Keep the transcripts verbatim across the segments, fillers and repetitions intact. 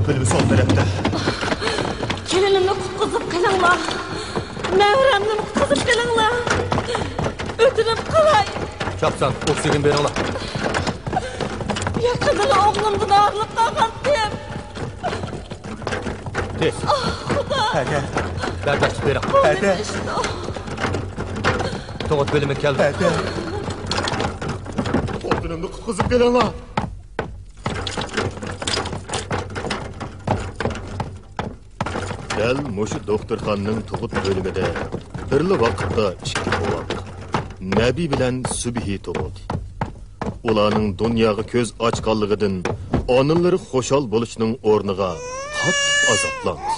بۆلۈمى سول تەرەپتە. كېلىنىمنى قۇتقۇزۇپ قېلىڭلار. مەۋرەمنىمۇ قۇتقۇزۇپ قېلىڭلار. ئۆتۈنۈپ قالاي. چاپسان ئوكسىگېن بېرىڭلار. يېقىندىلا ئوغلۇمدىن ئايرىلىپ قالغانتىم. تېز. ئاھ، خۇدا. ھەدە. بەرداشلىق بېرىڭ. ھەدە. تۇغۇت بۆلۈمى كەلدى. ھەدە. خوتۇنۇمنى قۇتقۇزۇپ قېلىڭلار. دەل مۇشۇ دوختۇرخانىنىڭ تۇغۇت بۆلۈمىدە بىرلا ۋاقىتتا ئىككى بوۋاق، نەبى بىلەن سۈبھى تۇغۇلدى. ئۇلارنىڭ دۇنياغا كۆز ئاچقانلىقىدىن ئانىلىرى خۇشال بولۇشنىڭ ئورنىغا قاتتىق ئازابلاندى.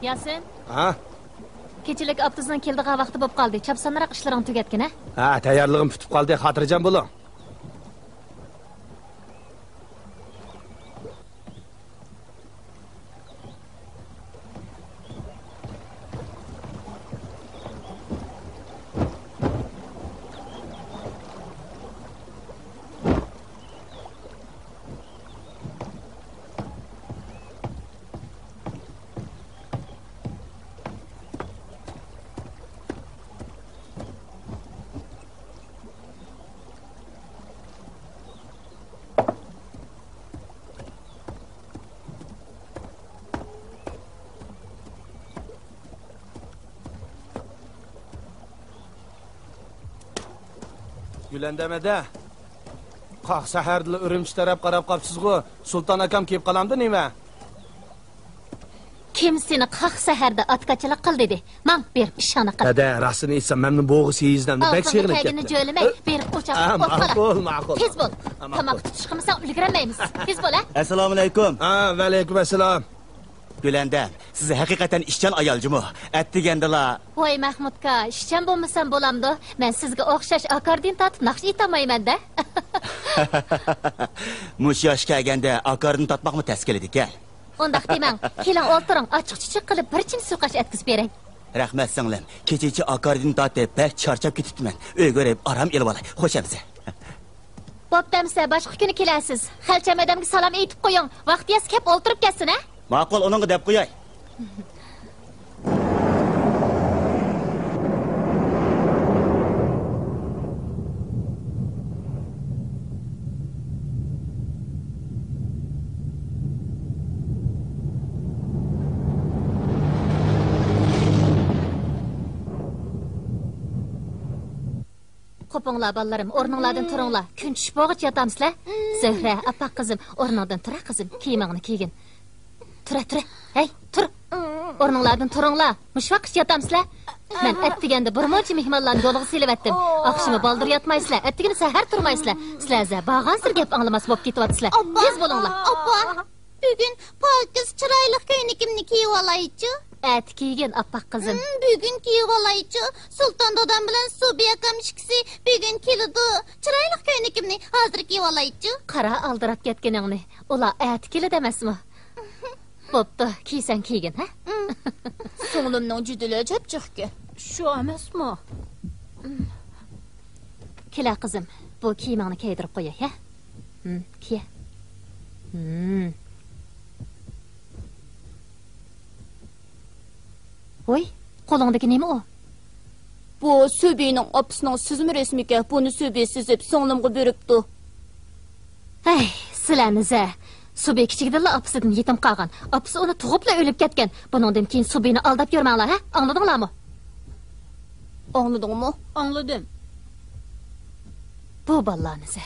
ياسىن. ھا؟ كېچىلىك ئاپتوبۇسنىڭ كېلىدىغان ۋاقتى بولۇپ قالدى. چاپسانراق ئىشلىرىڭنى تۈگەتكىن، ھە؟ ھە، تەييارلىقىم پۈتۈپ قالدى. خاتىرجەم بولۇڭ. گۈلەندەم ھەدە، قاق سەھەردىلا ئۈرۈمچى تەرەپ قاراپ قاپسىزغۇ؟ سۇلتان ئاكام كېلىپ قالامدۇ نېمە؟ كىم سېنى قاق سەھەردە ئاتكاچىلىق قىل دېدى؟ ماڭ، بېرىپ ئىشىڭنى قىل. ھەدە، راستىنى ئېيتسام، مەنمۇ بوغۇز سېيىزلەمدىم، بەك سېغىنىپ كەتتىم. ئاغزىڭنى كەلگىنى جۆلىمەي، بېرىپ ئوچاققا ئوت قالا. ماقۇل، ماقۇل. تېز بول. تاماققا تۇتۇش قىلمىساڭ ئۈلگۈرەلمەيمىز. تېز بول، ھە. ئەسسالامۇئەلەيكۇم. ھە، ۋەئەلەيكۇم ئەسسالام. گۈلەندەم، سىز ھەقىقەتەن ئىشچان ئايال جۇمۇ. ئەتىگەندىلا. ۋاي مەخمۇتكا، ئىشچان بولمىسام بولامدۇ؟ مەن سىزگە ئوخشاش ئاكاردىن تارتىپ ناخشا ئېيتالمايمەن-دە. مۇشۇ ياشقا كەلگەندە ئاكاردىن تارتماقمۇ تەس كېلىدىكەن. ئۇنداق دېمەڭ. كېلىڭ ئولتۇرۇڭ، ئاچچىق-چۈچۈك قىلىپ بىر چىن سۇ قاش ئەتكۈزۈپ بېرەي. رەھمەت سىڭلىم، كېچىچە ئاكاردىن تارتىپ بەك چارچاپ كېتىپتىمەن. ئۆيگە بېرىپ ئارام ئېلىۋالاي. خوش ئەمىسە. بوپتۇ ئەمىسە، باشقا كۈنى كېلەرسىز. خەلچەم ئادەمگە سالام ئېيتىپ قويۇڭ. ۋاقتى يەتسە كەپ ئولتۇرۇپ كەتسۇن، ھە؟ ماقۇل، ئۇنىڭغا دەپ قوياي. قوپۇڭلار، بالىلىرىم، ئورنۇڭلاردىن تۇرۇڭلار. كۈن چۈشۈپ بولغۇچە ياتامسىلەر؟ زۆھرە، ئاپپاق قىزىم، ئورنۇڭدىن تۇرە، قىزىم، كىيىمىڭنى كىيگىن. تۇرە، تۇرە. ھەي، تۇر. ئورنۇڭلاردىن تۇرۇڭلار. مۇشۇ ۋاقىتقىچە ياتامسىلەر؟ مەن ئەتىگەندە بىر مۇنچە مېھمانلارنى يولغا سېلىۋەتتىم. ئاخشىمى بالدۇر ياتمايسىلەر، ئەتىگىنى سەھەر تۇرمايسىلەر. سىلەر ھازىر بارغانسېرى گەپ ئاڭلىماس بولۇپ كېتىۋاتىسىلەر. تېز بولۇڭلار. ئاپا، بۈگۈن پاكىز چىرايلىق كۆينىكىمنى كىيىۋالايچۇ؟ ئەتە كىيگىن، ئاپپاق قىزىم. ھىم، بۈگۈن كىيىۋالايچۇ. سۇلتان دادام بىلەن سۇبى ئاكام ئىككىسى بۈگۈن كېلىدۇ. چىرايلىق كۆينىكىمنى ھازىر كىيىۋالايچۇ. قارا، ئالدىراپ كەتكىنىڭنى. ئۇلار ئەتە كېلىدۇ ئەمەسمۇ؟ بوپتۇ، كىيسەڭ كىيگىن، ھە؟ ھىم. سىڭلىمنىڭ جۈدىلە چەپچىقكەن. شۇ ئەمەسمۇ؟ كېلە قىزىم، بۇ كىيىمىڭنى كىيدۈرۈپ قوياي، ھە؟ ھىم، كىيە. ھىم. ۋوي، قولۇڭدىكى نېمە ئۇ؟ بۇ سۈبھىنىڭ ئاپىسىنىڭ سىزما رەسىمىكەن، بۇنى سۈبھى سىزىپ سىڭلىمغا بېرىپتۇ. ھەي، سىلەرنى زە. سۈبھى كىچىكىدىنلا ئاپىسىدىن يېتىم قالغان. ئاپىسى ئۇنى تۇغۇپلا ئۆلۈپ كەتكەن. بۇنىڭدىن كېيىن سۈبھىنى ئالداپ يۈرمەڭلار، ھە؟ ئاڭلىدىڭلارمۇ؟ ئاڭلىدىڭمۇ؟ ئاڭلىدىم. بۇ بالىلارنى زە.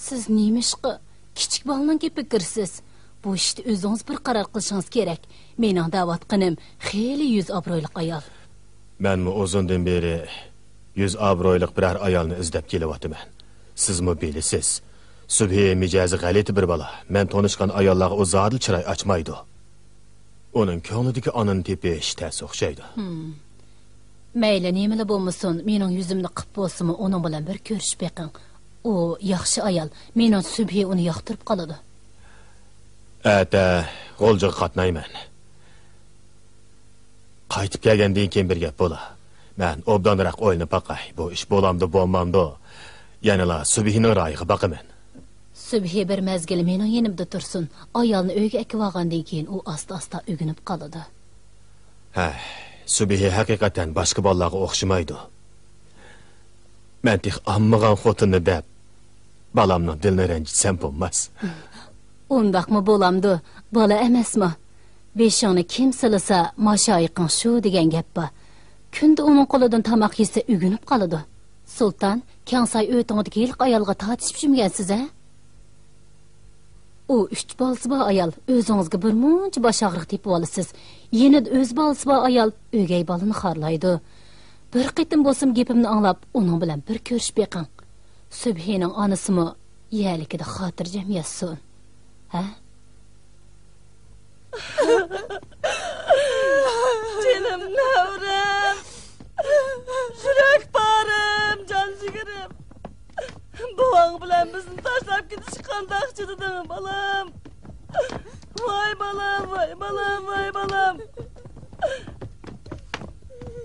سىز نېمىشقا كىچىك بالىنىڭ گېپىگە كىرىسىز؟ بۇ ئىشتا ئۆزىڭىز بىر قارار قىلىشىڭىز كېرەك. مېنىڭ دەۋاتقىنىم خېلى يۈز ئابرۇيلۇق ئايال. مەنمۇ ئۇزۇندىن بېرى يۈز ئابرۇيلۇق بىرەر ئايالنى ئىزدەپ كېلىۋاتىمەن. سىزمۇ بىلىسىز، سۈبھى مىجەزى غەلىتە بىر بالا. مەن تونۇشقان ئاياللارغا ئۇ زادىلا چىراي ئاچمايدۇ. ئۇنىڭ كۆڭلىدىكى ئانىنى تېپىش تەس ئوخشايدۇ. ھىم. مەيلى نېمىلا بولمىسۇن، مېنىڭ يۈزۈمنى قىپ بولسىمۇ، ئۇنىڭ بىلەن بىر كۆرۈشۈپ بېقىڭ. ئۇ ياخشى ئايال. مېنىڭ سۈبھى ئۇنى ياقتۇرۇپ قالىدۇ. ئەتە غۇلجىغا قاتنايمەن. قايتىپ كەلگەندىن كېيىن بىر گەپ بولا. مەن ئوبدانراق ئويلىنىپ باقاي، بۇ ئىش بولامدۇ، بولمامدۇ؟ يەنىلا سۈبھىنىڭ رايىغا باقىمەن. سۈبھى بىر مەزگىل مېنىڭ يېنىمدا تۇرسۇن. ئايالنى ئۆيگە ئەكىۋالغاندىن كېيىن ئۇ ئاستا-ئاستا ئۆگىنىپ قالىدۇ. ھە، سۈبھى ھەقىقەتەن باشقا بالىلارغا ئوخشىمايدۇ. مەن تېخى ئالمىغان خوتۇننى دەپ، بالامنىڭ دىلىنى رەنجىتسەم بولماس. ئۇنداقمۇ بولامدۇ؟ بالا ئەمەسمۇ؟ بېشىڭنى كىم سىلىسا، ماشايىقىڭ شۇ دېگەن گەپ بار. كۈندە ئۇنىڭ قولىدىن تاماق يېسە، ئۆگىنىپ قالىدۇ. سۇلتان، كەڭساي ئۆتۈڭىدىكى ھېلىقى ئايالغا تارتىشىپ يۈرمىگەنسىز ھە؟ ئۇ ئۈچ بالىسى بار ئايال، ئۆزىڭىزگە بىر مۇنچە باش ئاغرىق تېپىۋالىسىز. يېنىدا ئۆز بالىسى بار ئايال ئۆگەي بالىنى خارلايدۇ. بىر قېتىم بولسىمۇ گېپىمنى ئاڭلاپ، ئۇنىڭ بىلەن بىر كۆرۈشۈپ بېقىڭ. سۈبھىنىڭ ئانىسىمۇ يەرلىكىدە خاتىرجەم ياتسۇن. ھە؟ جېنىم نەۋرەم، يۈرەك پارەم، جان جىگىرىم. بوۋاڭ بىلەن بىزنى تاشلاپ كېتىشكە قانداق چىدىدىڭ، بالام؟ ۋاي بالام، ۋاي بالام، ۋاي بالام.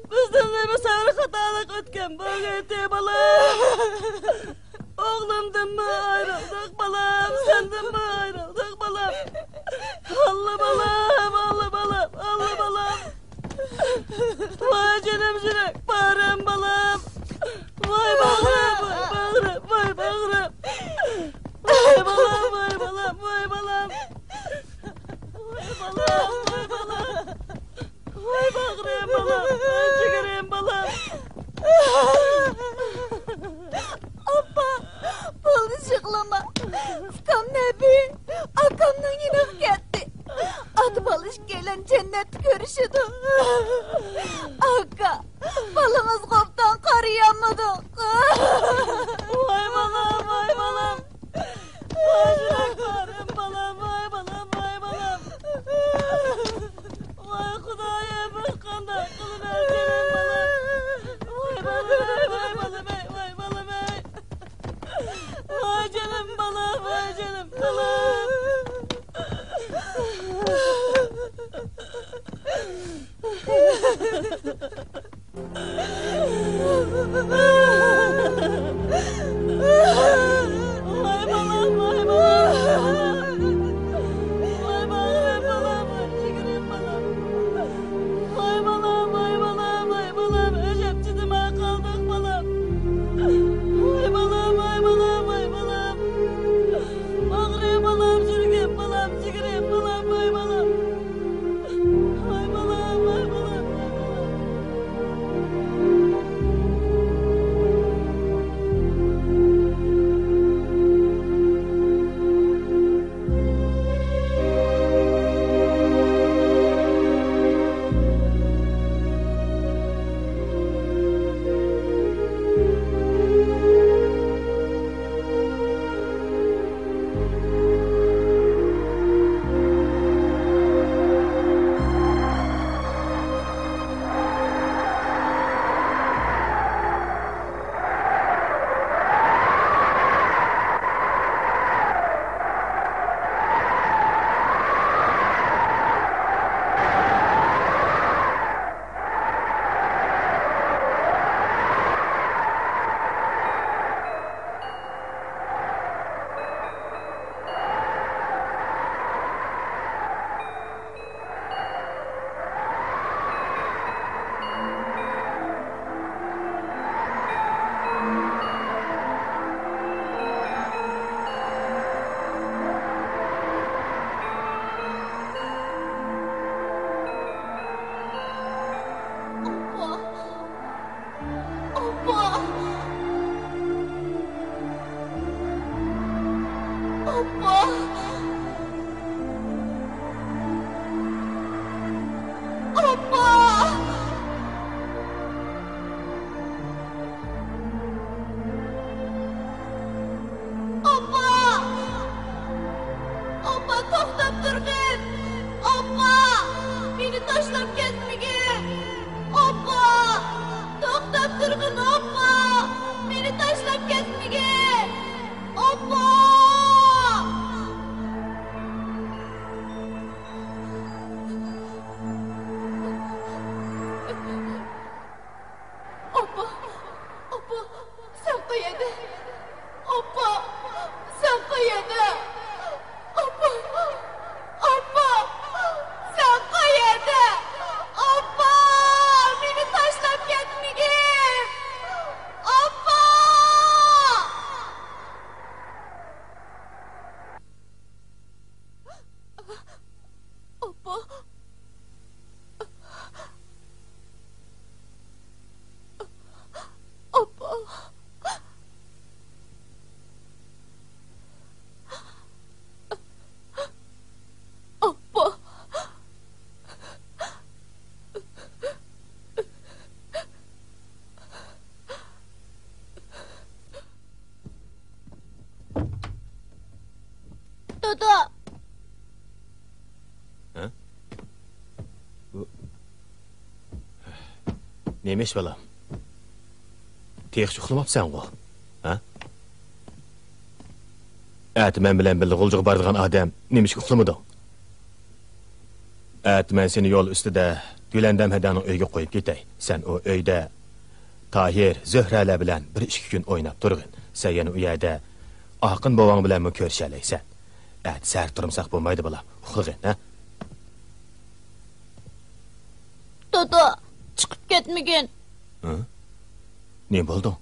بىزدىن نېمە سەۋر خاتالىق ئۆتكەن بولغىيتى، بالام؟ ئوغلۇمدىنمۇ ئايرىلدۇق، بالام، سەندىنمۇ ئايرىلدۇق، بالام. ئاللا، بالام، ئاللا، بالام، ئاللا، بالام. ۋاي جېنىم، يۈرەك پارەم، بالام. ۋاي باغرىم، ۋاي باغرىم، ۋاي باغرىم. ۋاي بالام، ۋاي بالام، ۋاي بالام. ۋاي بالام، ۋاي بالام. ۋاي باغرىم بالام، ۋاي جىگىرىم بالام. ئاپا، بولدى يىغلىما. ئۇكام نەبى ئاكامنىڭ يېنىغا كەتتى. ئاتا بالا ئىككىيلەن جەننەتتە كۆرۈشىدۇ. ئاكا، بالىڭىزغا ئوبدان قارىيالمىدۇق. ۋاي بالام، ۋاي بالام. ۋاي يۈرەك پارەم بالام، ۋاي بالام، ۋاي بالام. ۋاي خۇدايىم، بىر قانداق قىلىمەن جېنىم بالام. ۋاي بالام، ۋاي بالام، ۋاي بالام. ۋاي جېنىم بالام، ۋاي جېنىم بالام. توختاپ تۇرغىن! ئاپا! مېنى تاشلاپ كەتمىگىن! ئاپا! توختاپ تۇرغىن، ئاپا! مېنى تاشلاپ كەتمىگىن! ئاپا! ئاپا! ئاپا! سەن قەيەردە؟ ئاپا! سەن قەيەردە؟ ئاپا! ئاپا! سەن قەيەردە؟ ئاپا! مېنى تاشلاپ كەتمىگىن! ئاپا! ئاپا! ئاپا! ئاپا! دادا! ھە؟ بۇ نېمە ئىش، بالام؟ تېخىچە ئۇخلىماپسەنغۇ؟ ھە؟ ئەتە مەن بىلەن بىللە غۇلجىغا بارىدىغان ئادەم، نېمىشقا ئۇخلىمىدىڭ؟ ئەتە مەن سېنى يول ئۈستىدە گۈلەندەم ھەدەڭنىڭ ئۆيىگە قويۇپ كېتەي. سەن ئۇ ئۆيدە تاھىر، زۆھرەلەر بىلەن بىر ئىككى كۈن ئويناپ تۇرغىن. سەن يەنە ئۇ يەردە ئاقىن بوۋاڭ بىلەنمۇ كۆرۈشەلەيسەن. ئەتە سەھەر تۇرمىساق بولمايدۇ، بالام. ئۇخلىغىن، ھە؟ دادا، چىقىپ كەتمىگىن. ھە؟ نېمە بولدۇڭ؟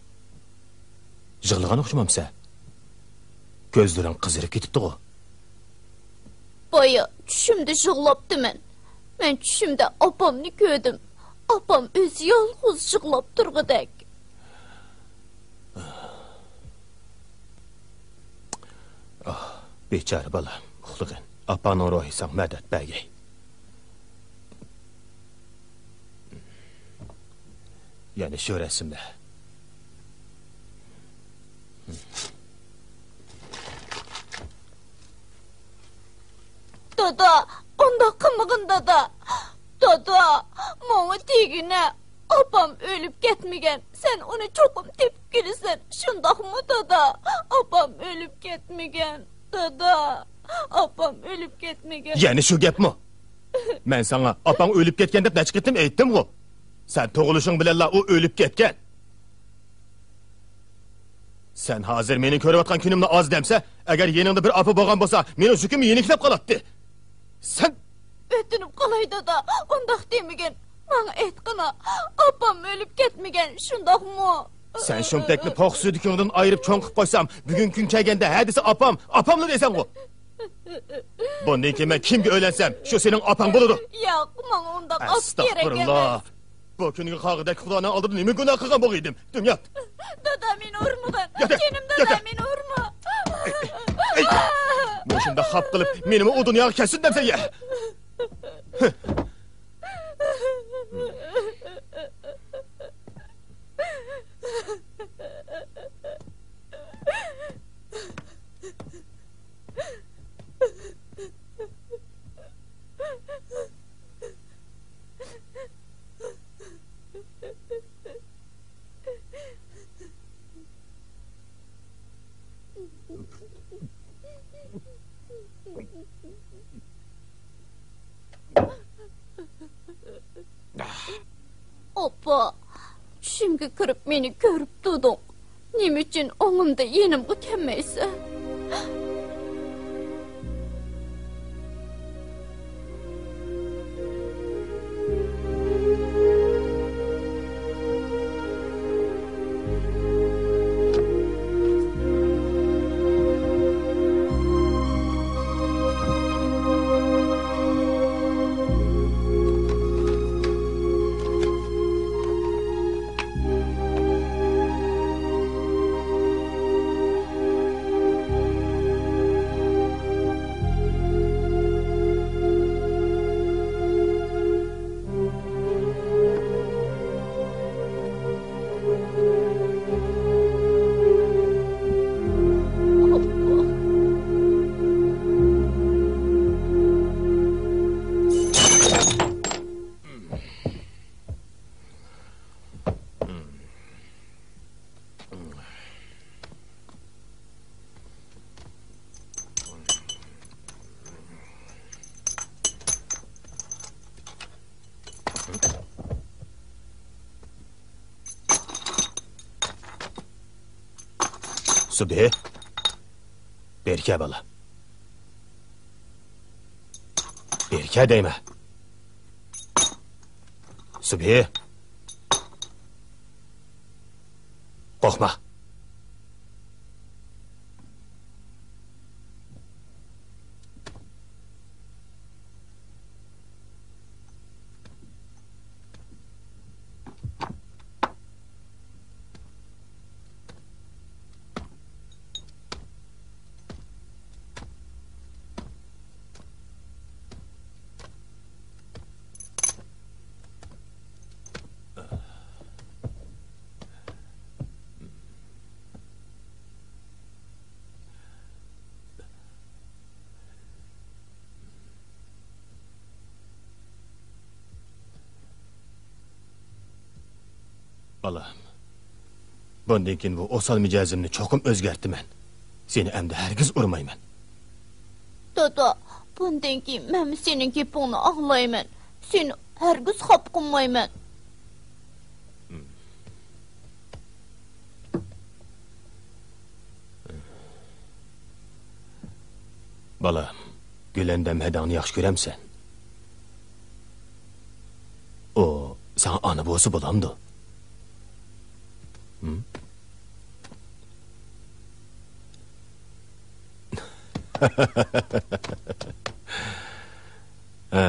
يىغلىغان ئوخشىمامسەن؟ كۆزلىرىڭ قىزىرىپ كېتىپتىغۇ؟ بايا چۈشۈمدە يىغلاپتىمەن. مەن چۈشۈمدە ئاپامنى كۆردۈم. ئاپام ئۆزى يالغۇز يىغلاپ تۇرغۇدەك. ئاھ، بىچارە بالام، ئۇخلىغىن. ئاپاڭنىڭ روھى ساڭا مەدەت بەرگەي. يەنە شۇ رەسىملەر. دادا، ئۇنداق قىلمىغىن، دادا. دادا، ماڭا دېگىنە، ئاپام ئۆلۈپ كەتمىگەن. سەن ئۇنى چوقۇم تېپىپ كېلىسەن، شۇنداقمۇ، دادا؟ ئاپام ئۆلۈپ كەتمىگەن، دادا. ئاپام ئۆلۈپ كەتمىگەن. يەنە شۇ گەپمۇ؟ مەن ساڭا ئاپاڭ ئۆلۈپ كەتكەن دەپ نەچچە قېتىم ئېيتتىمغۇ؟ سەن تۇغۇلۇشۇڭ بىلەنلا ئۇ ئۆلۈپ كەتكەن. سەن ھازىر مېنىڭ كۆرۈۋاتقان كۈنۈمنى ئاز دەمسە، ئەگەر يېنىڭدا بىر ئاپا بولغان بولسا، مېنىڭ يۈكۈم يېنىكلەپ قالاتتى. سەن ئۆتۈنۈپ قالاي، دادا، ئۇنداق دېمىگىن. ماڭا ئېيتقىنا، ئاپام ئۆلۈپ كەتمىگەن، شۇنداقمۇ؟ سەن شۇمتەكنى پوق سۈيدۈكۈڭدىن ئايرىپ چوڭ قىلىپ قويسام، بۈگۈنكى كۈن كەلگەندە ھە دېسە ئاپام، ئاپاملا دەيسەنغۇ. بۇندىن كېيىن مەن كىمگە ئۆيلەنسەم، شۇ سېنىڭ ئاپاڭ بولىدۇ. ياق، ماڭا ئۇنداق ئاپا كېرەك ئەمەس. بۇ كۈنگە قالغۇدەك خۇدانىڭ ئالدىدا نېمە گۇناھ قىلغان بولغىيدىم؟ دۇنيا! دادا، مېنى ئۇرمىغىن. ياتە، جېنىم دادا، ياتە. مېنى ئۇرما. ئەي، مۇشۇنداق خاپا قىلىپ، مېنىمۇ ئۇ دۇنياغا كەتسۇن دەمسەن يا؟ ئاپا، چۈشۈمگە كىرىپ مېنى كۆرۈپ تۇردۇڭ. نېمە ئۈچۈن ئوڭۇمدا يېنىمغا كەلمەيسەن؟ سۈبھى، بېرى كەل بالا. بېرى كەل دەيمەن. سۈبھى، قورقما. بالام، بۇندىن كېيىن بۇ ئوسال مىجەزىمنى چوقۇم ئۆزگەرتىمەن. سېنى ئەمدى ھەرگىز ئۇرمايمەن. دادا، بۇندىن كېيىن مەنمۇ سېنىڭ گېپىڭنى ئاڭلايمەن. سېنى ھەرگىز خاپا قىلمايمەن. بالام، گۈلەندەم ھەدەڭنى ياخشى كۆرەمسەن؟ ئۇ ساڭا ئانا بولسا بولامدۇ؟ ھىم؟ ھە.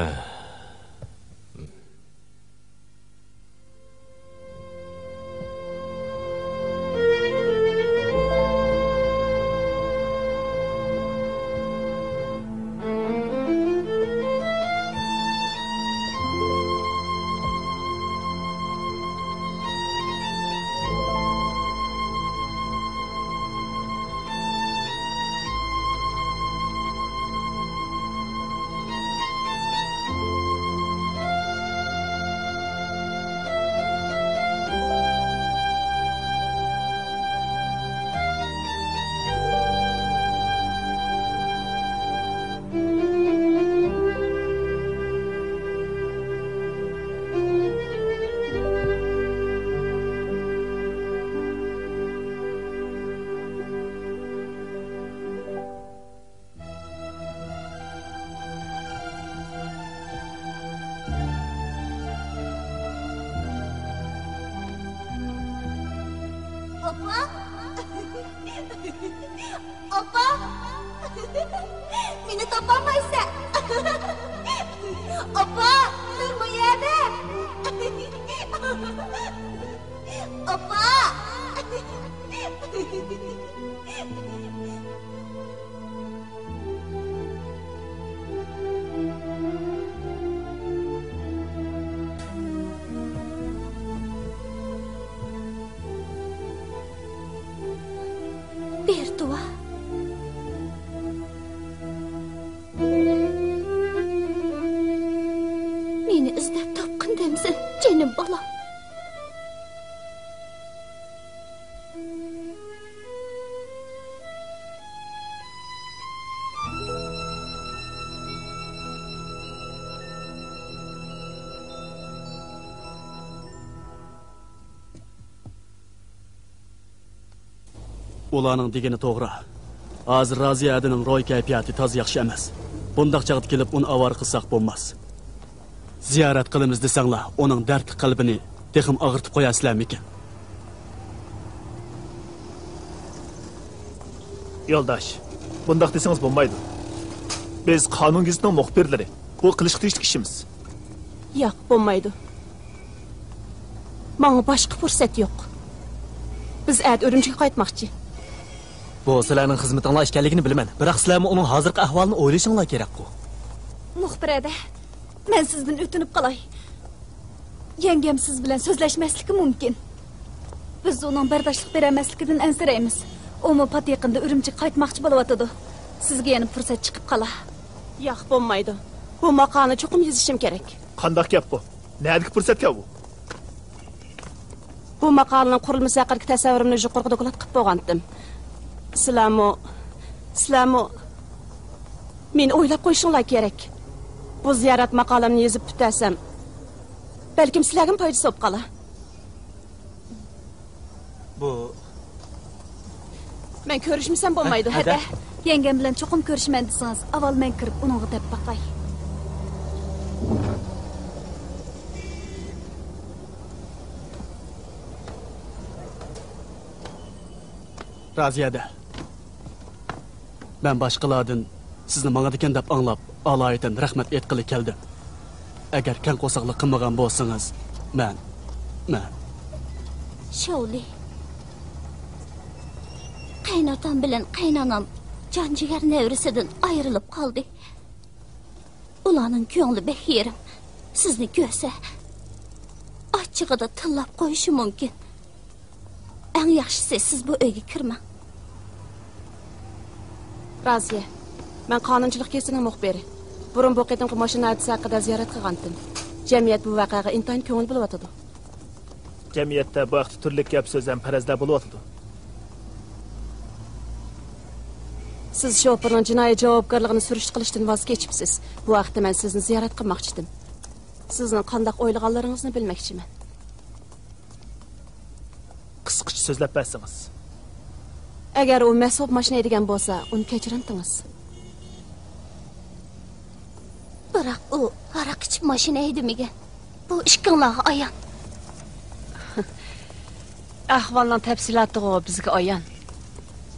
ئاپا! ئاپا! مېنى تاپالمايسەن! ئاپا! مەن بۇ يەردە! ئاپا! بېرتۇۋا. مېنى ئىزدەپ تاپقىن دەمسەن، جېنىم بالام. ئۇلارنىڭ دېگىنى توغرا. ھازىر رازىيە ھەدىنىڭ روھىي كەيپىياتى تازا ياخشى ئەمەس. بۇنداق چاغدا كېلىپ ئۇنى ئاۋارە قىلساق بولماس. زىيارەت قىلىمىز دېسەڭلار، ئۇنىڭ دەردلىك قەلبىنى تېخىمۇ ئاغرىتىپ قويارسىلەرمىكىن؟ يولداش، بۇنداق دېسىڭىز بولمايدۇ. بىز قانۇن گېزىتىنىڭ مۇخبىرلىرى. بۇ قىلىشقا تېگىشلىك ئىشىمىز. ياق، بولمايدۇ. ماڭا باشقا پۇرسەت يوق. بىز ئەتە ئۈرۈمچىگە قايتماقچى. بۇ سىلەرنىڭ خىزمىتىڭلار ئىكەنلىكىنى بىلىمەن، بىراق سىلەرمۇ ئۇنىڭ ھازىرقى ئەھۋالىنى ئويلىشىڭلار كېرەكقۇ. مۇخبىر ھەدە، مەن سىزدىن ئۆتۈنۈپ قالاي. يەڭگەم سىز بىلەن سۆزلەشمەسلىكى مۇمكىن. بىز ئۇنىڭ بەرداشلىق بېرەلمەسلىكىدىن ئەنسىرەيمىز. ئۇمۇ پات يېقىندا ئۈرۈمچىگە قايتماقچى بولۇۋاتىدۇ. سىزگە يەنە پۇرسەت چىقىپ قالا. ياق، بولمايدۇ. بۇ ماقالىنى چوقۇم يېزىشىم كېرەك. قانداق گەپ بۇ؟ نەدىكى پۇرسەتكەن بۇ؟ بۇ ماقالىنىڭ قۇرۇلمىسى ھەققىدىكى تەسەۋۋۇرۇمنى يۇقىرىقى دوكلات قىلىپ بولغانتىم. سىلەرمۇ، سىلەرمۇ مېنى ئويلاپ قويۇشۇڭلار كېرەك. بۇ زىيارەت ماقالەمنى يېزىپ پۈتتۈرسەم، بەلكىم سىلەرگىمۇ پايدىسى بولۇپ قالار. بۇ، مەن كۆرۈشمىسەم بولمايدۇ، ھە، ھەدە. ھەدە. يەڭگەم بىلەن چوقۇم كۆرۈشىمەن دېسىڭىز، ئاۋۋال مەن كىرىپ ئۇنىڭغا دەپ باقاي. رازىيە ھەدە. مەن باشقىلاردىن سىزنى ماڭىدىكەن دەپ ئاڭلاپ، ئالايىتەن رەھمەت ئېيتقىلى كەلدىم. ئەگەر كەڭ قورساقلىق قىلمىغان بولسىڭىز، مەن، مەن. شاۋلى. قەيناتام بىلەن قەينانام جان جىگەر نەۋرىسىدىن ئايرىلىپ قالدى. ئۇلارنىڭ كۆڭلى بەك يېرىم. سىزنى كۆرسە، ئاچچىقىدا تىللاپ قويۇشى مۇمكىن. ئەڭ ياخشىسى، سىز بۇ ئۆيگە كىرمەڭ. رازىيە، مەن قانۇنچىلىق گېزىتىنىڭ مۇخبىرى. بۇرۇن بۇ قېتىمقى ماشىنا ھادىسە ھەققىدە زىيارەت قىلغانتىم. جەمئىيەت بۇ ۋەقەگە ئىنتايىن كۆڭۈل بۆلۈۋاتىدۇ. جەمئىيەتتە بۇ ھەقتە تۈرلۈك گەپ سۆز ھەم پەرەزلەر بولۇۋاتىدۇ. سىز شوپۇرنىڭ جىنايى جاۋابكارلىقىنى سۈرۈشتە قىلىشتىن ۋاز كېچىپسىز. بۇ ھەقتە مەن سىزنى زىيارەت قىلماقچىدىم. سىزنىڭ قانداق ئويلىغانلىرىڭىزنى بىلمەكچىمەن. قىسقىچە سۆزلەپ بەرسىڭىز. ئەگەر ئۇ مەست بولۇپ ماشىنا ھەيدىگەن بولسا، ئۇنى كەچۈرەمتىڭىز؟ بىراق ئۇ ھاراق ئىچىپ ماشىنا ھەيدىمىگەن. بۇ ئىككىڭلارغا ئايان. ئەھۋالنىڭ تەپسىلاتىغۇ بىزگە ئايان.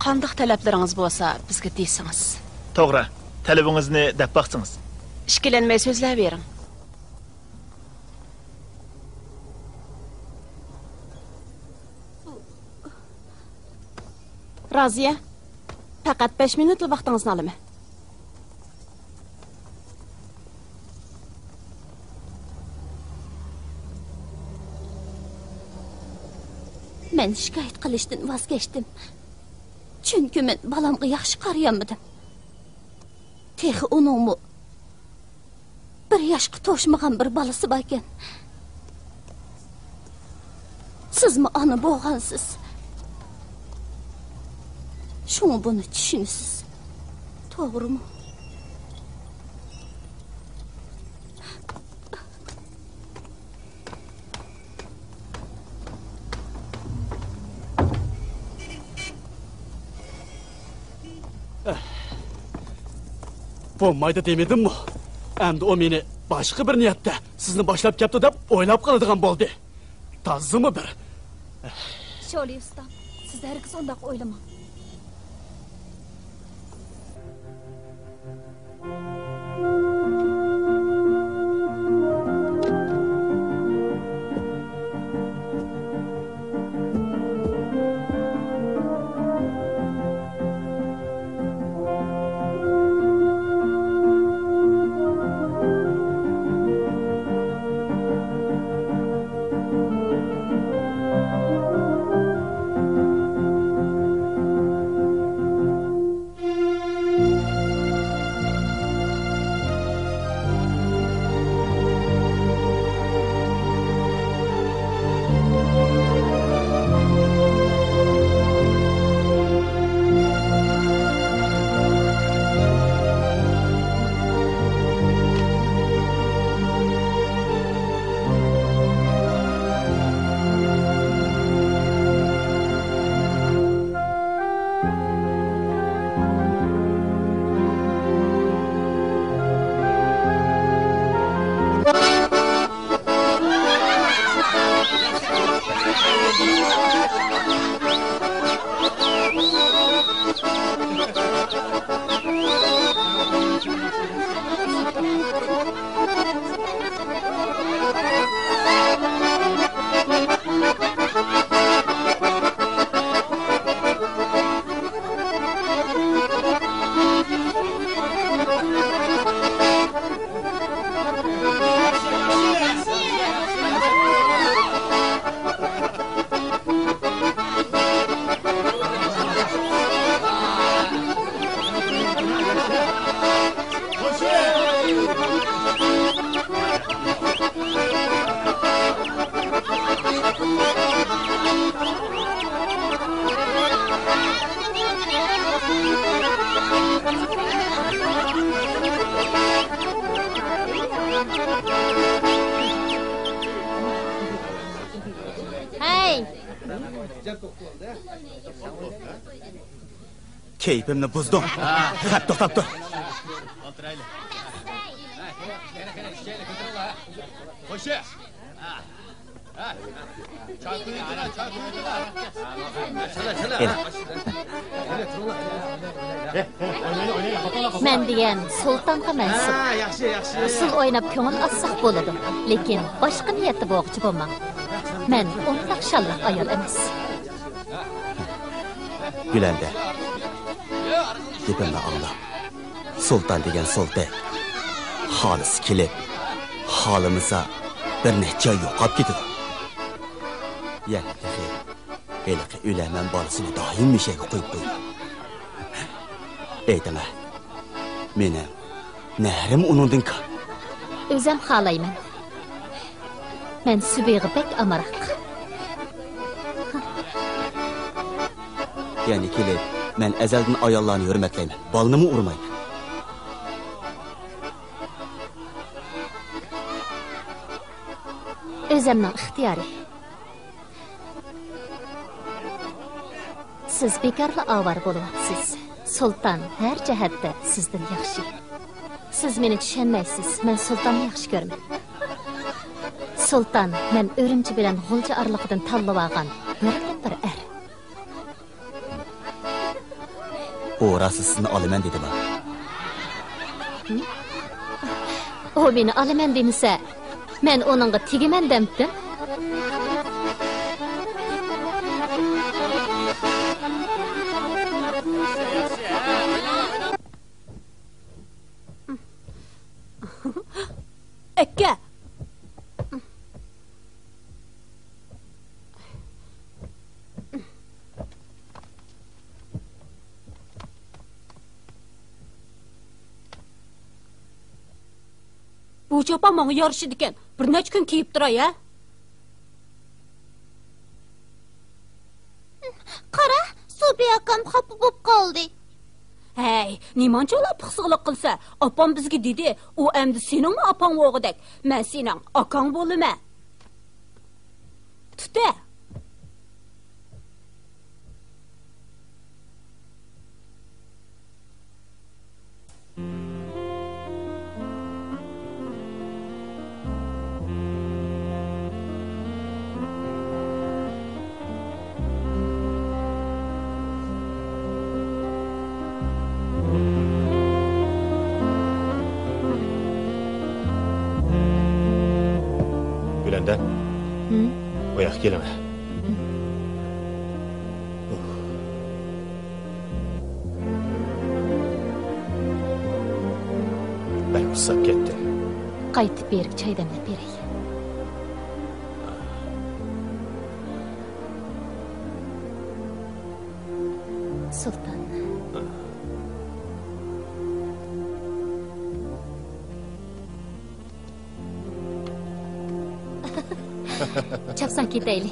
قانداق تەلەپلىرىڭىز بولسا، بىزگە دېسىڭىز. توغرا، تەلىپىڭىزنى دەپ باقسىڭىز. ئىككىلەنمەي سۆزلەۋېرىڭ. رازىيە، پەقەت بەش مىنۇتلا ۋاقتىڭىزنى ئالىمەن. مەن شىكايەت قىلىشتىن ۋاز كەچتىم. چۈنكى مەن بالامغا ياخشى قارىيالمىدىم. تېخى ئۇنىڭمۇ بىر ياشقا توشمىغان بىر بالىسى باركەن. سىزمۇ ئانا بولغانسىز. شۇڭا بۇنى چۈشىنىسىز. توغرىمۇ؟ بولمايدۇ دېمىدىممۇ؟ ئەمدى ئۇ مېنى باشقا بىر نىيەتتە سىزنى باشلاپ كەپتۇ دەپ ئويلاپ قالىدىغان بولدى. تازىمۇ بىر. شولى ئۇستام، سىز ھەرگىز ئۇنداق ئويلىماڭ. ھەي! كەيپىمنى بۇزدۇڭ. خەپ، توختاپ تۇر. مەن دېگەن سۇلتانغا مەنسۇپ. ئۇسسۇل ئويناپ كۆڭۈل ئاچساق بولىدۇ، لېكىن باشقا نىيەتتە بولغۇچى بولماڭ. مەن ئۇنداق شاللاق ئايال ئەمەس. گۈلەندە، گېپىمنى ئاڭلا. سۇلتان دېگەن سولتەك. خالىسا كېلىپ، خالىمىسا بىر نەچچە ئاي يوقاپ كېتىدۇ. يەنە تېخى ھېلىقى ئۆلەرمەن بالىسىنى دائىم مۈشەگە قويۇپ قويىدۇ. ئېيتىڭە، مېنىڭ نەھرىم ئۇنىڭدىن كار. ئۆزەم خالايمەن. مەن سۈبىغا بەك ئامراق. يەنە كېلىپ، مەن ئەزەلدىن ئاياللارنى ھۆرمەتلەيمەن، بالىنىمۇ ئۇرمايمەن. ئۆزەمنىڭ ئىختىيارى. سىز بىكارلا ئاۋارە بولۇۋاتىسىز. سۇلتان ھەر جەھەتتە سىزدىن ياخشى. سىز مېنى چۈشەنمەيسىز، مەن سۇلتاننى ياخشى كۆرىمەن. سۇلتان مەن ئۈرۈمچى بىلەن غۇلجا ئارىلىقىدىن تاللىۋالغان بىردىنبىر ئەر. ئۇ راسلا سىزنى ئالىمەن دېدىما؟ ئۇ مېنى ئالىمەن دېمىسە، مەن ئۇنىڭغا تېگىمەن دەمتىم. ئەكە! بۇ چاپان ماڭا يارىشىدىكەن. بىر نەچچە كۈن كىيىپ تۇراي، ھە؟ قارا، سوبى ئاكام خاپا بولۇپ قالدى. ھەي، نېمانچە ئۇلار پىخسىقلىق قىلسا، ئاپام بىزگە دېدى، ئۇ ئەمدى سېنىڭمۇ ئاپاڭ بولغۇدەك. مەن سېنىڭ ئاكاڭ بولىمەن. تۇتە. گۈلەندەم، ھىم؟ بۇ ياققا كېلىڭە. بەك ئۇسساپ كەتتىم. قايتىپ بېرىپ چاي دەملەپ بېرەي. سۇلتان. چاپسان كېتەيلى.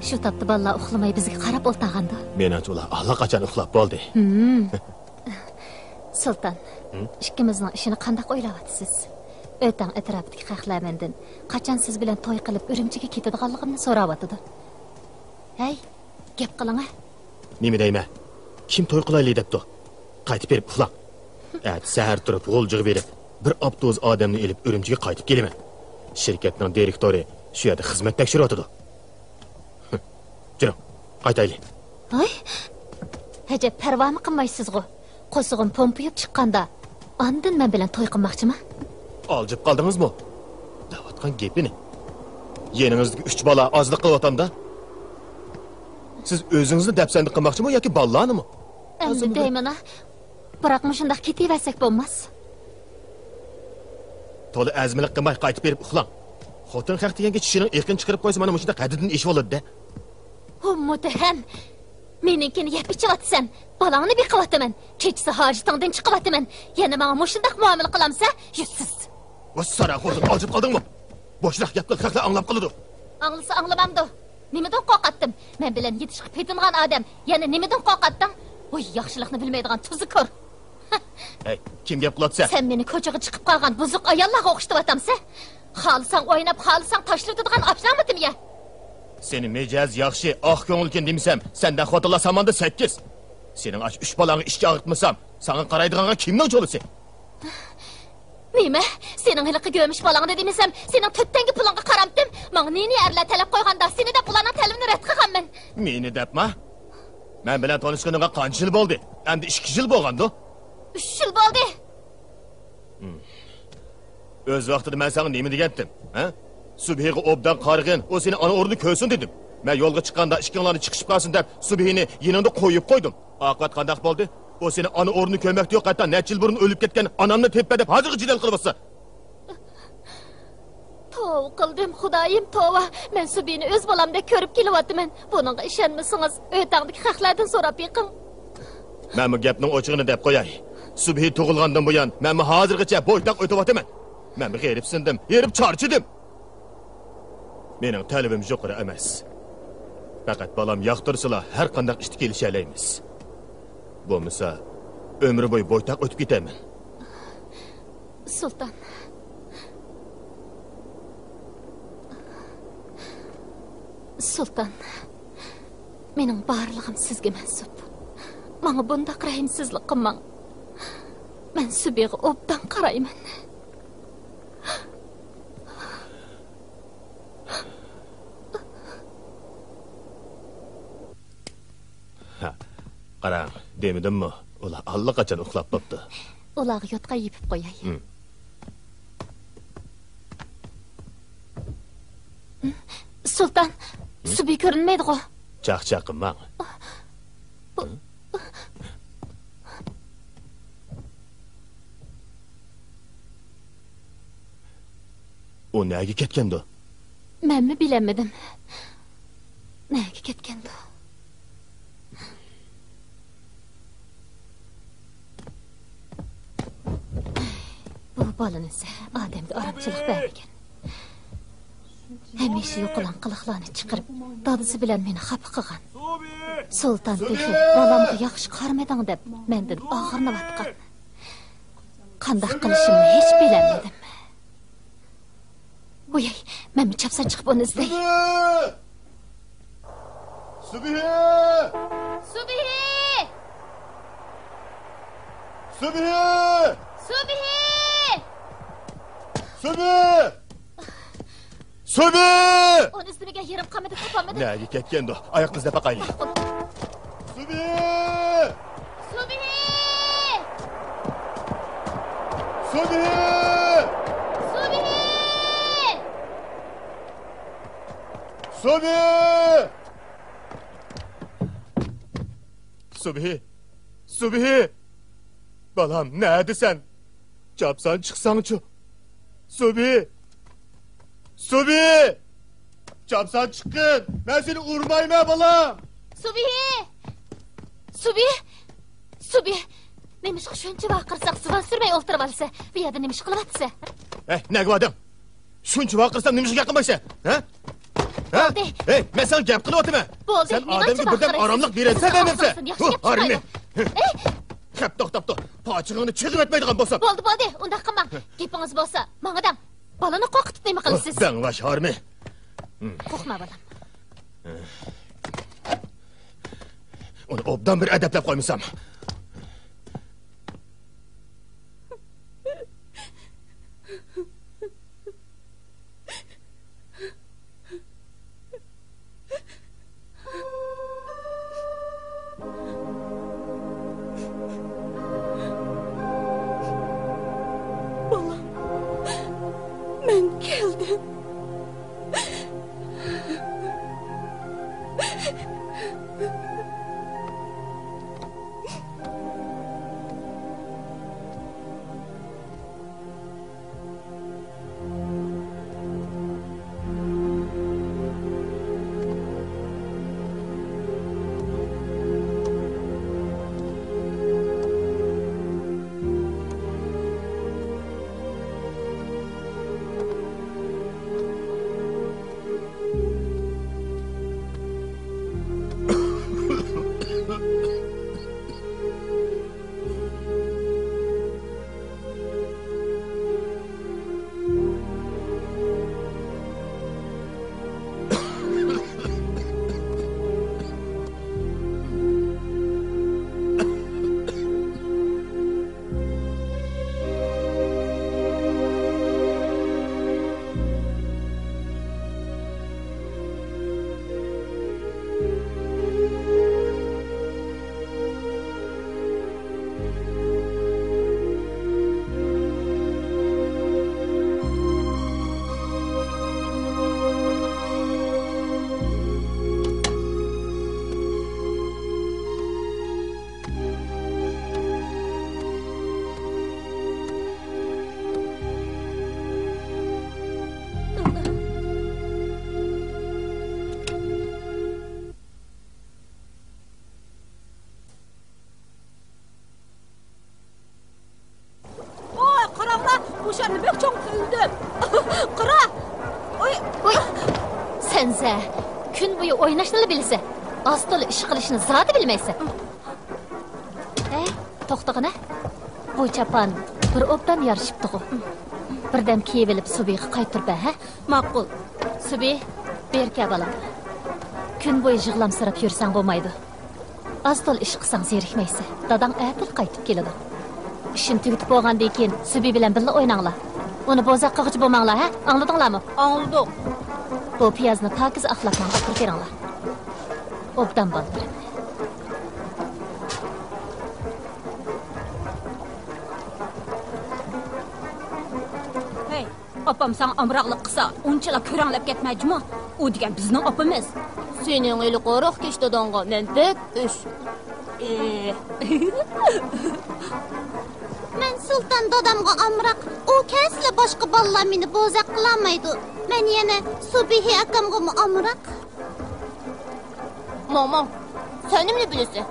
شۇ تاپتا بالىلار ئۇخلىماي بىزگە قاراپ ئولتۇرغاندۇ. مېنىڭچە ئۇلار ئاللىقاچان ئۇخلاپ بولدى. ھىم. سۇلتان، ھىم؟ ئىككىمىزنىڭ ئىشىنى قانداق ئويلاۋاتىسىز؟ ئۆتەڭ ئەتراپىدىكى خەقلەر مەندىن قاچان سىز بىلەن توي قىلىپ ئۈرۈمچىگە كېتىدىغانلىقىمنى سوراۋاتىدۇ. ھەي، گەپ قىلىڭە. نېمە دەيمەن؟ كىم توي قىلايلى دەپتۇ؟ قايتىپ بېرىپ ئۇخلاڭ. ئەتە سەھەر تۇرۇپ غۇلجىغا بېرىپ، بىر ئاپتوبۇس ئادەمنى ئېلىپ ئۈرۈمچىگە قايتىپ كېلىمەن. شىركەتنىڭ دىرېكتورى شۇ يەردە خىزمەت تەكشۈرۈۋاتىدۇ. جۈرۈڭ، قايتايلى. ھاي، ئەجەب پەرۋامۇ قىلمايسىزغۇ؟ قورسىقىم پومپىيىپ چىققاندا، ئاندىن مەن بىلەن توي قىلماقچىما؟ ئالجىپ قالدىڭىزمۇ؟ دەۋاتقان گېپىنى. يېنىڭىزدىكى ئۈچ بالا ئازلىق قىلىۋاتامدا. سىز ئۆزىڭىزنى دەپسەندە قىلماقچىمۇ ياكى بالىلارنىمۇ؟ ئەمدى دەيمەن-ە. بىراق مۇشۇنداق كېتىۋەرسەك بولماس. تولا ئەزمىلىك قىلماي قايتىپ بېرىپ ئۇخلاڭ. خوتۇن خەق دېگەنگە چىشىنىڭ ئېقىنى چىقىرىپ قويسا مانا مۇشۇنداق ھەددىدىن ئېشىۋالىدۇ-دە. ھۇ مۇتتەھەم! مېنىڭكىنى يەپ ئىچىۋاتىسەن، بالاڭنى بېقىۋاتىمەن، كېچىسى ھاجىتىڭدىن چىقىۋاتىمەن، يەنە ماڭا مۇشۇنداق مۇئامىلە قىلامسەن، يۈزسىز! ۋاي ساراڭ خوتۇن، ئالجىپ قالدىڭمۇ؟ بوشراق گەپ قىل، خەقلەر ئاڭلاپ قالىدۇ. ئاڭلىسا ئاڭلىمامدۇ؟ نېمىدىن قورقاتتىم؟ مەن بىلەن يېتىشقا پېتىنغان ئادەم، يەنە نېمىدىن قورقاتتىڭ؟ ۋاي ياخشىلىقنى بىلمەيدىغان تۇزۇكور! ھەي، كىم گەپ قىلىۋاتىسەن؟ سەن مېنى كوچىغا چىقىپ قالغان بۇزۇق ئاياللارغا ئوخشىتىۋاتامسەن؟ خالىساڭ ئويناپ، خالىساڭ تاشلىۋېتىدىغان ئاشناڭمۇتىم يە؟ سېنى مىجەز ياخشى، ئاق كۆڭۈلكەن دېمىسەم، سەندەك خوتۇنلار ساماندا سەككىز. سېنىڭ ئاشۇ ئۈچ بالاڭغا ئىچكى ئاغرىتمىسام، ساڭا قارايدىغانغا كىمنىڭ چولىسى؟ نېمە؟ سېنىڭ ھېلىقى گۆمۈش بالاڭدا دېمىسەم، سېنىڭ تۆت تەڭگە پۇلۇڭغا قارامتىم. ماڭا نى-نى ئەرلەر تەلەپ قويغاندا، سېنى دەپ ئۇلارنىڭ تەلىپىنى رەت قىلغانمەن. مېنى دەپما؟ مەن بىلەن تونۇشقىنىڭغا قانچە يىل بولدى؟ ئەمدى ئىككى يىل بولغاندۇ؟ ئۈچ يىل بولدى. ئۆز ۋاقتىدا مەن ساڭا نېمە دېگەنتىم؟ ھە؟ سۈبھىگە ئوبدان قارىغىن، ئۇ سېنى ئانا ئورنىدا كۆرسۇن دېدىم. مەن يولغا چىققاندا ئىككىڭلارنى چىقىشىپ قالسۇن دەپ، سۈبھىنى يېنىڭدا قويۇپ قويدۇم. ئاقىۋەت قانداق بولدى؟ ئۇ سېنى ئانا ئورنىدا كۆرمەكتە يوق، ھەتتا نەچچە يىل بۇرۇن ئۆلۈپ كەتكەن ئانامنى تېپىمەن دەپ ھازىرغىچە جېدەل قىلىۋاتىسەن. توۋا قىلدىم، خۇدايىم، توۋا. مەن سۈبھىنى ئۆز بالامدەك كۆرۈپ كېلىۋاتىمەن. بۇنىڭغا ئىشەنمىسىڭىز، ئۆتەڭدىكى خەقلەردىن سوراپ بېقىڭ. مەنمۇ گەپنىڭ ئوچۇقىنى دەپ قوياي. سۈبھى تۇغۇلغاندىن بۇيان، مەنمۇ ھازىرغىچە بويتاق ئۆتۈۋاتىمەن. مەن غېرىبسىندىم، ھېرىپ چارچىدىم. مېنىڭ تەلىپىم يۇقىرى ئەمەس. پەقەت بالام ياقتۇرسىلا، ھەر قانداق ئىشتا كېلىشەلەيمىز. بولمىسا، ئۆمرى بويى بويتاق ئۆتۈپ كېتەرمەن. سۇلتان. سۇلتان. مېنىڭ بارلىقىم سىزگە مەنسۇپ. ماڭا بۇنداق رەھىمسىزلىك قىلماڭ. مەن سۈبھىگە ئوبدان قارايمەن. ھە، قاراڭ، دېمىدىممۇ؟ ئۇلار ئاللىقاچان ئۇخلاپ بوپتۇ. ئۇلارغا يوتقان يېپىپ قوياي. ھىم. سۇلتان، ھىم؟ سۈبھى كۆرۈنمەيدىغۇ؟ چاقچاق قىلماڭ. بۇ، ئۇ نەگە كەتكەندۇ؟ مەنمۇ بىلەلمىدىم. نەگە كەتكەندۇ؟ بۇ بالىنى ئادەمگە ئارامچىلىق بەرمىگەن. ھەمىشە يوقىلاڭ قىلىقلارنى چىقىرىپ، دادىسى بىلەن مېنى خاپا قىلغان. سۇلتان تېخى بالامغا ياخشى قارىمىدىڭ دەپ مەندىن ئاغرىنىۋاتقان. قانداق قىلىشىمنى ھېچ بىلەلمىدىم. ۋوي، مەنمۇ چاپسان چىقىپ ئۇنى ئىزدەي. سۈبھى! سۈبھى! سۈبھى! سۈبھى! سۈبھى! سۈبھى! ئۇنى ئىزدىمىگەن يېرىم قالمىدى، تاپالمىدىم. نەگە كەتكەندۇ؟ ئاياقنى ئىزدەپ باقايلى. سۈبھى! سۈبھى! سۈبھى! سۈبھى! سۈبھى! سۈبھى! سۈبھى! بالام، نەدىسەن؟ چاپسان چىقساڭچۇ؟ سۈبھى! سۈبھى! چاپسان چىققىن! مەن سېنى ئۇرمايمەن، بالام! سۈبھى! سۈبھى! سۈبھى! نېمىشقا شۇنچە ۋارقىرىساق، زۇۋان سۈرمەي ئولتۇرۇۋالىسەن؟ بۇ يەردە نېمە ئىش قىلىۋاتىسەن؟ ھەي، نەگە باردىڭ؟ شۇنچە ۋارقىرىسام، نېمىشقا گەپ قىلمايسەن؟ ھە؟ ھە؟ بولدى. ھەي، مەن ساڭا گەپ قىلىۋاتىمەن. بولدى، سەن ئادەمگە بىردەم ئاراملىق بېرەلسەن دەيمەنسەن؟ ھۇ، ھارىمى. ئەي! خەپ توختاپتۇ. پاچىقىڭنى چىغىۋەتمەيدىغان بولسام. بولدى، بولدى، ئۇنداق قىلماڭ. گېپىڭىز بولسا، ماڭا دەڭ. بالىنى قورقۇتۇپ نېمە قىلىسىز؟ دەڭ ۋاش ھارىمى. قورقما، بالام. ئۇنى ئوبدان بىر ئەدەپلەپ قويمىسام. بالام، مەن كەلدىم. ئوشۇرنى بەك چوڭ ئۆلدۈم. قارا. ئوي. ھوي. سەنزە، كۈن بويى ئويناشنىلا بىلىسەن. ئاز-تولا ئىش قىلىشنى زادى بىلمەيسەن. ھەي، توختىغىنە. بۇ چاپان بىر ئوبدان يارىشىپتىغۇ. بىردەم كىيىۋېلىپ سۇبىغا قايتۇرۇپ بەر، ھە؟ ماقۇل. سۇبى، بېرى كەل بالام. كۈن بويى يىغلامسىراپ يۈرسەڭ بولمايدۇ. ئاز-تولا ئىش قىلساڭ زېرىكمەيسەن. داداڭ ئەتىلا قايتىپ كېلىدۇ. ئىشىنى تۈگىتىپ بولغاندىن كېيىن سۈبى بىلەن بىللە ئويناڭلار. ئۇنى بوزەك قىلغۇچى بولماڭلار، ھە؟ ئاڭلىدىڭلارمۇ؟ ئاڭلىدۇق. بۇ پىيازنى پاكىز ئاقلاپ ماڭا ئاپىرىپ بېرىڭلار. ئوبدان بالىلىرىم. ھەي، ئاپام ساڭا ئامراقلىق قىلسا، ئۇنچىلا كۆرەڭلەپ كەتمە جۇمۇ. ئۇ دېگەن بىزنىڭ ئاپىمىز. سېنىڭ ھېلىقى روھ كەش داداڭغا مەن بەك ئۆچ. ئېھ. مەن سۇلتان دادامغا ئامراق. ئۇ كەلسىلا باشقا بالىلار مېنى بوزەك قىلالمايدۇ. مەن يەنە سۇبىھى ئاكامغىمۇ ئامراق. ماڭ، ماڭ. سەن نېمىنى بىلىسەن؟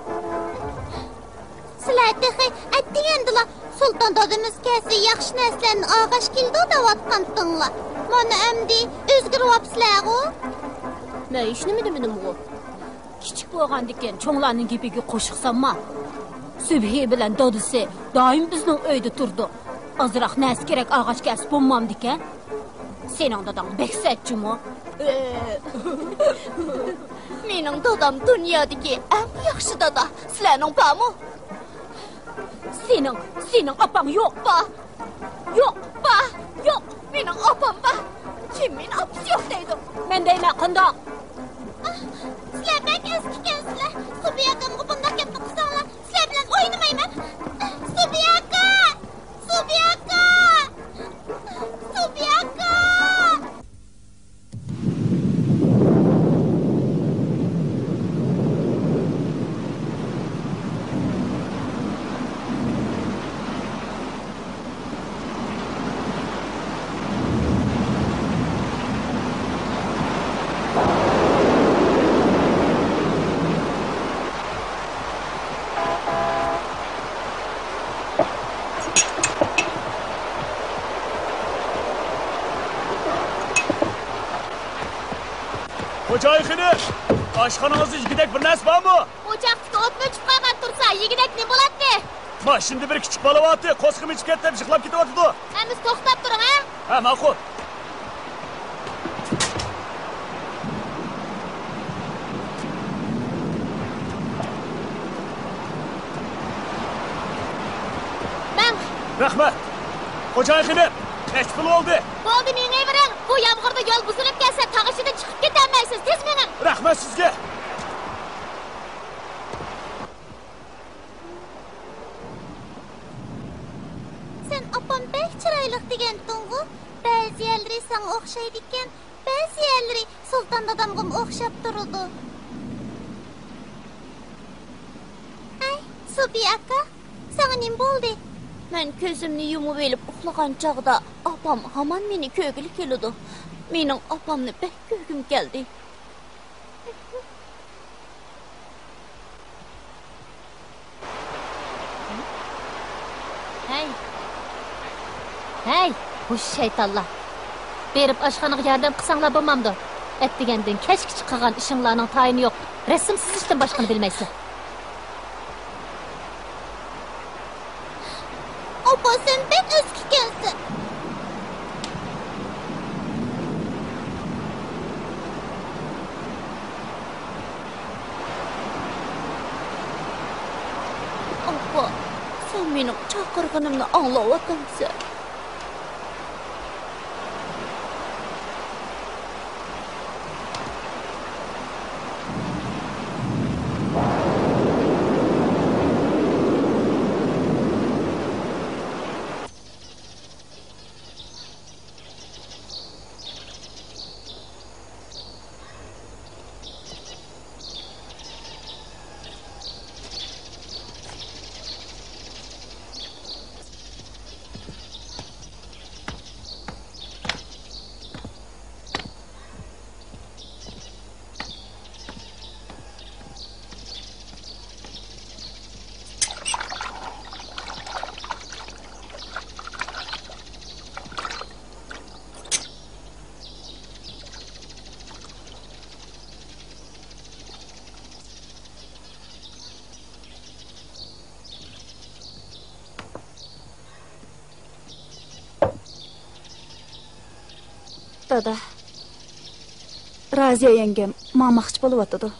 سىلەر تېخى ئەتىگەندىلا سۇلتان دادىمىز كەلسە ياخشى نەرسىلەرنى ئالغاچ كېلىدۇ دەۋاتقانتىڭلار. مانا ئەمدى ئۆزگىرىۋاپسىلەرغۇ؟ مەن ھېچنېمە دېمىدىمغۇ. كىچىك بولغاندىكىن چوڭلارنىڭ گېپىگە قوشۇق سالما. سۈبھى بىلەن دادىسى دائىم بىزنىڭ ئۆيدە تۇرىدۇ. ئازراق نەرسە كېرەك ئالغاچ كەلسە بولمامدىكەن؟ سېنىڭ داداڭ بەك سەت جۇمۇ. مېنىڭ دادام دۇنيادىكى ئەڭ ياخشى دادا. سىلەرنىڭ بارمۇ؟ سېنىڭ، سېنىڭ ئاپاڭ يوق. بار. يوق، بار. يوق، مېنىڭ ئاپام بار. كىم مېنى ئاپىسى يوق دەيدۇ؟ مەن دەيمەن، قانداق؟ ئاھ، سىلەر بەك ئەسكىكەنسىلەر. سۇبى ئاكامغا بۇنداق گەپنى قىلساڭلار، سىلەر بىلەن ئوينىمايمەن. سۇبى ئاكا! سۇبى ئاكا! سۇبى ئاكا! خوجايىن خېنىم، ئاشخانىڭىزدا يېگۈدەك بىر نەرسە بارمۇ؟ ئوچاقتىكى ئوتمۇ ئۆچۈپ قالغان تۇرسا، يېگۈدەك نېمە بولاتتى؟ ماشىنىدا بىر كىچىك بالا بارتى، قورسىقىم ئېچىپ كەتتى دەپ يىغلاپ كېتىۋاتىدۇ. ئەمىسە توختاپ تۇرۇڭ، ھە؟ ھە، ماقۇل. مەن. رەھمەت. خوجايىن خېنىم، نەچچە پۇل بولدى؟ بولدى، مېڭىۋېرىڭ. بۇ يامغۇردا يول بۇزۇلۇپ كەتسە، تاغ ئىچىدىن چىقىپ كېتەلمەيسىز. تېز مېڭىڭ. رەھمەت سىزگە. سەن ئاپام بەك چىرايلىق دېگەنتىڭغۇ؟ بەزى يەرلىرى ساڭا ئوخشايدىكەن، بەزى يەرلىرى سۇلتان دادامغىمۇ ئوخشاپ تۇرىدۇ. ھەي، سۇبى ئاكا، ساڭا نېمە بولدى؟ مەن كۆزۈمنى يۇمۇۋېلىپ ئۇخلىغان چاغدا ئاپام ھامان مېنى كۆرگىلى كېلىدۇ. مېنىڭ ئاپامنى بەك كۆرگۈم كەلدى. ھەي! ھەي! ھۇش شەيتانلار! بېرىپ ئاشخانىغا ياردەم قىلساڭلار بولمامدۇ؟ ئەتىگەندىن كەچكىچە قىلغان ئىشىڭلارنىڭ تايىنى يوق. رەسىم سىزىشتىن باشقىنى بىلمەيسىلەر. ئاپا، سەن بەك ئەسكىكەنسەن. ئاپا، سەن مېنىڭ چاقىرغىنىمنى ئاڭلاۋاتامسەن؟ دادا، رازىيە يەڭگەم ماڭماقچى بولۇۋاتىدۇ.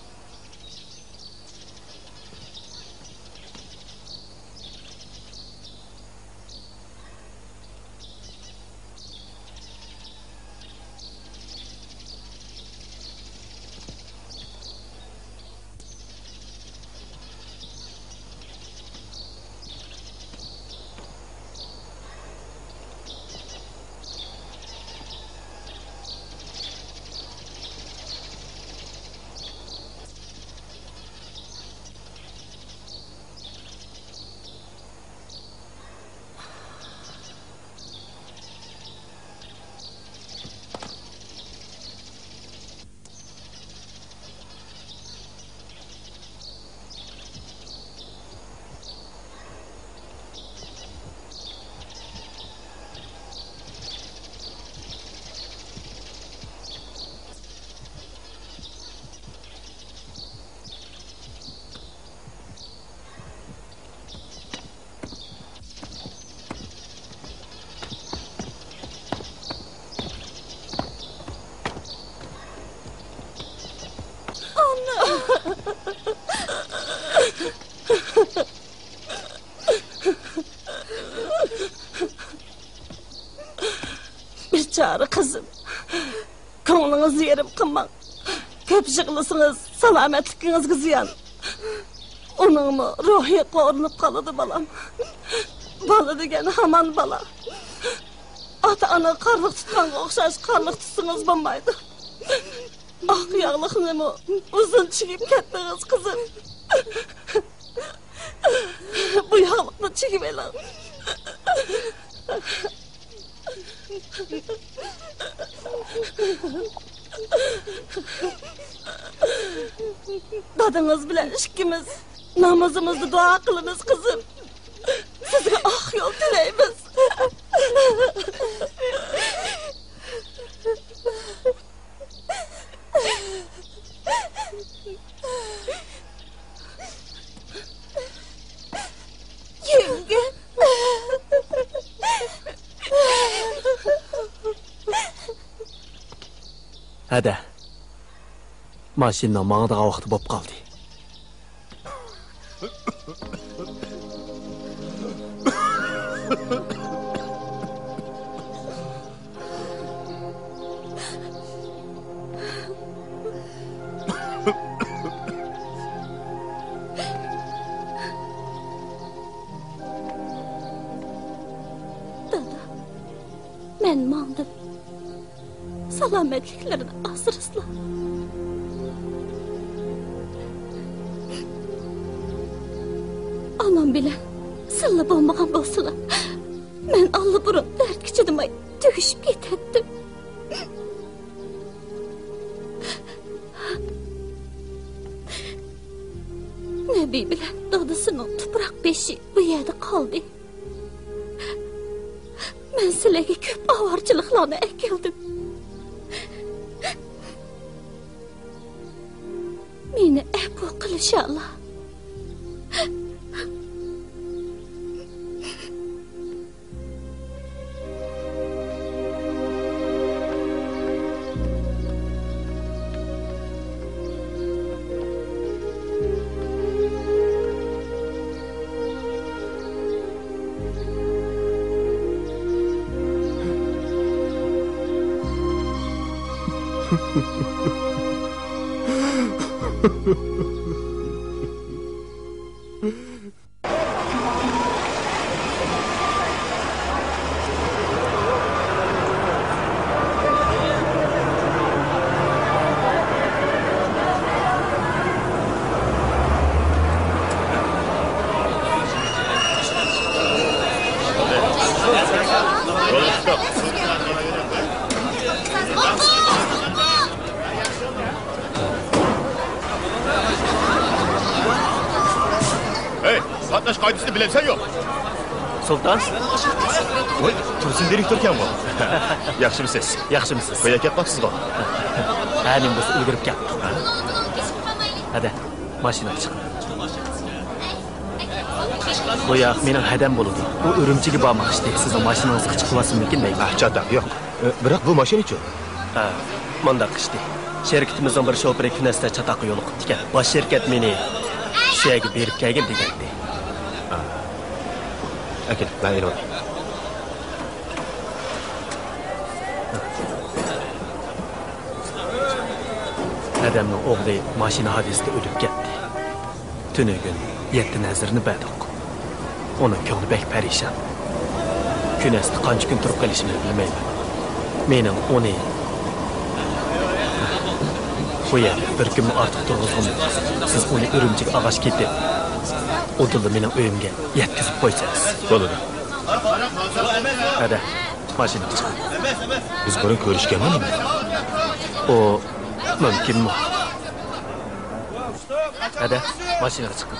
بىچارە قىزىم. كۆڭلىڭىزنى يېرىم قىلماڭ. كۆپ يىغلىسىڭىز، سالامەتلىكىڭىزگە زىيان. ئۇنىڭمۇ روھى قورۇنۇپ قالىدۇ، بالام. بالا دېگەن ھامان بالا. ئاتا-ئانا قارلىق تۇتقانغا ئوخشاش قارلىق تۇتسىڭىز بولمايدۇ. ئاق ياغلىقنىمۇ ئۇزۇن چىگىپ كەتتىڭىز، قىزىم. بۇ ياغلىقنى چىگىۋېلىڭ. دادىڭىز بىلەن ئىككىمىز نامىزىمىزدا دۇئا قىلىمىز، قىزىم. سىزگە ئاق يول تىلەيمىز. يەڭگە. ھەدە، ماشىنىنىڭ ماڭىدىغان ۋاقتى بولۇپ قالدى. دادا، مەن ماڭدىم. سالامەتلىكلىرىنى ئاسرىسىلا. ئانام بىلەن سىللا بولمىغان بولسىلا، مەن ئاللىبۇرۇن دەردكە چىدىماي تۈگىشىپ كېتەتتىم. نەبى بىلەن دادىسىنىڭ تۇپراق بېشى بۇ يەردە قالدى. مەن سىلەرگە كۆپ ئاۋارىچىلىقلارنى ئەكەلدىم. مېنى ئەپۇ قىلىشالا. ھەي، قاتناش قائىدىسىنى بىلەمسەن يوق؟ سۇلتان؟ ۋاي، تۇرسۇن دىرېكتوركەنغۇ. ياخشىمۇسىز؟ ياخشىمۇسىز؟ بۇ يەرگە كەپ قاپسىزغۇ؟ ھە، نېمە بولسا ئۈلگۈرۈپ كەپتۇق. ھەدە، ماشىنىغا چىقىڭ. بۇ ياق مېنىڭ ھەدەم بولىدۇ. ئۇ ئۈرۈمچىگە بارماقچى. سىزنىڭ ماشىنىڭىزغا چىقىۋالسىممىكىن دەيمەن. ھە، چاتاق يوق. ئە، بىراق بۇ ماشىنا ئۈچۈن. ھە، مۇنداق ئىشتى. شىركىتىمىزنىڭ بىر شوپۇرى كۈنەستە چاتاققا يولۇقۇپتىكەن. باش شىركەت مېنى شۇ يەرگە بېرىپ كەلگىن دېگەنتى. ھە. ئەكېل، مەن ئېلىۋالاي. ئادەمنىڭ ئوغلى ماشىنا ھادىسىسىدە ئۆلۈپ كەتتى. تۈنۈگۈن يەتتە نەزىرنى بەردۇق. ئۇنىڭ كۆڭلى بەك پەرىشان. كۈنەستە قانچە كۈن تۇرۇپ قېلىشىنى بىلمەيمەن. مېنىڭ ئۇنى بۇ يەردە بىر كۈنمۇ ئارتۇق تۇرغۇزغۇم يوق. سىز ئۇنى ئۈرۈمچىگە ئالغاچ كېتىپ، ئۇدۇللا مېنىڭ ئۆيۈمگە يەتكۈزۈپ قويسىڭىز. بولىدۇ. ھەدە، ماشىنىغا چىقىڭ. بىز بۇرۇن كۆرۈشكەنمۇ نېمە؟ ئۇ مۇمكىنمۇ؟ ھەدە، ماشىنىغا چىقىڭ.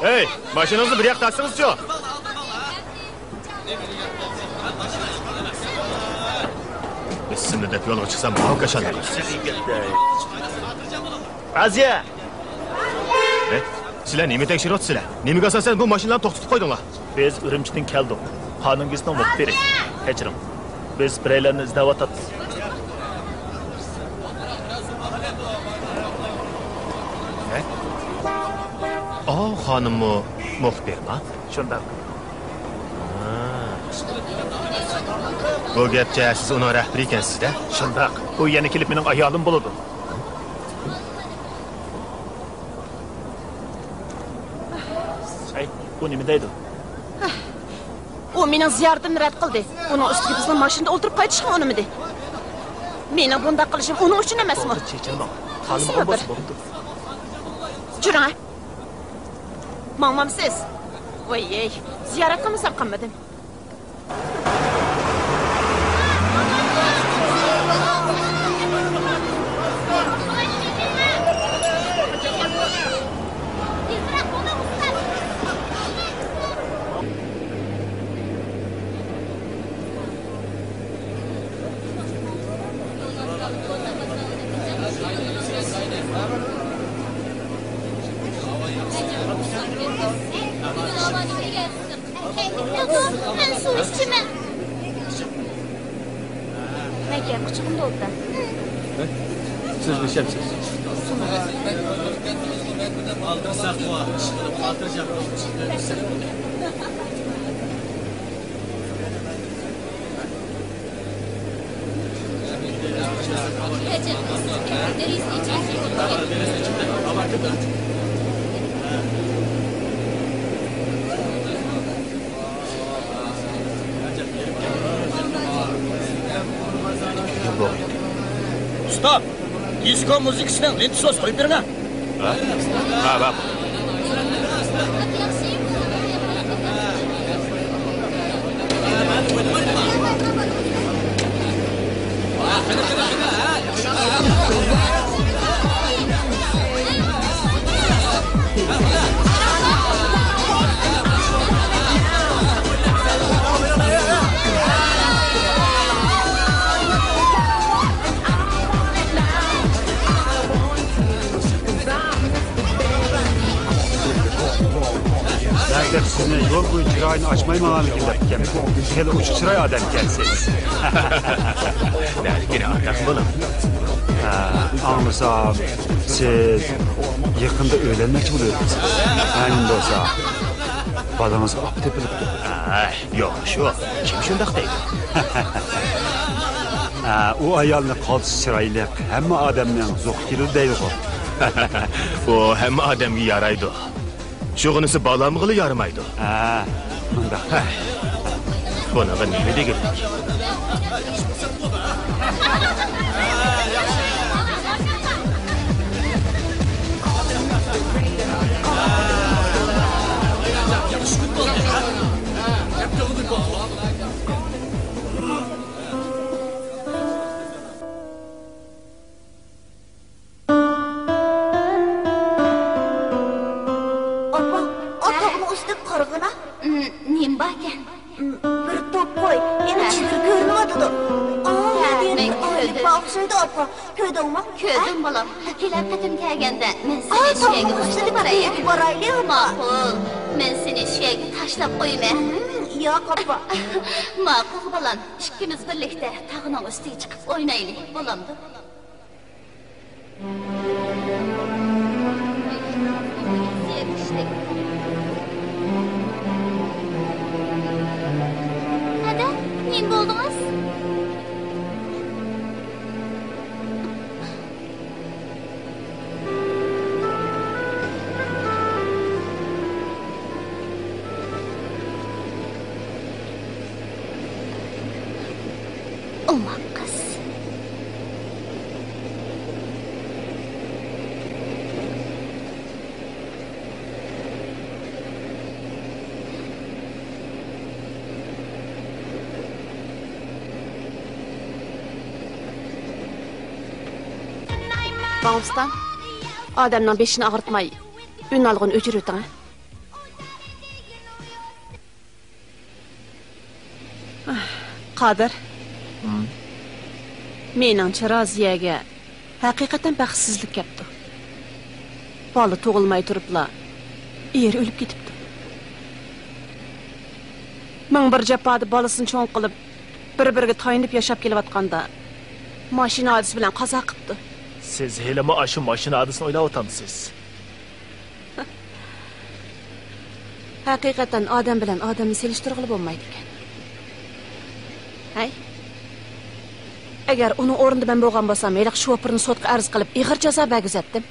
ھەي، ماشىنىڭىزنى بىر ياققا تارتسىڭىزچۇ؟ بىسمىللا دەپ يولغا چىقسام، ماۋۇ كاشاندا قالىسىز. ئازىيە! ھەي، سىلەر نېمە تەكشۈرۈۋاتىسىلەر؟ نېمىگە ئاساسەن بۇ ماشىنىلارنى توختىتىپ قويدۇڭلار؟ بىز ئۈرۈمچىدىن كەلدۇق. خانىم گېزىتنىڭ مۇخبىرى. كەچۈرۈڭ. بىز بىرەيلەننى ئىزدەۋاتاتتۇق. ھە؟ ئاۋۇ خانىممۇ مۇخبىرما؟ شۇنداق. ھا. بۇ گەپچە سىز ئۇنىڭ رەھبىرى ئىكەنسىز-دە؟ شۇنداق. ئۇ يەنە كېلىپ مېنىڭ ئايالىم بولىدۇ. ئەي، ئۇ نېمە دەيدۇ؟ ئۇ مېنىڭ زىيارىتىمنى رەت قىلدى. ئۇنىڭ ئۈستىگە بىزنىڭ ماشىنىدا ئولتۇرۇپ قايتىشقا ئۇنىمىدى. مېنىڭ بۇنداق قىلىشىم ئۇنىڭ ئۈچۈن ئەمەسمۇ؟ بولدى، چېچىلماڭ. خانىم بولمىسا بولىدۇ. جۈرۈڭ، ھە. ماڭمامسىز؟ ۋاي، زىيارەت قىلمىسام قىلمىدىم. مەن سۇ ئىچىمەن. مەن كەل، قۇچىقىمدا ئولتۇر. سىز بىشەمسىز؟ ئۇستا، دىسكو مۇزىكىسىنىڭ لېنتىسى بولسا قويۇپ بېرىڭە. ھە؟ ھە، بار. بەزىلەر سىزنى يول بويى چىرايىنى ئاچماي ماڭامىكىن دەپتىكەن. خېلى ئوچۇق چىراي ئادەمكەنسىز. نەدىكىنى ئارتاق بولۇڭ. ھە، ئاڭلىسام، سىز يېقىندا ئۆيلەنمەكچى بولۇۋاتىسىز. ئەمدى بولسا، بالىڭىزغا ئاپا تېپىلىپتۇ. ھە، يوق، شۇ. كىم شۇنداق دەيدۇ؟ ھە، ئۇ ئايالنى قالتىس چىرايلىق، ھەممە ئادەمنىڭ زوقى كېلىدۇ دەيدىغۇ. ئۇ ھەممە ئادەمگە يارايدۇ. شۇغىنىسى بالامغىلا يارىمايدۇ. ھە، مۇنداق. ھە. بۇنىڭغا نېمە دېگۈلۈك؟ ئاپا، ئاتاقنىڭ ئۈستىگە قارىغىنا. نېمە باركەن؟ بىر توپ قوي، يەنە چېدىر كۆرۈنۈۋاتىدۇ. ئوخشايدۇ، ئاپا. كۆردۈڭمۇ؟ كۆردۈم، بالام. كېلەر قېتىم كەلگەندە مەن سېنى شۇ يەرگە قوشۇپ باراي. ئاپا، بارىلى، ئاپا. ماقۇل. مەن سېنى شۇ يەرگە تاشلاپ قويىمەن. ھىم، ياق، ئاپا. ماقۇل، بالام. ئىككىمىز بىرلىكتە تاغنىڭ ئۈستىگە چىقىپ ئوينايلى، بولامدۇ؟ ھەدە، نېمە بولدىڭىز؟ ئوماق قىز. ماڭغۇستان، ئادەمنىڭ بېشىنى ئاغرىتماي، ئۈنئالغۇنى ئۆچۈرۈۋېتىڭ، ھە؟ قادىر. ھىم؟ مېنىڭچە، رازىيەگە ھەقىقەتەن بەختسىزلىك كەپتۇ. بالا تۇغۇلماي تۇرۇپلا ئېرى ئۆلۈپ كېتىپتۇ. مىڭ بىر جاپادا بالىسىنى چوڭ قىلىپ، بىر-بىرىگە تايىنىپ ياشاپ كېلىۋاتقاندا، ماشىنا ھادىسىسى بىلەن قازا قىپتۇ. سىز ھېلىمۇ ئاشۇ ماشىنا ھادىسىسىنى ئويلاۋاتامسىز؟ ھەقىقەتەن ئادەم بىلەن ئادەمنى سېلىشتۇرغىلى بولمايدىكەن. ھەي، ئەگەر ئۇنىڭ ئورنىدا مەن بولغان بولسام، ھېلىقى شوپۇرنى سوتقا ئەرز قىلىپ، ئېغىر جازا بەرگۈزەتتىم.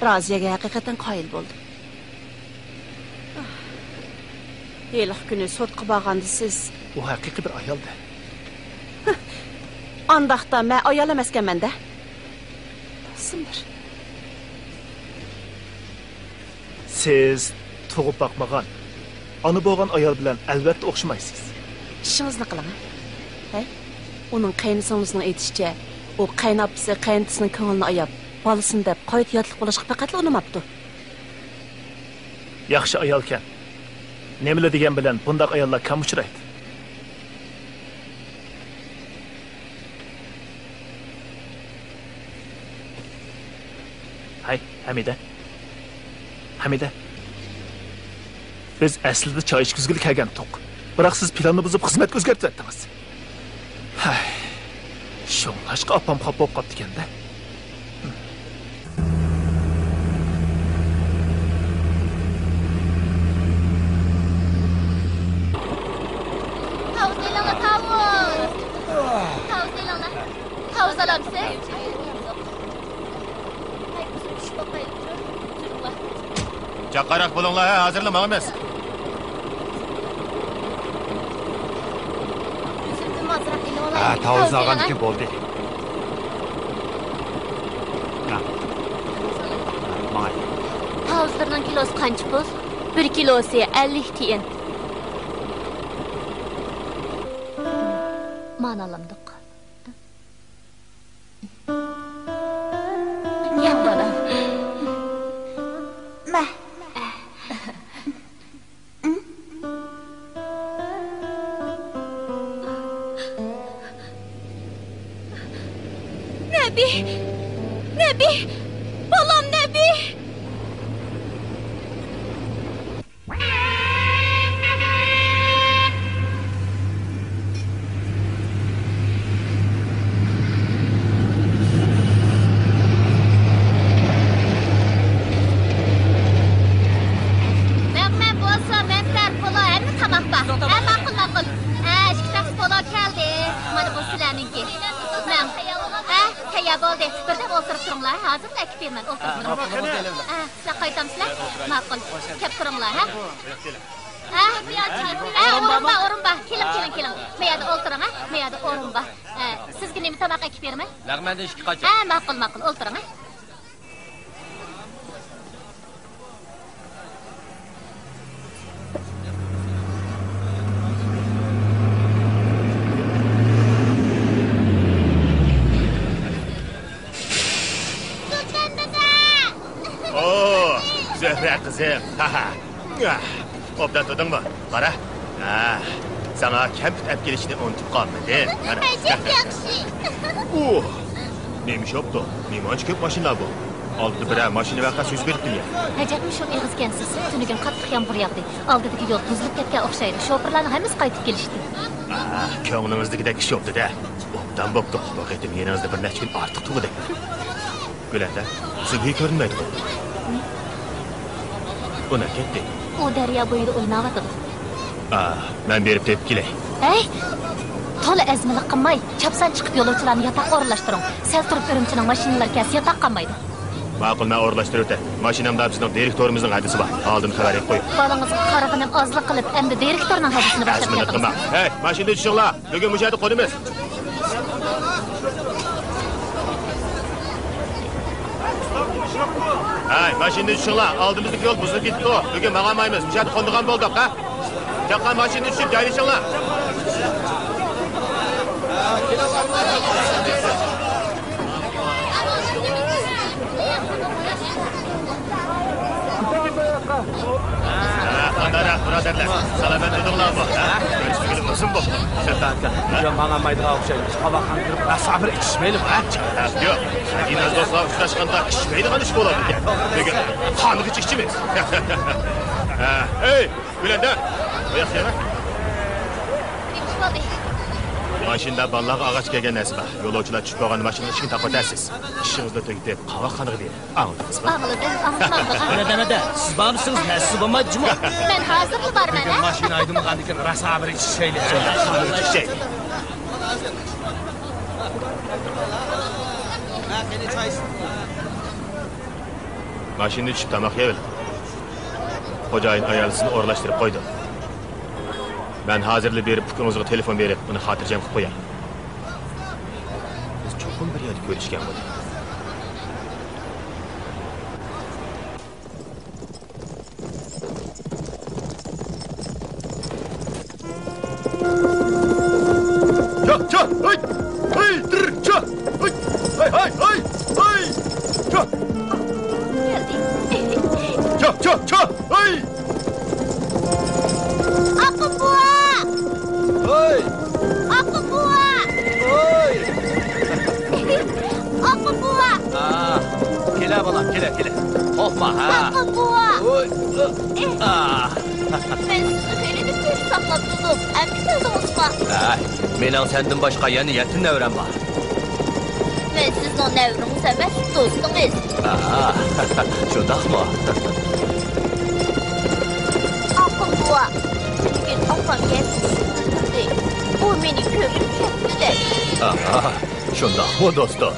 رازىيەگە ھەقىقەتەن قايىل بولدۇم. ھېلىقى كۈنى سوتقا بارغاندا سىز، ئۇ ھەقىقىي بىر ئايالدى. ئانداقتا مەن ئايال ئەمەسكەنمەن-دە. تاپسىمدۇر. سىز تۇغۇپ باقمىغان، ئانا بولغان ئايال بىلەن ئەلۋەتتە ئوخشىمايسىز. ئىشىڭىزنى قىلىڭ، ھە؟ ھەي، ئۇنىڭ قېيىنسىڭلىسىنىڭ ئېيتىشىچە، ئۇ قېيىنئاپىسى قېيىنتىسىنىڭ كۆڭلىنى ئاياپ، بالىسىنى دەپ قايتا ياتلىق بولۇشقا پەقەتلا ئۇنىماپتۇ. ياخشى ئايالكەن. نېمىلا دېگەن بىلەن بۇنداق ئاياللار كەم ئۇچرايدۇ. ھەي، ھەمىدە. ھەمىدە. بىز ئەسلىدە چاي ئىچكۈزگىلى كەلگەنتۇق. بىراق سىز پىلاننى بۇزۇپ خىزمەتكە ئۆزگەرتىۋەتتىڭىز. ھەي. شۇڭلاشقا ئاپام خاپا بولۇپ قاپتىكەن-دە. تاۋۇز ئېلىڭلار، تاۋۇز! تاۋۇز ئېلىڭلار. تاۋۇز ئالامسىز؟ جاققاراق بولۇڭلار، ھە، ھازىرلا ماڭىمىز. ھە، تاۋۇزنى ئالغاندىكىن بولدى. ھە. ماڭاي. تاۋۇزلىرىنىڭ كىلوسى قانچە پۇل؟ بىر كىلوسى ئەللىك تىيىن. مانا ئالامدۇق. ياق، بالام. مە. نەبى! نەبى! بالام نەبى! مەن، مەن بولسا مەنتەر، پولو، ھەممە تاماق بار. ھە، ماقۇل، ماقۇل. ھە، ئىككى تەخسە پولو كەلدى. مانا بۇ سىلەرنىڭكى. مەن. ھە، تەييار بولدى. بىردەم ئولتۇرۇپ تۇرۇڭلار. ھازىرلا ئەكىپ بېرىمەن. ئولتۇرۇپ تۇرۇڭ. ھە، سىلەر قايتامسىلەر؟ ماقۇل. كەپ تۇرۇڭلار، ھە؟ ھە؟ ھە، ئورۇن بار، ئورۇن بار. كېلىڭ، كېلىڭ، كېلىڭ. مەيەردە ئولتۇرۇڭ، ھە؟ مەيەردە ئورۇن بار. ھە، سىزگە نېمە تاماق ئەكىپ بېرىمەن؟ لەغمەندىن ئىككى قاچا. ھە، ماقۇل، ماقۇل. ئولتۇرۇڭ، ھە؟ ئو، زۆھرە قىزىم. ھا، ھا. ئوبدان تۇردۇڭمۇ؟ قارا. ھا. ساڭا كەمپۈت ئەپ كېلىشنى ئۇنتۇپ قالمىدىم. قاراڭ. ئەجەب ياخشى. ئۇھ! نېمە ئىش بوپتۇ؟ نېمانچە كۆپ ماشىنىلار بۇ؟ ئالدىدا بىرەر ماشىنا ۋەقەسى يۈز بېرىپتىمۇ يا؟ ئەجەبمۇ شۇ ئېغىزكەنسىز. تۈنۈگۈن قاتتىق يامغۇر ياغدى. ئالدىدىكى يول بۇزۇلۇپ كەتكەن ئوخشايدۇ. شوپۇرلارنىڭ ھەممىسى قايتىپ كېلىشتى. ئاھ، كۆڭلىڭىزدىكىدەك ئىش بوپتۇ-دە. ئوبدان بوپتۇ. بۇ قېتىم يېنىڭىزدا بىر نەچچە كۈن ئارتۇق تۇرغۇدەك. گۈلەندە، سۈبھى كۆرۈنمەيدىغۇ؟ ئۇ نەگە كەتتى؟ ئۇ دەريا بويىدا ئويناۋاتىدۇ. ئاھ، مەن بېرىپ تېپىپ كېلەي. ھەي! تولا ئەزمىلىك قىلماي، چاپسان چىقىپ يولۇچىلارنى ياتاققا ئورۇنلاشتۇرۇڭ. سەل تۇرۇپ ئۈرۈمچىنىڭ ماشىنىلىرى كەلسە ياتاق قالمايدۇ. ماقۇل، مەن ئورۇنلاشتۇرۇۋېتەي. ماشىنامدا بىزنىڭ دىرېكتورىمىزنىڭ ھەدىسى بار. ئالدىن خەۋەر ئېلىپ قويۇڭ. بالىڭىزغا قارىغىنىم ئازلا قىلىپ، ئەمدى دىرېكتورنىڭ ھەدىسىنى باشلاپ كەتتىڭىز. ھەي، ماشىنىدىن چۈشۈڭلار. بۈگۈن مۇشۇ يەردە قونىمىز. ھەي، ماشىنىدىن چۈشۈڭلار. ئالدىمىزدىكى يول بۇزۇلۇپ كېتىپتۇ. بۈگۈن ماڭالمايمىز. مۇشۇ يەردە قونىدىغان بولدۇق، ھە؟ چاققان ماشىنىدىن چۈشۈپ جايلىشىڭلار. ھە، قانداقراق بۇرادەرلەر؟ سالامەت تۇردۇڭلارمۇ؟ ھە؟ كۆرۈشمىگىلى ئۇزۇن بوپتۇ. سەپەر ئاكا، بۈگۈن ماڭالمايدىغان ئوخشايمىز. قاۋاقخانىغا كىرىپ راسا بىر ئىچىشمەيلىمۇ، ھە؟ ياق، ئەزىز دوستلار ئۇچراشقاندا ئىچمەيدىغان ئىش بولىدىكەن. بۈگۈن قانغىچە ئىچىمىز. ھە، ئەي، گۈلەندە، ئۇ ياققا كەلمە. نېمە ئىش بولدى؟ ماشىنىدا بالىلارغا ئالغاچ كەلگەن نەرسە بار. يولۇچىلار چۈشۈپ بولغان ماشىنىنىڭ ئىشىكىنى تاقىۋەتەرسىز. ئىشىڭىزنى تۈگىتىپ، قاۋاقخانىغا بېرىڭ. ئاڭلىدىڭىزمۇ؟ ئاڭلىدىم، ئاڭلىمامدىغان. ھەدە، ھەدە، سىز بارمىسىڭىز نەرسىسى بولمايدۇ جۇمۇ. مەن ھازىرلا بارىمەن، ھە؟ ماشىنا ھەيدىمىغاندىن كېيىن راسا بىر ئىچىشەيلى. شۇنداق، قانغىچە ئىچىشەيلى. ماشىنىدىن چۈشۈپ تاماق يەۋېلىڭ. خوجايىن ئايال سىزنى ئورۇنلاشتۇرۇپ قويىدۇ. مەن ھازىرلا بېرىپ ئۇكىڭىزغا تېلېفون بېرىپ، ئۇنى خاتىرجەم قىلىپ قوياي. بىز چوقۇم بىر يەردە كۆرۈشكەن بولدۇق. چا، چا، ھەي! ھەي، تىر، چا، ھەي! ھەي، ھەي، ھەي، ھەي! چا! چا، چا، چا، ھەي! ئاققۇم بوۋا! ھەي! ئاققۇم بوۋا! ھەي! ئاققۇم بوۋا! ھا، كېلە بالام، كېلە، كېلە. قورقما، ھا. ئاققۇم بوۋا! ھوي. ئا. مەن سىزنى خېلىدىن بېرى ساقلاپ تۇردۇم. ئەمدى كەلدىڭىزمۇ؟ ھە، مېنىڭ سەندىن باشقا يەنە يەتتە نەۋرەم بار. مەن سىزنىڭ نەۋرىڭىز ئەمەس، دوستىڭىز. ئا، شۇنداقمۇ؟ ئاققۇم بوۋا، بۈگۈن ئاپام يەنە سىزنى كۆردى. ئۇ مېنى كۆرۈپ كەتتى دەيدۇ. ئا، شۇنداقمۇ، دوستۇم؟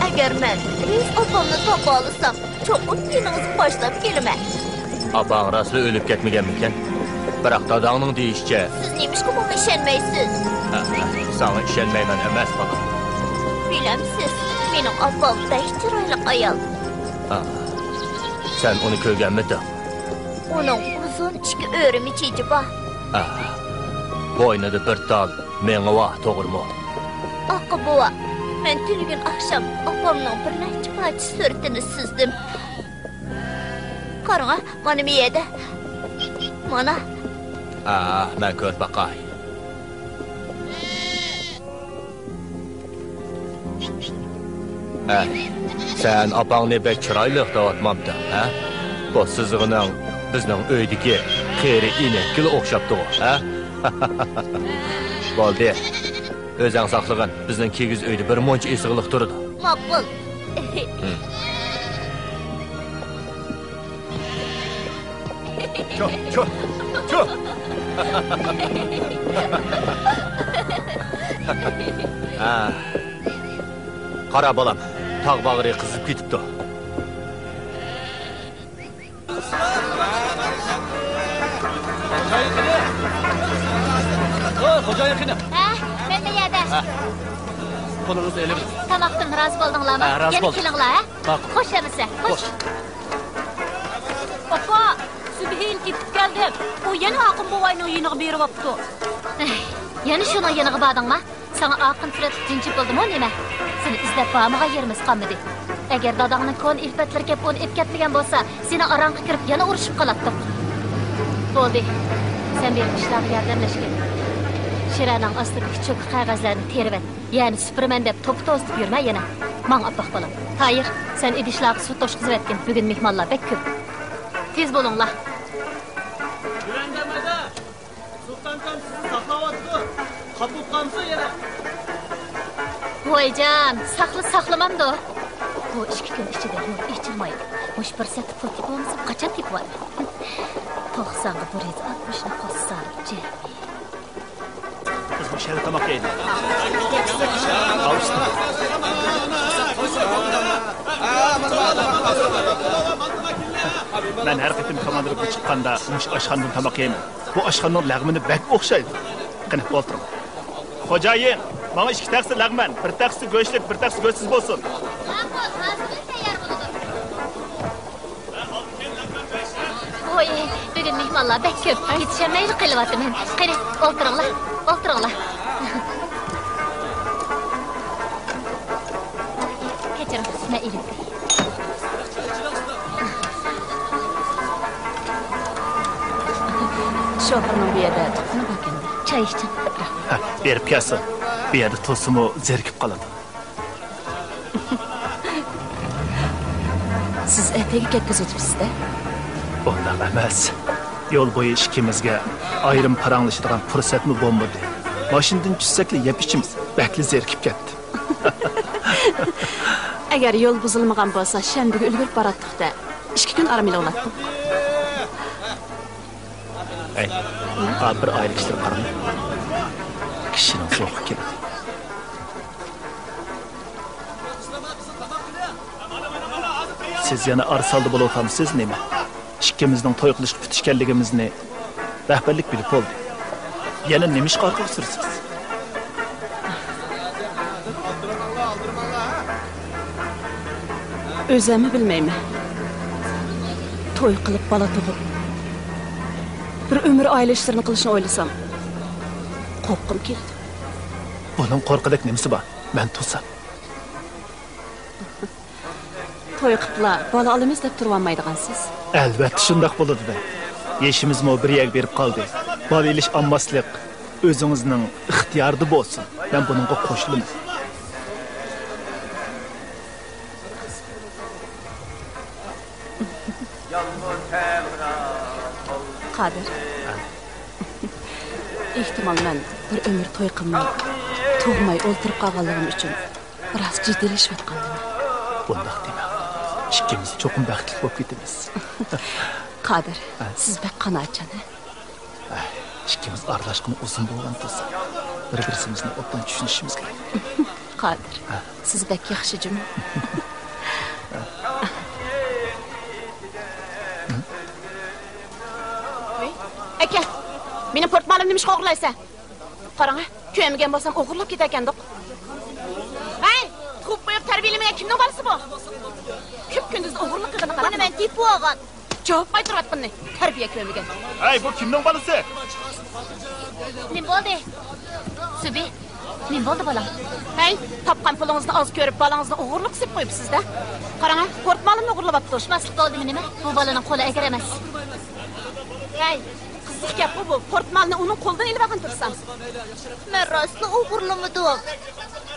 ئەگەر مەن ئۆز ئاپامنى تاپالىسام، چوقۇم يېنىڭىزغا باشلاپ كېلىمەن. ئاپاڭ راستلا ئۆلۈپ كەتمىگەنمىكەن؟ بىراق داداڭنىڭ دېيىشىچە. سىز نېمىشقا ماڭا ئىشەنمەيسىز؟ ھە، ساڭا ئىشەنمەيمەن ئەمەس، بالام. بىلەمسىز، مېنىڭ ئاپام بەك چىرايلىق ئايال. ھە، سەن ئۇنى كۆرگەنمىدىڭ؟ ئۇنىڭ ئۇزۇن ئىككى ئۆرۈمە چېچى بار. ھە، بوينىدا بىر تال مېڭە بار، توغرىمۇ؟ ئاقا بوۋا، مەن تۈنۈگۈن ئاخشام ئاپامنىڭ بىر نەچچە پارچە سۈرىتىنى سىزدىم. قاراڭا، مانا مۇ يەردە. مانا. ئا، مەن كۆرۈپ باقاي. ھە، سەن ئاپاڭنى بەك چىرايلىق دەۋاتمامتىڭ، ھە؟ بۇ سىزىغىنىڭ بىزنىڭ ئۆيدىكى قېرى ئىنەككىلا ئوخشاپتىغۇ، ھە؟ بولدى. ئۆزەڭ ساقلىغىن، بىزنىڭ كىگىز ئۆيدە بىر مۇنچە ئېسىقلىق تۇرىدۇ. ماقۇل. چۇھ، چۇھ، چۇھ! ھە. قارا بالام، تاغ باغرى قىزىپ كېتىپتۇ. ھە، مەن بۇ يەردە. ھە. قولىڭىزنى ئېلىڭ. تاماقتىن رازى بولدۇڭلارمۇ؟ ھە، رازى بولدۇق. يەنە كېلىڭلار، ھە؟ ماقۇل. خوش ئەمىسە، خوش. خوش. ئاپا، سۈبھىنى تېپىپ كەلدىم. ئۇ يەنە ئاقىن بوۋاينىڭ يېنىغا بېرىۋاپتۇ. ئەي، يەنە شۇنىڭ يېنىغا باردىڭما؟ ساڭا ئاقىن سۈرەتلىك جىنچىپ بولدىمۇ نېمە؟ سېنى ئىزدەپ بارمىغان يېرىمىز قالمىدى. ئەگەر داداڭنىڭ كونا ئىلپەتلىرى كەپ ئۇنى ئېلىپ كەتمىگەن بولسا، سېنىڭ ئاراڭغا كىرىپ يەنە ئۇرۇشۇپ قالاتتۇق. بولدى. سەن بېرىپ ئىشلارغا ياردەملەشكىن. شىرەنىڭ ئاستىدىكى چوكا قەغەزلەرنى تېرىۋەت. يەنى سۈپۈرىمەن دەپ توپا توزۇتۇپ يۈرمە يەنە. ماڭ ئاپپاق بالام. تايىر، سەن ئىدىشلارغا سۇ توشقۇزۇۋەتكىن. بۈگۈن مېھمانلار بەك كۆپ. تېز بولۇڭلار. يۈرەڭدە مەدە! سۇلتانكام سىزنى ساقلاۋاتىدۇ. خاپا بولۇپ قالمىسۇن يەنە. ۋايجان، ساقلا ساقلىمامدۇ؟ بۇ ئىككى كۈن ئىچىدە يول ئېچىلمايدۇ. مۇشۇ پۇرسەتتە پۇل تېپىۋالمىسام، قاچان تېپىۋالىمەن؟ توقسانغا بىر يۈز ئاتمىشنى قوشسام، جەمئىي. بىز مۇشۇ يەردە تاماق يەيلى. مەن ھەر قېتىم كاماندا بىلەن چىققاندا مۇشۇ ئاشخانىدىن تاماق يەيمەن. بۇ ئاشخانىنىڭ لەغمىنى بەك ئوخشايدۇ. قېنى، ئولتۇرۇڭ. خوجايىن، ماڭا ئىككى تەخسە لەغمەن، بىر تەخسە گۆشلۈك، بىر تەخسە گۆشسىز بولسۇن. ماقۇل، ھازىرلا تەييار بولىدۇ. ۋوي، بۈگۈن مېھمانلار بەك كۆپ، يېتىشەلمەيلا قېلىۋاتىمەن. قېنى، ئولتۇرۇڭلار، ئولتۇرۇڭلار. كەچۈرۈڭ، مەن ئېلىپ بېرەي. شوپۇرنىڭ بۇ يەردە تۇغقىنى باركەن. چاي ئىچىڭ. ھە، بېرىپ كەلسۇن. بۇ يەردە تۇرسىمۇ زېرىكىپ قالىدۇ. سىز ئەتىگە كەتكۈزۈۋېتىپسىز-دە؟ ئۇنداق ئەمەس. يول بويى ئىككىمىزگە ئايرىم پاراڭلىشىدىغان پۇرسەتمۇ بولمىدى. ماشىنىدىن چۈشسەكلا يەپ ئىچىمىز. بەكلا زېرىكىپ كەتتىم. ئەگەر يول بۇزۇلمىغان بولسا، شەنبىگە ئۈلگۈرۈپ باراتتۇق-دە. ئىككى كۈن ئارام ئېلىۋالاتتۇق. ئەي، ھا، بىر ئائىلە كىشىلىرى قارىماي. كىشىنىڭ زوقى كېلىدۇ. سىز يەنە ئارىسالدا بولۇۋاتامسىز نېمە؟ ئىككىمىزنىڭ توي قىلىشقا پۈتۈشكەنلىكىمىزنى رەھبەرلىك بىلىپ بولدى. يەنە نېمە ئىشقا ئارقىغا سۈرىسىز؟ ئۆزەممۇ بىلمەيمەن. توي قىلىپ، بالا تۇغۇپ، بىر ئۆمۈر ئائىلە ئىشلىرىنى قىلىشنى ئويلىسام، قورققۇم كېلىدۇ. بۇنىڭ قورقىدەك نېمىسى بار؟ مەن تۇرسام. توي قىپلا، بالا ئالىمىز دەپ تۇرۇۋالمايدىغانسىز؟ ئەلۋەتتە شۇنداق بولىدۇ-دە. يېشىمىزمۇ بىر يەرگە بېرىپ قالدى. بالا ئېلىش ئالماسلىق ئۆزىڭىزنىڭ ئىختىيارىدا بولسۇن. مەن بۇنىڭغا قوشۇلىمەن. قادىر. ئېھتىمال، مەن بىر ئۆمۈر توي قىلماي، تۇغماي ئولتۇرۇپ قالغانلىقىم ئۈچۈن راست جىددىيلىشىۋاتقاندىمەن. بۇنداق دېمەڭ. ئىككىمىز چوقۇم بەختلىك بولۇپ كېتىمىز. قادىر، ھە؟ سىز بەك قانائەتچان، ھە؟ ئىككىمىز ئارىلاشقىنى ئۇزۇن بولغان تۇرسا، بىر-بىرىمىزنى ئوبدان چۈشىنىشىمىز كېرەك. قادىر، ھە؟ سىز بەك ياخشى جۇمۇ. ھە؟ ئەكەل، مېنىڭ پورتمالىمنى نېمىشقا ئوغرىلايسەن؟ قاراڭ، كۆرمىگەن بولسام ئوغرىلاپ كېتەركەندۇق. ھەي، تۇغۇپ قويۇپ تەربىيەلىمىگەن كىمنىڭ بالىسى بۇ؟ كۈپ-كۈندۈزدە ئوغرىلىق قىلغىنىغا قاراڭ. بۇنى مەن تېپىۋالغان. جاۋاب قايتۇرۇۋاتقىنىنى، تەربىيە كۆرمىگەن. ھەي، بۇ كىمنىڭ بالىسى؟ نېمە بولدى؟ سۈبى، نېمە بولدى بالام؟ ھەي، تاپقان پۇلىڭىزنى ئاز كۆرۈپ، بالاڭىزنى ئوغرىلىق قىلىپ قويۇپسىز-دە. قاراڭ، پورتمالىمنى ئوغرىلاۋاپتۇ. ئۇقماسلىق بولدىمۇ نېمە؟ بۇ بالىنىڭ قولى ئەگرى ئەمەس. ھەي، قىزىق گەپقۇ بۇ، پورتمالنى ئۇنىڭ قولىدىن ئېلىۋالغان تۇرسام. مەن راستلا ئوغرىلىمىدىم.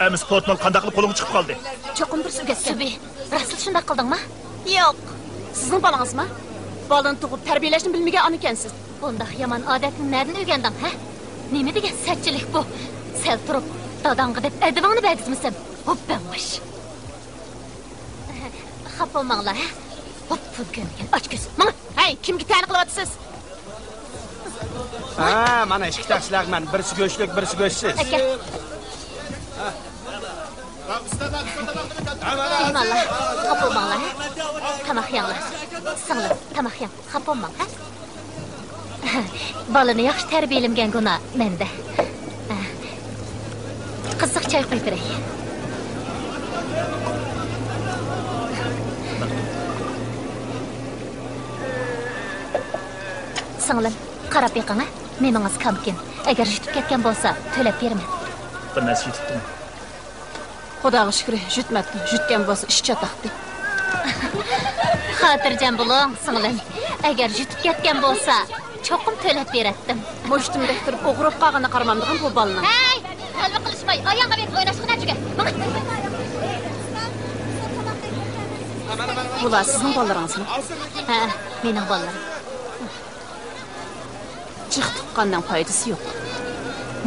ئەمىسە پورتمال قانداق قىلىپ قولۇڭغا چىقىپ قالدى؟ چوقۇم بىرسى ئۆگەتكەن. سۈبى، راستلا شۇنداق قىلدىڭما؟ ياق. سىزنىڭ بالاڭىزمۇ؟ بالىنى تۇغۇپ تەربىيەلەشنى بىلمىگەن ئانا ئىكەنسىز. بۇنداق يامان ئادەتنى نەدىن ئۆگەندىڭ، ھە؟ نېمە دېگەن سەتچىلىك بۇ؟ سەل تۇرۇپ، داداڭغا دەپ ئەدىپىڭنى بەرگۈزمىسەم، ئوبدان بوش. خاپا بولماڭلار، ھە؟ بوپتۇ، كۆرمىگەن ئاچكۆز. ماڭ! ھەي، كىمگە تەنە قىلىۋاتىسىز؟ ھە، مانا ئىككى تەخسە لەغمەن، بىرسى گۆشلۈك، بىرسى گۆشسىز. ئەكەل. مېھمانلار، خاپا بولماڭلار، ھە؟ تاماق يەڭلار. سىڭلىم، تاماق يەڭ، خاپا بولماڭ، ھە؟ بالىنى ياخشى تەربىيەلىمىگەن گۇناھ مەندە. قىزىق چاي قۇيۇپ بېرەي. سىڭلىم، قاراپ بېقىڭ، ھە؟ مېمىڭىز كامكىن. ئەگەر يۇتۇپ كەتكەن بولسا، تۆلەپ بېرىمەن. بىر نەرسە يۇتۇپتىمەن. خۇداغا شۈكرى، يۈتمەپتۇ. يۈتكەن بولسا ئىش چاتاقتى. خاتىرجەم بولۇڭ، سىڭلىم. ئەگەر يۈتۈپ كەتكەن بولسا، چوقۇم تۆلەپ بېرەتتىم. مۇشتۇمدەك تۇرۇپ ئوغرى بولۇپ قالغىنىنى قارىمامدىغان بۇ بالىنىڭ. ھەي! غەلۋە قىلىشماي، ئاياغغا بېرىپ ئويناشقا نەچۈگە. مېڭىڭ! بۇلار سىزنىڭ بالىلىرىڭىزمۇ؟ ھە، مېنىڭ بالىلىرىم. جىق تۇغقاننىڭ پايدىسى يوق.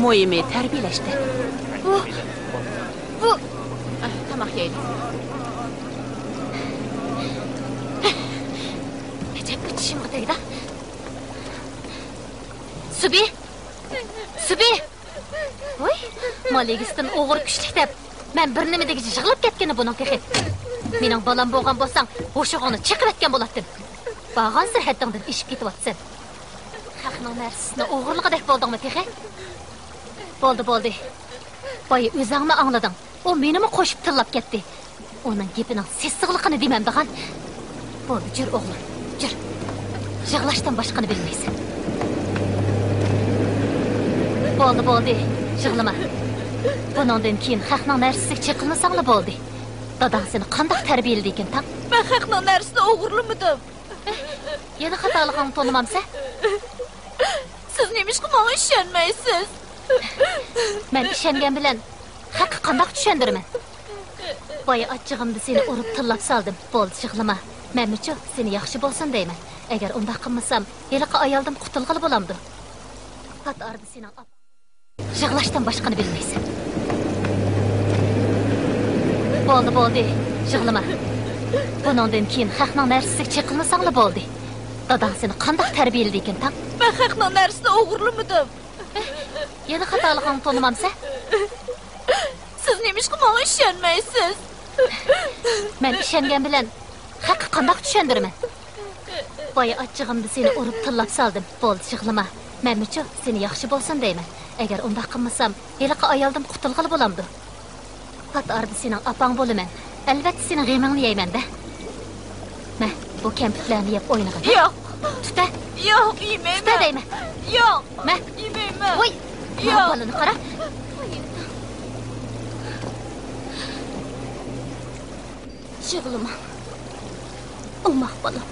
مۇھىمى تەربىيەلەشتە. بۇ، بۇ. ئە، تاماق يەيدۇ. ئەجەب، چىشىمغا تەگدى. سۈبى! سۈبى! ۋاي، مال ئىگىسىدىن ئوغرى كۈچلۈك دەپ، مەن بىر نېمە دېگۈچە يىغلاپ كەتكىنى بۇنىڭ تېخى. مېنىڭ بالام بولغان بولساڭ، ھوشۇڭنى چېقىۋەتكەن بولاتتىم. بارغانسېرى ھەددىڭدىن ئېشىپ كېتىۋاتىسەن. خەقنىڭ نەرسىسىنى ئوغرىلىغۇدەك بولدۇڭمۇ تېخى؟ بولدى، بولدى. بايا ئۆزۈڭمۇ ئاڭلىدىڭ. ئۇ مېنىمۇ قوشۇپ تىللاپ كەتتى. ئۇنىڭ گېپىنىڭ سېسىقلىقىنى دېمەمدىغان. بولدى، جۈر ئوغلۇم، جۈر. يىغلاشتىن باشقىنى بىلمەيسەن. بولدى، بولدى، يىغلىما. بۇنىڭدىن كېيىن خەقنىڭ نەرسىسىگە چېقىلمىساڭلا بولدى. داداڭ سېنى قانداق تەربىيەلىدىكىن تاڭ؟ مەن خەقنىڭ نەرسىسىنى ئوغرىلىمىدىم. يەنە خاتالىقىڭنى تونۇمامسەن؟ سىز نېمىشقا ماڭا ئىشەنمەيسىز؟ مەن ئىشەنگەن بىلەن خەققە قانداق چۈشەندۈرىمەن؟ بايا ئاچچىقىمدا سېنى ئۇرۇپ تىللاپ سالدىم. بولدى، يىغلىما. مەنمۇچۇ سېنى ياخشى بولسۇن دەيمەن. ئەگەر ئۇنداق قىلمىسام، ھېلىقى ئايالدىن قۇتۇلغىلى بولامدۇ؟ پات ئارىدا سېنىڭ ئاپاڭ. يىغلاشتىن باشقىنى بىلمەيسەن. بولدى، بولدى، يىغلىما. بۇنىڭدىن كېيىن خەقنىڭ نەرسىسىگە چېقىلمىساڭلا بولدى. داداڭ سېنى قانداق تەربىيەلىدىكىن تاڭ؟ مەن خەقنىڭ نەرسىسىنى ئوغرىلىمىدىم. يەنە خاتالىقىڭنى تونۇمامسەن؟ سىز نېمىشقا ماڭا ئىشەنمەيسىز؟ مەن ئىشەنگەن بىلەن خەققە قانداق چۈشەندۈرىمەن؟ بايا ئاچچىقىمدا سېنى ئۇرۇپ تىللاپ سالدىم. بولدى، يىغلىما. مەنمۇچۇ سېنى ياخشى بولسۇن دەيمەن. ئەگەر ئۇنداق قىلمىسام، ھېلىقى ئايالدىن قۇتۇلغىلى بولامدۇ؟ پات ئارىدا سېنىڭ ئاپاڭ بولىمەن. ئەلۋەتتە سېنىڭ غېمىڭنى يەيمەن-دە. مە، بۇ كەمپۈتلەرنى يەپ ئوينىغىن. ياق. تۇتە. ياق، يېمەيمەن. تۇتە دەيمەن. ياق. مە. يېمەيمەن. ۋوي. ياق. بالىنى قارا. يىغلىما. ئوماق بالام.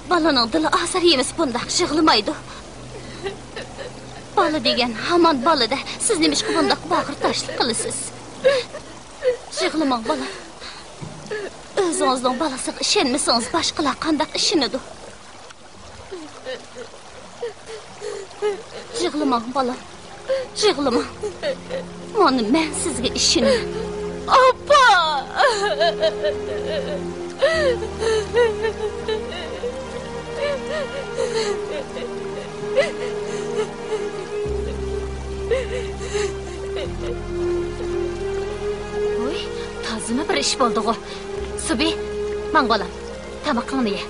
بالىنىڭ دىلى ئازار يېمىسە بۇنداق يىغلىمايدۇ. بالا دېگەن ھامان بالا-دە، سىز نېمىشقا بۇنداق باغرى تاشلىق قىلىسىز؟ يىغلىماڭ، بالام. ئۆزىڭىزنىڭ بالىسىغا ئىشەنمىسىڭىز، باشقىلار قانداق ئىشىنىدۇ؟ يىغلىماڭ، بالام. يىغلىماڭ. مانا مەن سىزگە ئىشىنىمەن. ئاپا! ۋوي، تازىمۇ بىر ئىش بولدىغۇ. سۈبى، ماڭ بالام. تامىقىڭنى يە.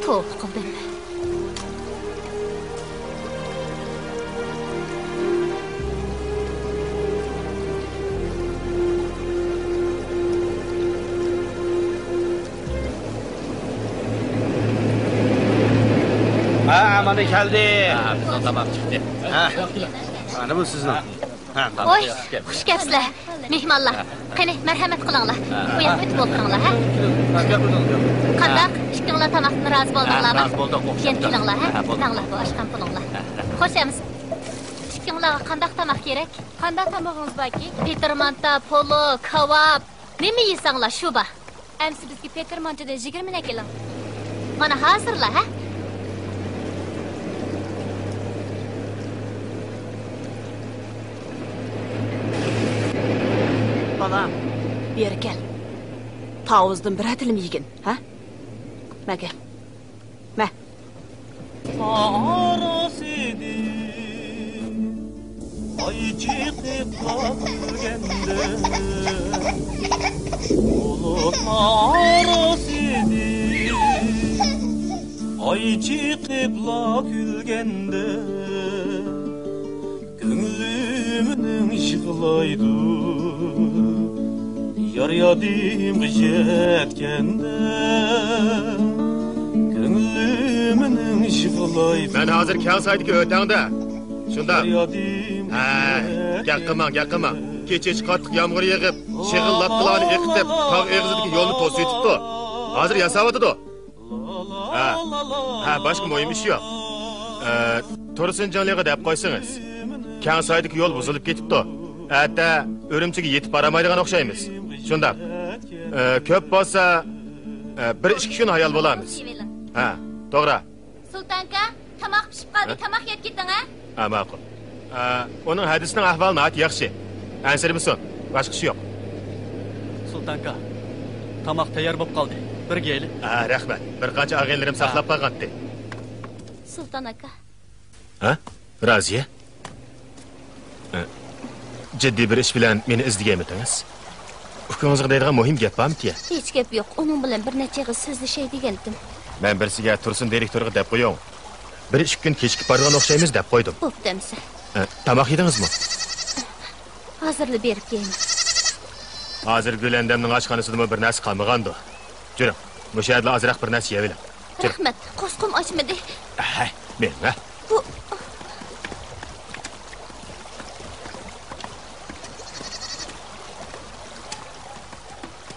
توۋا قىلدىم. ھە، مانا كەلدى. ھە، بىزنىڭ تاماق چىقتى. ھە. مانا بۇ سىزنىڭ. ھە، ۋوي، خۇش كەپسىلەر. مېھمانلار، قېنى، مەرھەمەت قىلىڭلار. ئۇ ياققا ئۆتۈپ ئولتۇرۇڭلار، ھە؟ قانداق؟ ئىككىڭلار تاماقتىن رازى بولدۇڭلارمۇ؟ رازى بولدۇق، ئوخشاپتۇ. كېيىن كېلىڭلار، ھە؟ ھە، بولدى. ماڭلار، بۇ ئاشقان پۇلۇڭلار. خوش ئەمىسە. ئىككىڭلارغا قانداق تاماق كېرەك؟ قانداق تامىقىڭىز باركى؟ پېتىر مانتا، پولۇ، كاۋاپ. نېمە يېسەڭلار، شۇ بار. ئەمسە بىزگە پېتىر مانتىدىن يىگىرمىنى ئەكېلىڭ. مانا ھازىرلا، ھە؟ بالام، بېرى كەل. تاۋۇزدىن بىرەر تىلىم يېگىن، ھە؟ مە كەل. مە. ئارىسىدىن ئاي چىقىپلا كۈلگەندە، بۇلۇتلار ئارىسىدىن ئاي چىقىپلا كۈلگەندە، كۆڭلۈمنىڭ يىغلايدۇ، يار يادىمغا يەتكەندە. كۆڭلۈمنىڭ يىغلايدۇ. مەن ھازىر كەڭ سايدىكى ئۆتەڭدە. شۇنداق. يار يادىمغا ھە، يەتكەندە. گەپ قىلماڭ، گەپ قىلماڭ. كېچىچە قاتتىق يامغۇر يېغىپ، شېغىل لاپتىلارنى ئېقىتىپ، تاغ ئېغىزىدىكى يولنى توسۇۋېتىپتۇ. ھازىر ياساۋاتىدۇ. ھە، ھە، باشقا مۇھىم ئىش يوق. ئە، تۇرسۇن جىڭلىغا دەپ قويسىڭىز. كەڭسايدىكى يول بۇزۇلۇپ كېتىپتۇ. ئەتە ئۈرۈمچىگە يېتىپ بارالمايدىغان ئوخشايمىز. شۇنداق. ئە، كۆپ بولسا، ئە، بىر ئىككى كۈن ھايال بولارمىز. ھە، توغرا. سۇلتانكا، تاماق پىشىپ قالدى، ھە؟ تاماق يەپ كېتىڭ، ھە؟ ھە، ماقۇل. ئە، ئۇنىڭ ھەدىسىنىڭ ئەھۋالى ناھايىتى ياخشى. ئەنسىرىمىسۇن، باشقا ئىش يوق. سۇلتانكا، تاماق تەييار بولۇپ قالدى. بىرگە يەيلى. ھە، رەھمەت. بىر قانچە ئاغىنىلىرىم ھە. ساقلاپ قالغانتى. سۇلتان ئاكا. ھە؟ رازىيە؟ ئە، جىددىي بىر ئىش بىلەن مېنى ئىزدىگەنمىدىڭىز؟ ئۇكىڭىزغا دەيدىغان مۇھىم گەپ بارمىكىن؟ ھېچ گەپ يوق. ئۇنىڭ بىلەن بىر نەچچە ئېغىز سۆزلىشەي دېگەنتىم. مەن بىرسىگە تۇرسۇن دىرېكتورغا دەپ قويۇڭ. بىر ئىككى كۈن كېچىكىپ بارىدىغان ئوخشايمىز دەپ قويدۇم. بوپتۇ ئەمىسە. ئە، تاماق يېدىڭىزمۇ؟ ھازىرلا بېرىپ يەيمەن. ھازىر گۈلەندەمنىڭ ئاشخانىسىدىمۇ بىر نەرسە قالمىغاندۇ. جۈرۈڭ، مۇشۇ يەردىلا ئازراق بىر نەرسە يەۋېلىڭ. جۈرۈڭ. رەھمەت، قورسىقىم ئاچمىدى. ھەي، مېڭە. بۇ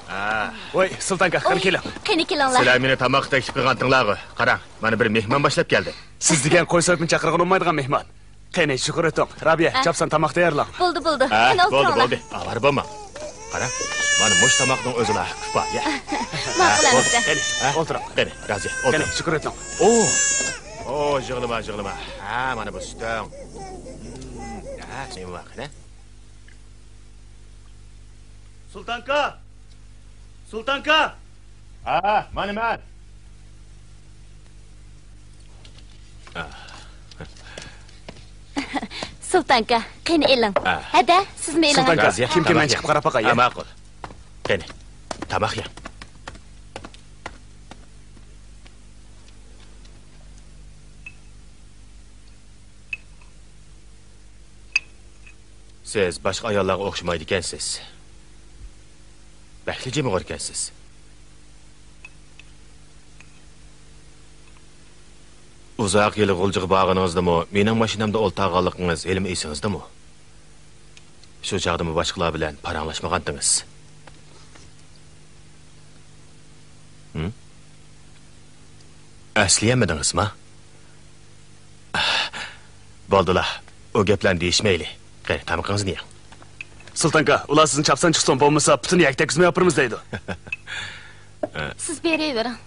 ھە. ۋاي، سۇلتان ئاكا، قېنى ۋاي، كېلىڭ. قېنى كېلىڭلار. سىلەر مېنى تاماققا تەكلىپ قىلغانتىڭلارغۇ. قاراڭ، مانا بىر مېھمان باشلاپ كەلدى. سىز دېگەن قوي سويۇپمۇ چاقىرغىلى بولمايدىغان مېھمان. قېنى، شۇكۇر ئېتىڭ. رابىيە، ھە. چاپسان تاماق تەييارلاڭ. بولدى، بولدى. ھە، قېنى، بولدى، ئولتۇرۇڭلار. بولدى. ئاۋارە بولماڭ. قاراڭ، مانا مۇشۇ تاماقنىڭ ئۆزىلا كۇپايە. ماقۇل ھە، ئەمىسە. قېنى، ھە، ئولتۇرۇڭ. قېنى، رازىيە، ئولتۇرۇڭ. قېنى، شۇكۇر ئېتىڭ. ئو! ئو، يىغلىما، يىغلىما. ھە، مانا بۇ سۈتۈڭ. ھە، نېمە بار قېنى؟ سۇلتانكا! سۇلتانكا! ھە، مانا مەن. سۇلتانكا، قېنى ئېلىڭ. ھە. ھەدە، سىزمۇ ئېلىڭ. سۇلتانكا، رازىيە، كىم كىم مەن تاماق يەڭ. چىقىپ قاراپ باقاي، ھە، ھە؟ ماقۇل. قېنى، تاماق يەڭ. سىز باشقا ئاياللارغا ئوخشىمايدىكەنسىز. بەكلا جىمىغۇركەنسىز. ئۇزاق يىل غۇلجىغا بارغىنىڭىزدىمۇ، مېنىڭ ماشىنامدا ئولتۇرغانلىقىڭىز ھېلىمۇ ئېسىڭىزدىمۇ؟ شۇ چاغدىمۇ باشقىلار بىلەن پاراڭلاشمىغانتىڭىز. ھىم؟ ئەسلىيەلمىدىڭىزما؟ بولدىلا، ئۇ گەپلەرنى دېيىشمەيلى. قېنى، تامىقىڭىزنى يەڭ. سۇلتانكا، ئۇلار سىزنى چاپسان چىقسۇن، بولمىسا پۇتىنى يەككە تەگكۈزمەي ئاپىرىمىز دەيدۇ. سىز بېرىۋېرىڭ.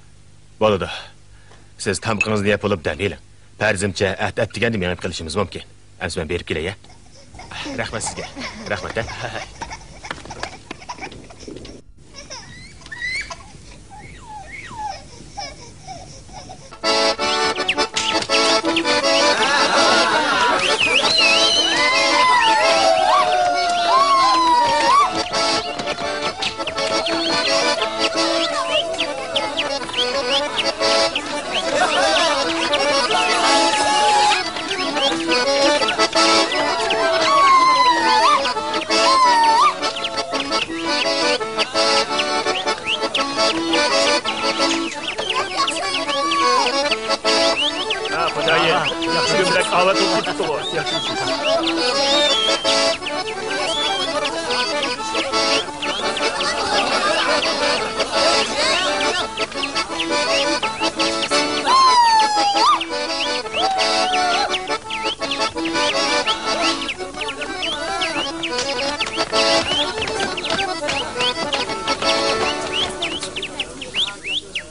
بولىدۇ. سىز تامىقىڭىزنى يەپ بولۇپ دەم ئېلىڭ. پەرىزىمچە، ئەتە ئەتىگەندە مېڭىپ قېلىشىمىز مۇمكىن. ئەمىسە مەن بېرىپ كېلەي، ھە؟ رەھمەت سىزگە. رەھمەت، ھە؟ ھە، خۇدايىم، بۈگۈن بەك ئاۋات بولۇپ كېتىپتىغۇ.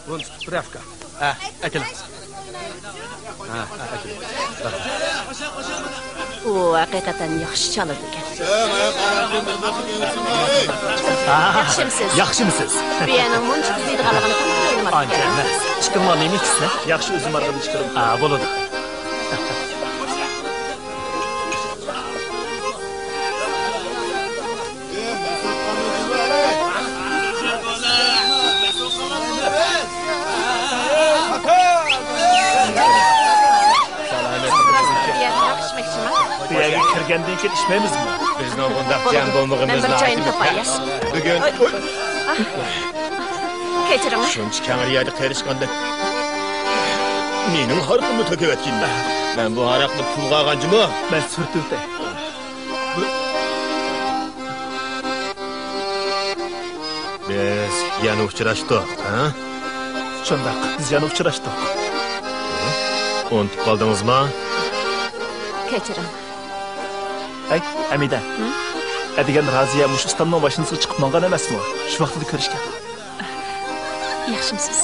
بۇنى تۇتۇپ بېرەي، ئاكا. ھە، ئەكېلىڭ. ھە، ھە، ئەكېلىڭ. ئۇ ھەقىقەتەن ياخشى چالىدىكەن. ياخشىمسىز؟ ياخشىمسىز؟ بۇ يەرنىڭ مۇنچە قىزىيدىغانلىقىنى تېخىمۇ ئويلىماپتىكەن. ئانچە ئەمەس. ئىشقىلىپ، نېمە ئىچىسىلەر؟ ياخشى، ئۆزۈم بارغىنى ئىچكىلى. ھە، بولىدۇ. بۇ يەرگە كىرگەندىن كېيىن ئىچمەيمىزمۇ؟ بىزنىڭ بۇنداق جەم بولمىغىنىمىز ناھايىتى مۇبتەم. بۈگۈن كەچۈرۈڭ. شۇنچە كەڭرى يەردە قېرىشقاندا مېنىڭ ھاراقىممۇ تۆكۈۋەتكىن. مەن بۇ ھاراقنى پۇلغا ئالغان جۇمۇ. مەن سۈرتۈۋېتەي. بىز يەنە ئۇچراشتۇق، ھە؟ شۇنداق، بىز يەنە ئۇچراشتۇق. ئۇنتۇپ قالدىڭىزما؟ كەچۈرۈڭ. ھەي، ھەمىدە. ھە؟ ئەتىگەن رازىيە مۇشۇ ئۇستامنىڭ ماشىنىسىغا چىقىپ ماڭغان ئەمەسمۇ؟ شۇ ۋاقتىدا كۆرۈشكەن. ياخشىمۇسىز؟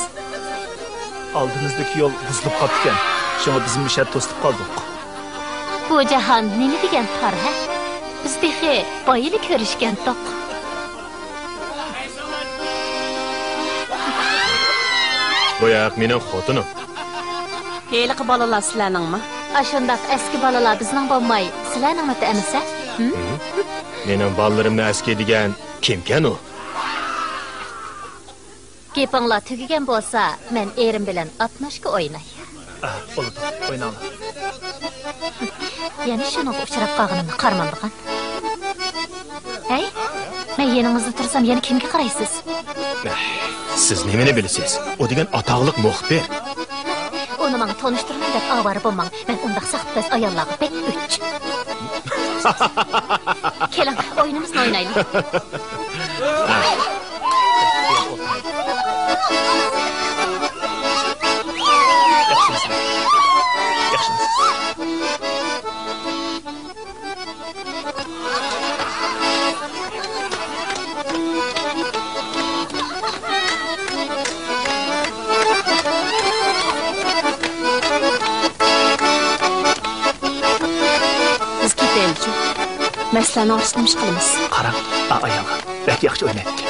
ئالدىمىزدىكى يول بۇزۇلۇپ قاپتىكەن. شۇڭا بىزمۇ مۇشۇ يەردە توسۇلۇپ قالدۇق. بۇ جاھان نېمە دېگەن تار، ھە؟ بىز تېخى بايىلا كۆرۈشكەنتۇق. بۇ ياق مېنىڭ خوتۇنۇم. ھېلىقى بالىلار سىلەرنىڭمۇ؟ ئاشۇنداق ئەسكى بالىلار بىزنىڭ بولماي، سىلەرنىڭمىتى ئەمىسە؟ ھىم؟ مېنىڭ بالىلىرىمنىڭ ئەسكى دېگەن كىمكەن ئۇ؟ گېپىڭلار تۈگىگەن بولسا، مەن ئېرىم بىلەن ئاتناشكا ئويناي. ئا، بولىدۇ، ئويناڭلار. يەنە شۇنىڭغا ئۇچراپ قالغىنىمنى قارىمامدىغان. ھەي، مەن يېنىڭىزدا تۇرسام، يەنە كىمگە قارايسىز؟ سىز نېمىنى بىلىسىز؟ ئۇ دېگەن ئاتاقلىق مۇخبىر. ئۇنى ماڭا تونۇشتۇرىمەن دەپ ئاۋارە بولماڭ. مەن ئۇنداق ساختىپەز ئاياللارغا بەك ئۆچ. كېلىڭ، ئويۇنىمىزنى ئوينايلى. بىز كېتەيلىچۇ. مەسىلەنىڭ ئۈستىنى ئىش قىلىمىز. قاراڭ، ئا ئايالغا بەك ياخشى ئوينايدىكەن.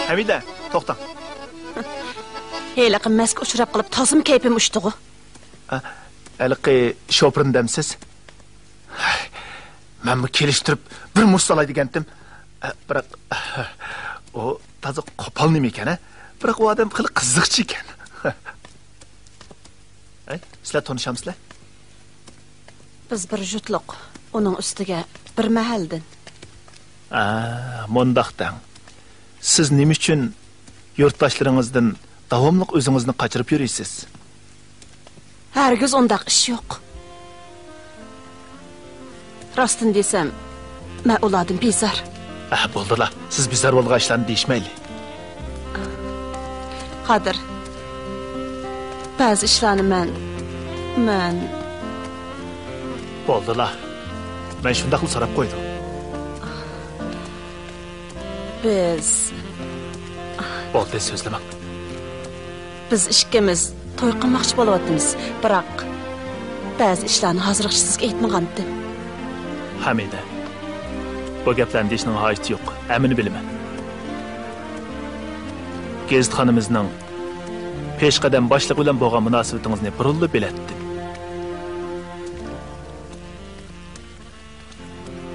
ھەمىدە، توختاڭ. ھېلىقى مەسكە ئۇچراپ قېلىپ تازىمۇ كەيپىم ئۇچتىغۇ. ئە، ھېلىقى شوپۇرنى دەمسىز؟ مەنمۇ كېلىشتۈرۈپ بىر مۇشت سالاي دېگەنتىم. ئە، بىراق، ئۇ تازا قوپال نېمە ئىكەن، ھە؟ بىراق ئۇ ئادەم خېلى قىزىقچى ئىكەن. ھەي، سىلەر تونۇشامسىلەر؟ بىز بىر جۇتلۇق، ئۇنىڭ ئۈستىگە بىر مەھەلدىن. ئا، مۇنداق دەڭ. سىز نېمە ئۈچۈن يۇرتداشلىرىڭىزدىن داۋاملىق ئۆزىڭىزنى قاچۇرۇپ يۈرىسىز؟ ھەرگىز ئۇنداق ئىش يوق. راستىنى دېسەم، مەن ئۇلاردىن بىزار. ئە، بولدىلا، سىز بىزار بولغان ئىشلارنى دېيىشمەيلى. قادىر، بەزى ئىشلارنى مەن، مەن. بولدىلا، مەن شۇنداقلا سوراپ قويدۇم. بىز. بولدى، سۆزلىمەڭ. بىز ئىككىمىز توي قىلماقچى بولۇۋاتىمىز، بىراق بەزى ئىشلارنى ھازىرغىچە سىزگە ئېيتمىغانتىم. ھەمىدە، بۇ گەپلەرنى دېيىشنىڭ ھاجىتى يوق، ھەممىنى بىلىمەن. گېزىتخانىمىزنىڭ پېشقەدەم باشلىقى بىلەن بولغان مۇناسىۋىتىڭىزنى بۇرۇنلا بىلەتتىم.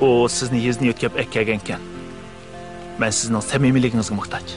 ئۇ سىزنى يېزىدىن يۆتكەپ ئەكەلگەنكەن. مەن سىزنىڭ سەمىمىيلىكىڭىزگە موھتاج.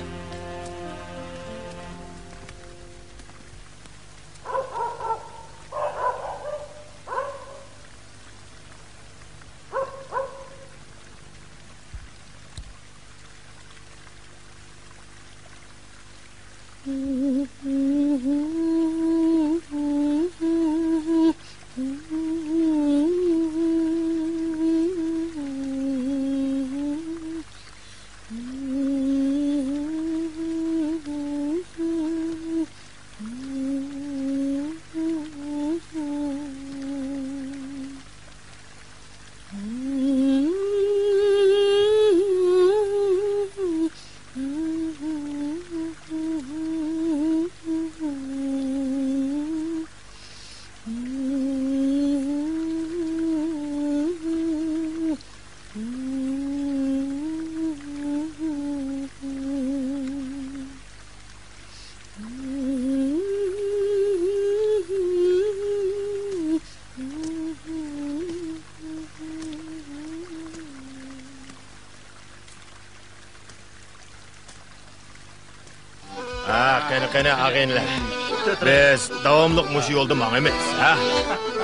ھە، قېنى، قېنى، ئاغىنىلەر. بىز داۋاملىق مۇشۇ يولدا ماڭىمىز، ھە؟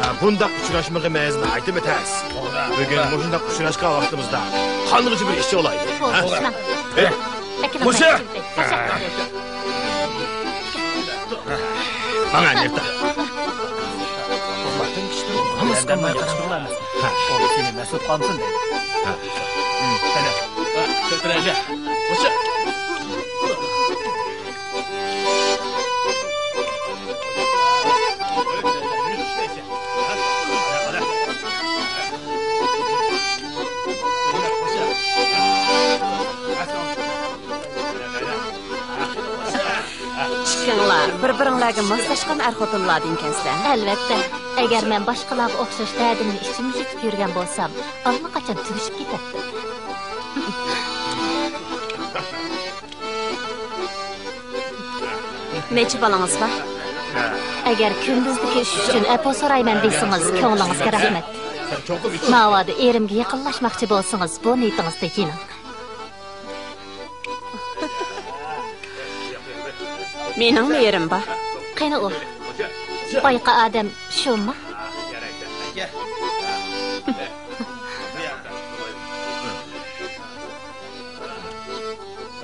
ھە، بۇنداق ئۇچراشمىغىمىز ناھايىتىمۇ تەس. بۈگۈن مۇشۇنداق ئۇچراشقان ۋاقتىمىزدا قانغۇچە بىر ئىشچى بولايلى، ھە؟ ماڭ. ئەكېلىڭ، مۇشۇ! ماڭ، ئەمىرتا. ھە. ئۇ سېنى مەسئۇل قالمىسۇن دەيدۇ. ھە. ھە، كۆتۈرەيلى. مۇشۇ! ئىككىڭلار بىر-بىرىڭلارگە ماسلاشقان ئەر-خوتۇنلاردىن ئىكەنسىلەر. ئەلۋەتتە، ئەگەر مەن باشقىلارغا ئوخشاش دەردىمنى ئىچىمدە يۇتۇپ يۈرگەن بولسام، ئاللىقاچان تۈگىشىپ كېتەتتىم. نەچچە بالىڭىز بار؟ ئەگەر كۈندۈزدىكى ئىش ئۈچۈن ئەپۇ سورايمەن دېسىڭىز، كۆڭلىڭىزگە رەھمەت. ناۋادا ئېرىمگە يېقىنلاشماقچى بولسىڭىز، بۇ نىيىتىڭىزدە يېنىڭ. مېنىڭمۇ ئېرىم بار. قېنى ئۇ؟ بايىقى ئادەم شۇمۇ؟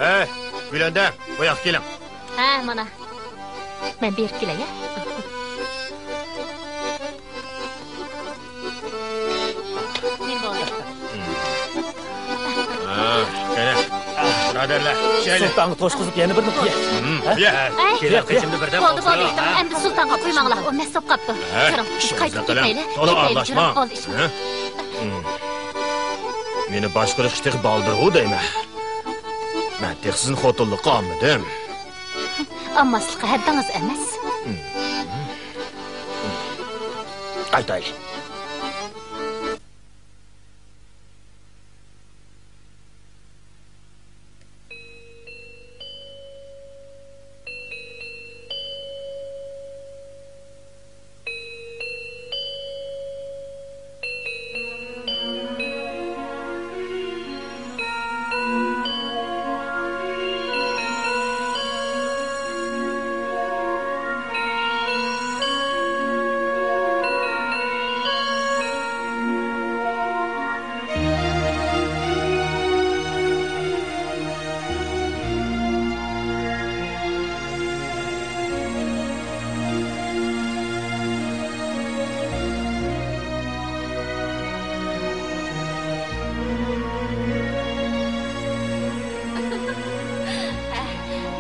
ھەي، گۈلەندەم، بۇ ياققا كېلىڭ. ھە، مانا. مەن بېرىپ كېلەي، ھە؟ ھە، قېنى، بۇرادەرلەر، ئىچەيلى. سۇلتانغا توشقۇزۇپ يەنە بىرنى قۇيە. ھە؟ قۇيە. ئەي. كېلىڭ، قېشىمدا بىردەم بولدى، بولدى. ئولتۇرۇڭ، ھە؟ ئەمدى سۇلتانغا قۇيماڭلار، ئۇ مەست بولۇپ قاپتۇ. ھە، كىرىڭ، بىز قايتىپ كېتەيلى. تولا ئارىلاشماڭ. بولدى، ئىشىڭ. ھە؟ مېنى باشقۇرۇشقا تېخى بالدۇرغۇ دەيمەن. مەن تېخى سىزنى خوتۇنلۇققا ئالمىدىم. ئالماسلىققا ھەددىڭىز ئەمەس. قايتايلى.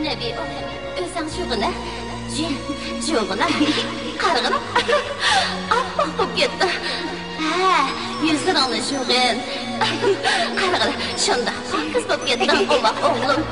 نەبى ئوغلۇم، ئۆزۈڭ شۇغىنە. جى-، جۇغىنە. قارىغىنا. ئاپئاق بولۇپ كەتتى. ھە، يۈزلىرىڭنى جۇغىن. قارىغىنا، شۇنداق پاكىز بولۇپ كەتتىڭ، ئوماق ئوغلۇم.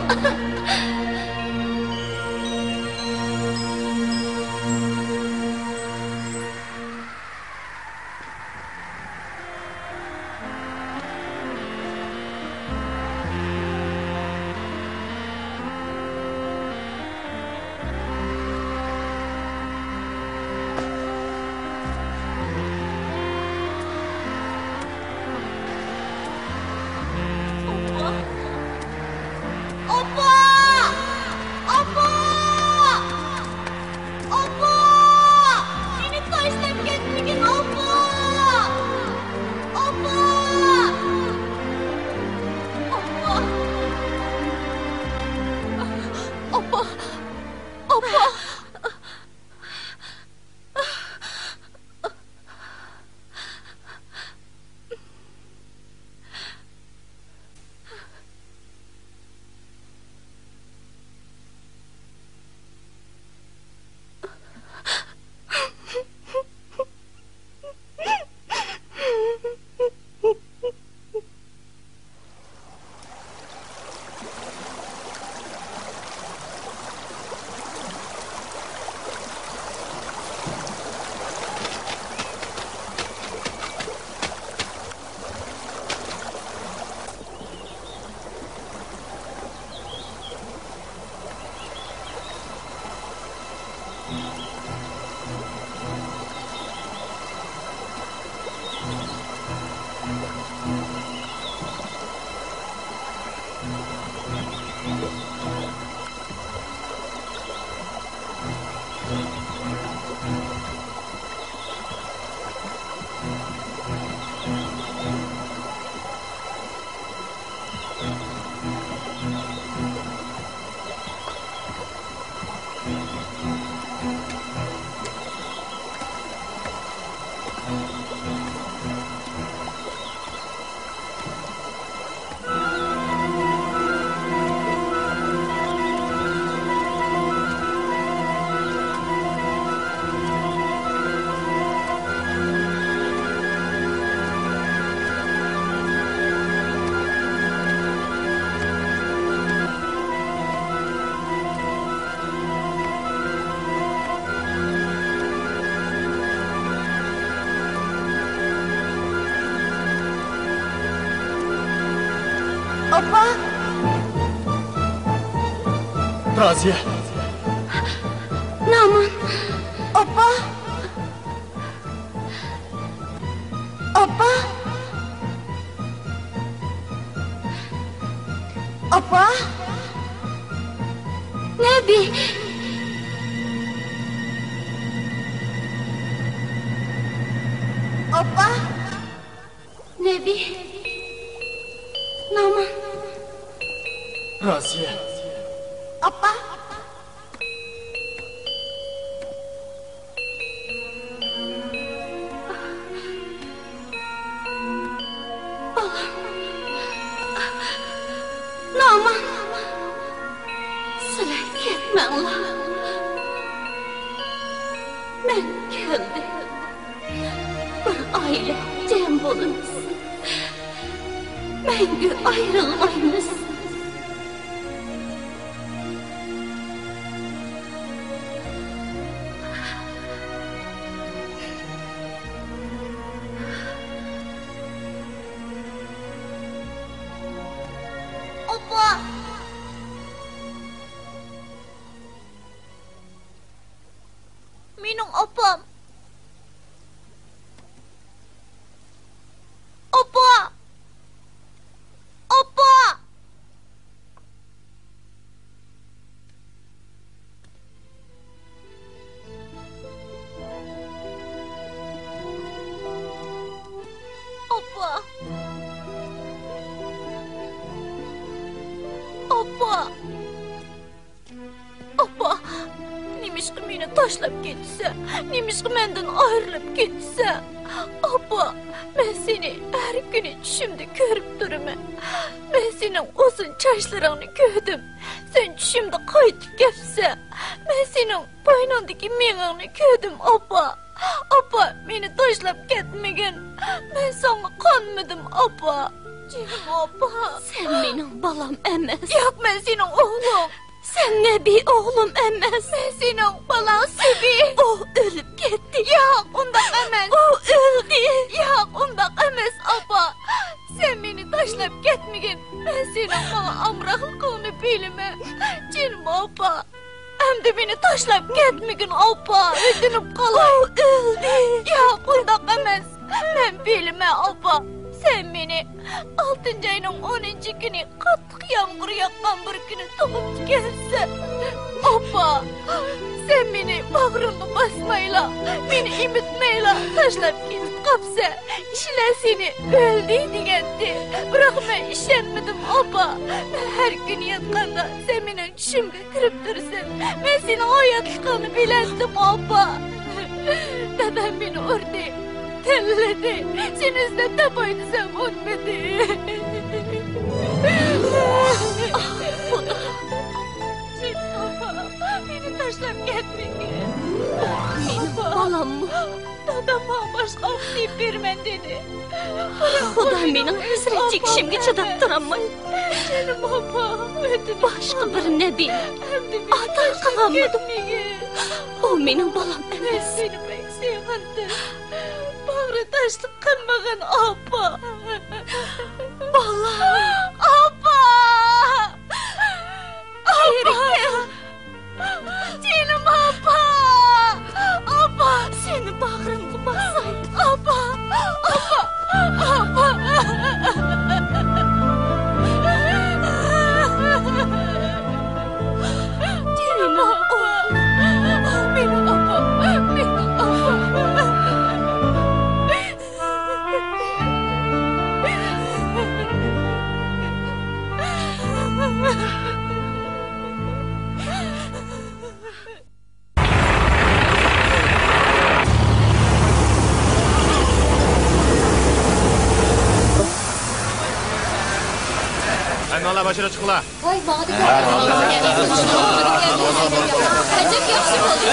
ئاپا! رازىيە! نامان! ئاپا! ئاپا! ئاپا! نەبى! ئاپا! نەبى! نامان! رازىيە! ئاپا! بالام! نامان! سىلەر كەتمەڭلار! مەن كەلدىم! بىر ئائىلە جەم بولىمىز. مەڭگۈ ئايرىلمايمىز. ئاپا! مېنىڭ ئاپام. ئاپا! ئاپا! ئاپا! ئاپا! ئاپا، نېمىشقا مېنى تاشلاپ كېتىسەن؟ نېمىشقا مەندىن ئايرىلىپ كېتىسەن؟ ئاپا، مەن سېنى ھەر كۈنى چۈشۈمدە كۆرۈپ تۇرىمەن. مەن سېنىڭ ئۇزۇن چاچلىرىڭنى كۆردۈم. سەن چۈشۈمدە قايتىپ كەپسەن. مەن سېنىڭ بوينۇڭدىكى مېڭەڭنى كۆردۈم، ئاپا. ئاپا، مېنى تاشلاپ كەتمىگىن. مەن ساڭا قانمىدىم، ئاپا. جېنىم ئاپا. سەن مېنىڭ بالام ئەمەس. ياق، مەن سېنىڭ ئوغلۇڭ. سەن نەبى ئوغلۇم ئەمەس. مەن سېنىڭ بالاڭ سىبى. ئۇ ئۆلۈپ كەتتى. ياق، ئۇنداق ئەمەس. ئۇ ئۆلدى. ياق، ئۇنداق ئەمەس، ئاپا. سەن مېنى تاشلاپ كەتمىگىن. مەن سېنىڭ ماڭا ئامراقلىقىڭنى بىلىمەن. جېنىم ئاپا. ئەمدى مېنى تاشلاپ كەتمىگىن، ئاپا، ئۆتۈنۈپ قالاي. ئۇ ئۆلدى. ياق، ئۇنداق ئەمەس. مەن بىلىمەن، ئاپا. سەن مېنى ئالتىنچى ئاينىڭ ئونىنچى كۈنى قاتتىق يامغۇر ياغقان بىر كۈنى تۇغۇپتىكەنسەن. ئاپا، سەن مېنى باغرىڭغا باسمايلا، مېنى ئېمىتمەيلا تاشلاپ كېتىپ قاپسەن. كىشىلەر سېنى ئۆلدى دېگەنتى. بىراق مەن ئىشەنمىدىم، ئاپا. مەن ھەر كۈنى ياتقاندا سەن مېنىڭ چۈشۈمگە كىرىپ تۇرىسەن. مەن سېنىڭ ھاياتلىقىڭنى بىلەتتىم، ئاپا. دادام مېنى ئۇردى، تىللىدى. سېنى ئىزدەپ تاپاي دېسەم ئۇنىمىدى. ئاھ، خۇدا. جېنىم ئاپا، مېنى تاشلاپ كەتمىگىن. مېنىڭ بالاممۇ؟ دادام ماڭا باشقا ئوغۇل تېپىپ بېرىمەن دېدى. خۇدا، مېنىڭ ھەسرەت چېكىشىمگە چىداپ تۇرالماي، جېنىم ئاپا، باشقا بىر نەبىنى ئاتا قىلالمىدىم. ئۇ مېنىڭ بالام ئەمەس. سېنى بەك سېغىندىم. باغرى تاشلىق قىلمىغىن، ئاپا. بالام. ئاپا! ئاپا! جېنىم ئاپا! ئاپا! سېنى باغرىمغا باساي. ئاپا! ئاپا! ئاپا! جېنىم ئاپا! مېنىڭ ئاپام! مېنىڭ ئاپام! ھەممىڭلار باشقا چىقىڭلار. ۋاي، ماڭا دېگەن. ئەجەب ياخشى بولدى.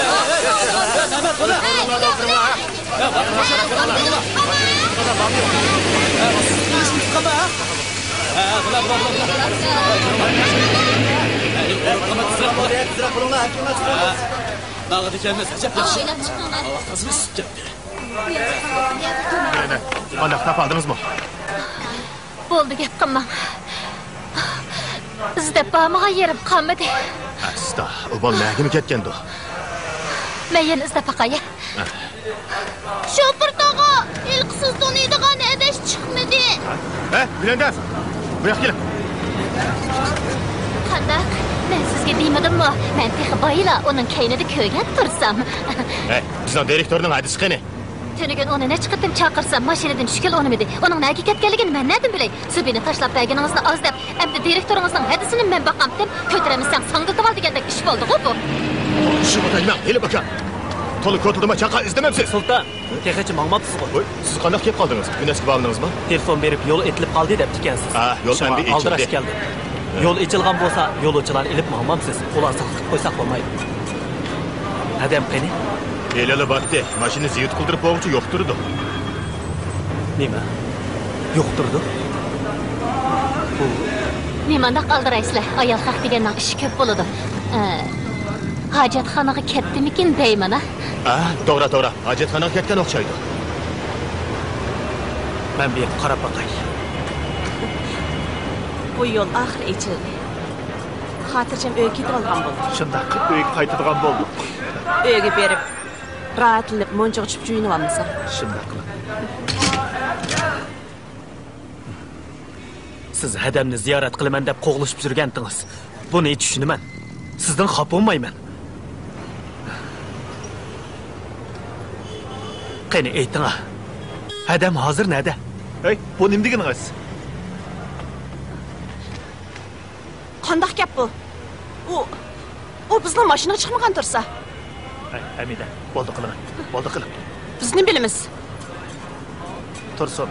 ماڭىدىكەنمىز، ئەجەب ياخشى. ئايلەپ چىقىڭلار. ۋاقتىڭىزمۇ ئۈزۈپ كەتتى. قانداق، تاپالدىڭىزمۇ؟ بولدى، گەپ قىلماڭ. ئىزدەپ بارمىغان يېرىم قالمىدى. ئەستا، ئۇ بالا نەگىمۇ كەتكەندۇ؟ مەن يەنە ئىزدەپ باقاي. شوپۇر تاغا، ھېلىقىسىز تونۇيدىغان ھەدەش چىقمىدى. ھە؟ گۈلەندەم، بۇ ياققا كېلىڭ. قانداق؟ مەن سىزگە دېمىدىممۇ؟ مەن تېخى بايىلا ئۇنىڭ كەينىدە كۆرگەن تۇرسام. ھەي، بىزنىڭ دىرېكتورنىڭ ھەدىسى قېنى؟ تۈنۈگۈن ئۇنى نەچچە قېتىم چاقىرسام، ماشىنىدىن چۈشكىلى ئۇنىمىدى. ئۇنىڭ نەگە كەتكەنلىكىنى مەن نەدىن بىلەي؟ زۇبىنى تاشلاپ بەرگىنىڭىزنى ئاز دەپ، ئەمدى دىرېكتورىڭىزنىڭ ھەدىسىنى مەن باقامتىم، كۆتۈرەلمىسەڭ ساڭگىلىتىۋال دېگەندەك ئىش بولدىغۇ بۇ. شۇڭا دەيمەن، ھېلى باكا. تولا كوتىدا چاقا ئىزدىمەمسىز؟ سۇلتان، تېخىچە ماڭماپسىزغۇ؟ ۋوي، سىز قانداق كېلىپ قالدىڭىز؟ ئۈنەسكە بارمىدىڭىزمۇ؟ تېلېفون بېرىپ يول ئېتىلىپ قالدى دەپتىكەنسىز. ھە، يول شۇڭا ئەمدى ئالدىراش ئېچىلدى. كەلدىم. يول ئېچىلغان بولسا، يولۇچىلارنى ئېلىپ ماڭمامسىز؟ قورال ساقلاپ قويساق بولمايدۇ. ھەدەم قېنى؟ ھېلىلا بارتتى. ماشىنا زىيارەت قىلدۇرۇپ بولغۇچە يوق تۇرىدۇ. نېمە؟ يوق تۇرىدۇ؟ بۇ نېمانداق ئالدىرايسىلەر؟ ئايال خەق دېگەننىڭ ئىشى كۆپ بولىدۇ. ئە، ھاجەتخانىغا كەتتىمىكىن دەيمەن، ھە؟ ئا، توغرا، توغرا. ھاجەتخانىغا كەتكەن ئوخشايدۇ. مەن بىر قاراپ باقاي. بۇ يول ئاخىرى ئېچىلدى. خاتىرجەم ئۆيگە كېتىۋالغان بولدۇق. شۇنداق، ئۆيگە قايتىدىغان بولدۇق. ئۆيگە بېرىپ، راھەتلىنىپ، مۇنچىغا چۈشۈپ جۇيۇنۇۋالمىساق. شۇنداق قىلىڭ. سىز ھەدەمنى زىيارەت قىلىمەن دەپ قوغلىشىپ يۈرگەنتىڭىز. بۇنى چۈشىنىمەن. سىزدىن خاپا بولمايمەن. قېنى ئېيتىڭا، ھەدەم ھازىر نەدە؟ ھەي، بۇ نېمە دېگىنىڭىز؟ قانداق گەپ بۇ؟ ئۇ، ئۇ بىزنىڭ ماشىنىغا چىقمىغان تۇرسا. ھەي، ھەمىدە، بولدى قىلىڭ، بولدى قىلىڭ. بىز نېمە بىلىمىز؟ تۇرسۇن،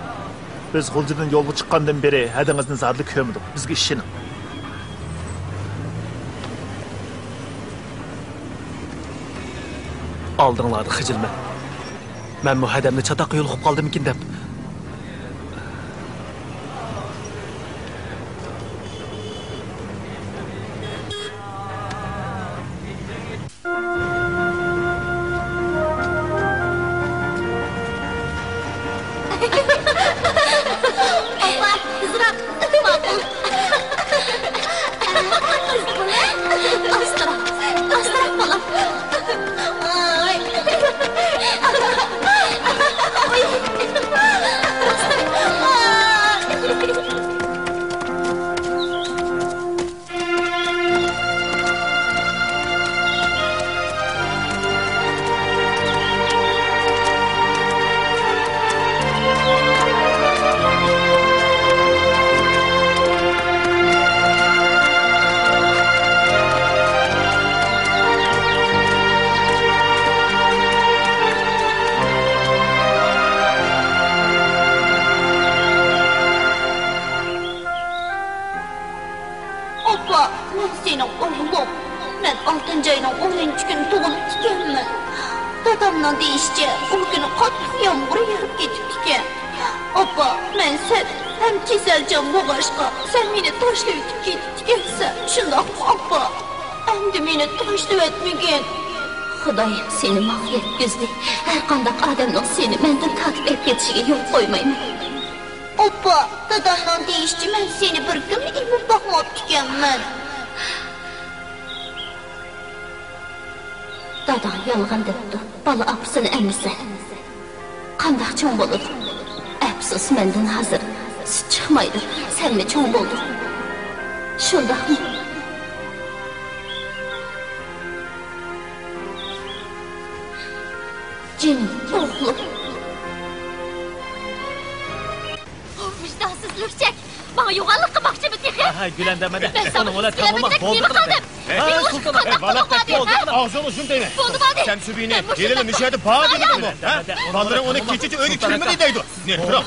بىز غۇلجىدىن يولغا چىققاندىن بېرى ھەدىڭىزنى زادىلا كۆرمىدۇق. بىزگە ئىشىنىڭ. ئالدىڭلاردا خىجىلمەن. مەنمۇ ھەدەمنى چاتاققا يولۇقۇپ قالدىمىكىن دەپ. ئاپا، تېزراق. ماقۇل. ئاستىراق، ئاستىراق، بالام. ئاي. ئاپا، مەن سېنىڭ ئوغلۇڭ. مەن ئالتىنچى ئاينىڭ ئونىنچى كۈنى تۇغۇلۇپتىكەنمەن. دادامنىڭ دېيىشىچە، ئۇ كۈنى قاتتىق يامغۇر يېغىپ كېتىپتىكەن. ئاپا، مەن سەت ھەم كېسەلچان بولغاچقا، سەن مېنى تاشلىۋېتىپ كېتىپتىكەنسەن. شۇنداقمۇ، ئاپا؟ ئەمدى مېنى تاشلىۋەتمىگىن. خۇدايىم سېنى ماڭا يەتكۈزدى. ھەرقانداق ئادەمنىڭ سېنى مەندىن تارتىپ ئېلىپ كېتىشىگە يول قويمايمەن. ئاپا، دادامنىڭ دېيىشىچە، مەن سېنى بىر كۈنمۇ ئېمىپ باقماپتىكەنمەن. داداڭ يالغان دەپتۇ، بالا ئاپىسىنى ئەمىسە. قانداق چوڭ بولىدۇ؟ ئەپسۇس، مەندىن ھازىر سۈت چىقمايدۇ، سەنمۇ چوڭ بولدۇڭ. شۇنداقمۇ؟ جېنىم ئوغلۇم. ۋىجدانسىز لۈكچەك! ماڭا يوغانلىق قىلماقچىمۇ تېخى؟ ھە، ھە، گۈلەندەم ھەدە. مەن ساڭا ئۇنىڭ بىلەن تېگىۋەتمەكچى بولدى بولدى قىلدىم. ھە، مېنى سۇلتان ئۇرۇشقا ئەمە، قانداق بالا قىلغان ئىدى؟ ئاغزىڭنى يۇم دەيمەن. بولدى، بولدى. سەمسۇ بىنى ھېلىلا مۇشۇ يەردە بار دېدىڭمۇ؟ ھە؟ بالىلىرىڭ ئۇنى كېچىچە ئۆيگە كىرمىدى دەيدۇ. نېرى تۇرۇڭ.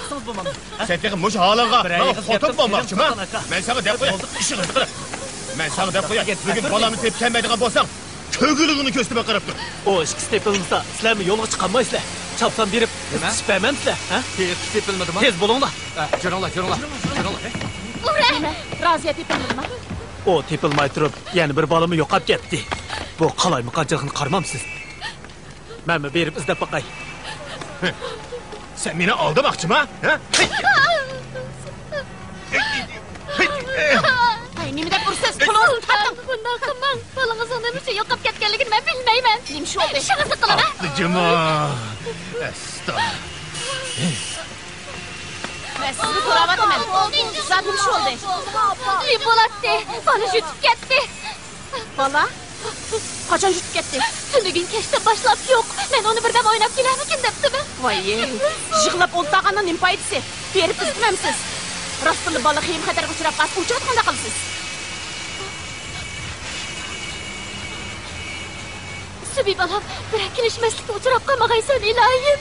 سەن تېخى مۇشۇ ھالىڭغا ماڭا خوتۇن بولماقچىما؟ مەن ساڭا دەپ قوياي، ئىشىڭنى قىلىپ. مەن ساڭا دەپ قوياي، بۈگۈن بالامنى تېپىپ كەلمەيدىغان بولساڭ، كۆگۈلۈڭنى كۆرسىتىپ قاراپ تۇر. ئۇ ئىككىسى تېپىلمىسا، سىلەرمۇ يولغا چىقالمايسىلەر. چاپسان بېرىپ، نېمە؟ ئىسسىتىش بەرمەمسىلەر، ھە؟ ھېچ تېپىلمىدىما؟ تېز بولۇڭلار. ئە، جۈرۈڭلار، جۈرۈڭلار، جۈرۈڭلار. ئۇرە! نېمە؟ رازىيە تېپىلمىدىما؟ ئۇ تېپىلماي تۇرۇپ، يەنە بىر بالىمۇ يوقاپ كەتتى. بۇ قالايمىقانچىلىقنى قارىمامسىز؟ مەنمۇ بېرىپ ئىزدەپ باقاي. سەن مېنى ئالدىماقچىما؟ ھە؟ ھەي، نېمە دەپ ئۇرسا؟ قىلماڭ، بالىڭىزنىڭ نېمە ئۈچۈن يوقاپ كەتكەنلىكىنى مەن بىلمەيمەن. نېمە ئىش بولدى؟ ئىشىڭىزنى قىلىڭ، ھە؟ ئاپتىجىما. ئەستا. مەن سىزنى سوراۋاتىمەن. زادى نېمە ئىش بولدى؟ نېمە بولاتتى؟ بالا يۈتۈپ كەتتى. بالا؟ قاچان يۈتۈپ كەتتى؟ تۈنۈگۈن كەچتىن باشلاپ يوق. مەن ئۇنى بىردەم ئويناپ كېلەرمىكىن دەپتىمەن. ۋايى، يىغلاپ ئولتۇرغاننىڭ نېمە پايدىسى؟ بېرىپ ئىزدىمەمسىز؟ راستتىنلا بالا خېيىم خەتەرگە ئۇچراپ قالسا، ئۇ چاغدا قانداق قىلىسىز؟ سۈبى بالام، بىرەر كېلىشمەسلىككە ئۇچراپ قالمىغايسەن، ئىلاھىم.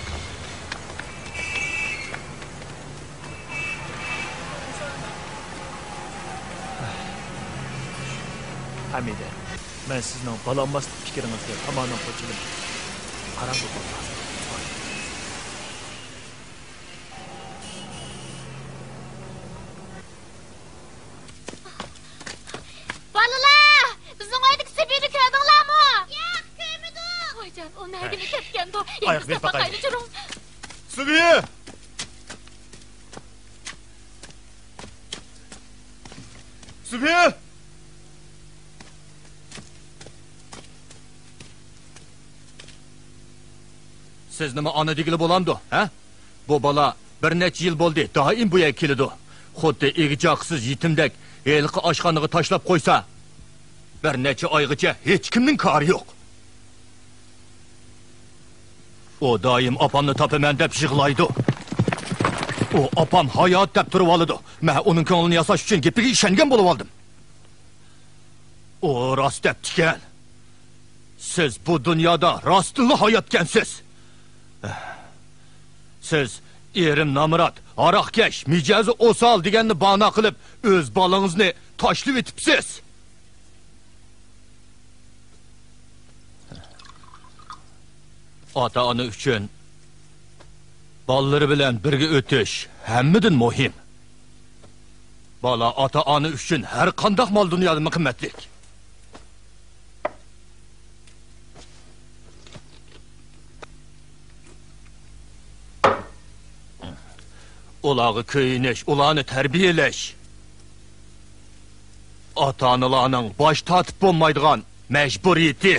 ھەمىدە، مەن سىزنىڭ بالا ئالماسلىق پىكرىڭىزگە تامامەن قوشۇلىمەن. قاراڭغۇ بولماس. بالىلار، بىزنىڭ ئۆيدىكى سۈبىنى كۆردۈڭلارمۇ؟ ياق، كۆرمىدۇق. ۋايجان، ئۇ نەگىمۇ كەتكەندۇ؟ ئاياق ئېڭىكىزدە بېرىپ باقايلى. باقايلى، جۇرۇڭ. سۈبى! سۈبى! سىز نېمە ئانا دېگىلى بولامدۇ، ھە؟ بۇ بالا بىر نەچچە يىل بولدى، دائىم بۇ يەرگە كېلىدۇ. خۇددى ئىگە-چاقىسىز يېتىمدەك ھېلىقى ئاشخانىغا تاشلاپ قويسا، بىر نەچچە ئايغىچە ھېچكىمنىڭ كارى يوق. ئۇ دائىم ئاپامنى تاپىمەن دەپ يىغلايدۇ. ئۇ ئاپام ھايات دەپ تۇرۇۋالىدۇ. مەن ئۇنىڭ كۆڭلىنى ياساش ئۈچۈن گېپىگە ئىشەنگەن بولۇۋالدىم. ئۇ راست دەپتىكەن. سىز بۇ دۇنيادا راستتىنلا ھاياتكەنسىز. سىز ئېرىم نامرات، ھاراقكەش، مىجەزى ئوسال دېگەننى بانا قىلىپ، ئۆز بالىڭىزنى تاشلىۋېتىپسىز. ئاتا-ئانا ئۈچۈن بالىلىرى بىلەن بىرگە ئۆتۈش ھەممىدىن مۇھىم. بالا ئاتا-ئانا ئۈچۈن ھەر قانداق مال دۇنيادىنمۇ قىممەتلىك. ئۇلارغا كۆيۈنۈش، ئۇلارنى تەربىيەلەش ئاتا-ئانىلارنىڭ باش تارتىپ بولمايدىغان مەجبۇرىيىتى.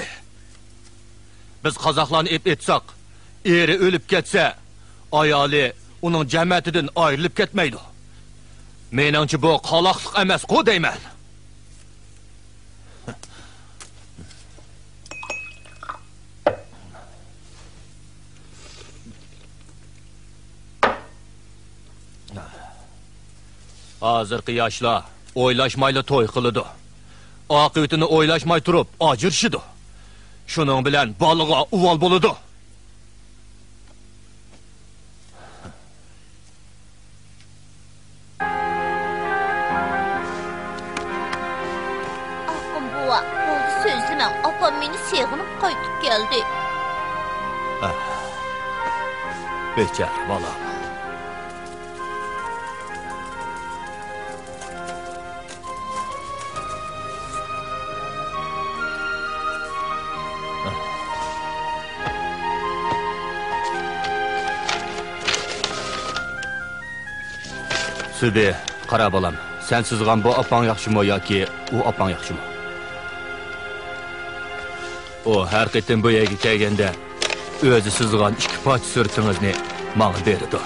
بىز قازاقلارنى ئېپ ئېيتساق، ئېرى ئۆلۈپ كەتسە، ئايالى ئۇنىڭ جەمەتىدىن ئايرىلىپ كەتمەيدۇ. مېنىڭچە، بۇ قالاقلىق ئەمەسقۇ دەيمەن. ھازىرقى ياشلار ئويلاشمايلا توي قىلىدۇ. ئاقىۋىتىنى ئويلاشماي تۇرۇپ ئاجرىشىدۇ. شۇنىڭ بىلەن بالىغا ئۇۋال بولىدۇ. ئاخۇن بوۋا، بولدى سۆزلىمەڭ، ئاپام مېنى سېغىنىپ قايتىپ كەلدى. ئاھ، بىچارە بالام. سۈبى، قارا بالام، سەن سىزغان بۇ ئاپاڭ ياخشىمۇ ياكى ئۇ ئاپاڭ ياخشىمۇ؟ ئۇ ھەر قېتىم بۇ يەرگە كەلگەندە، ئۆزى سىزغان ئىككى پارچە سۈرىتىڭىزنى ماڭا بېرىدۇ.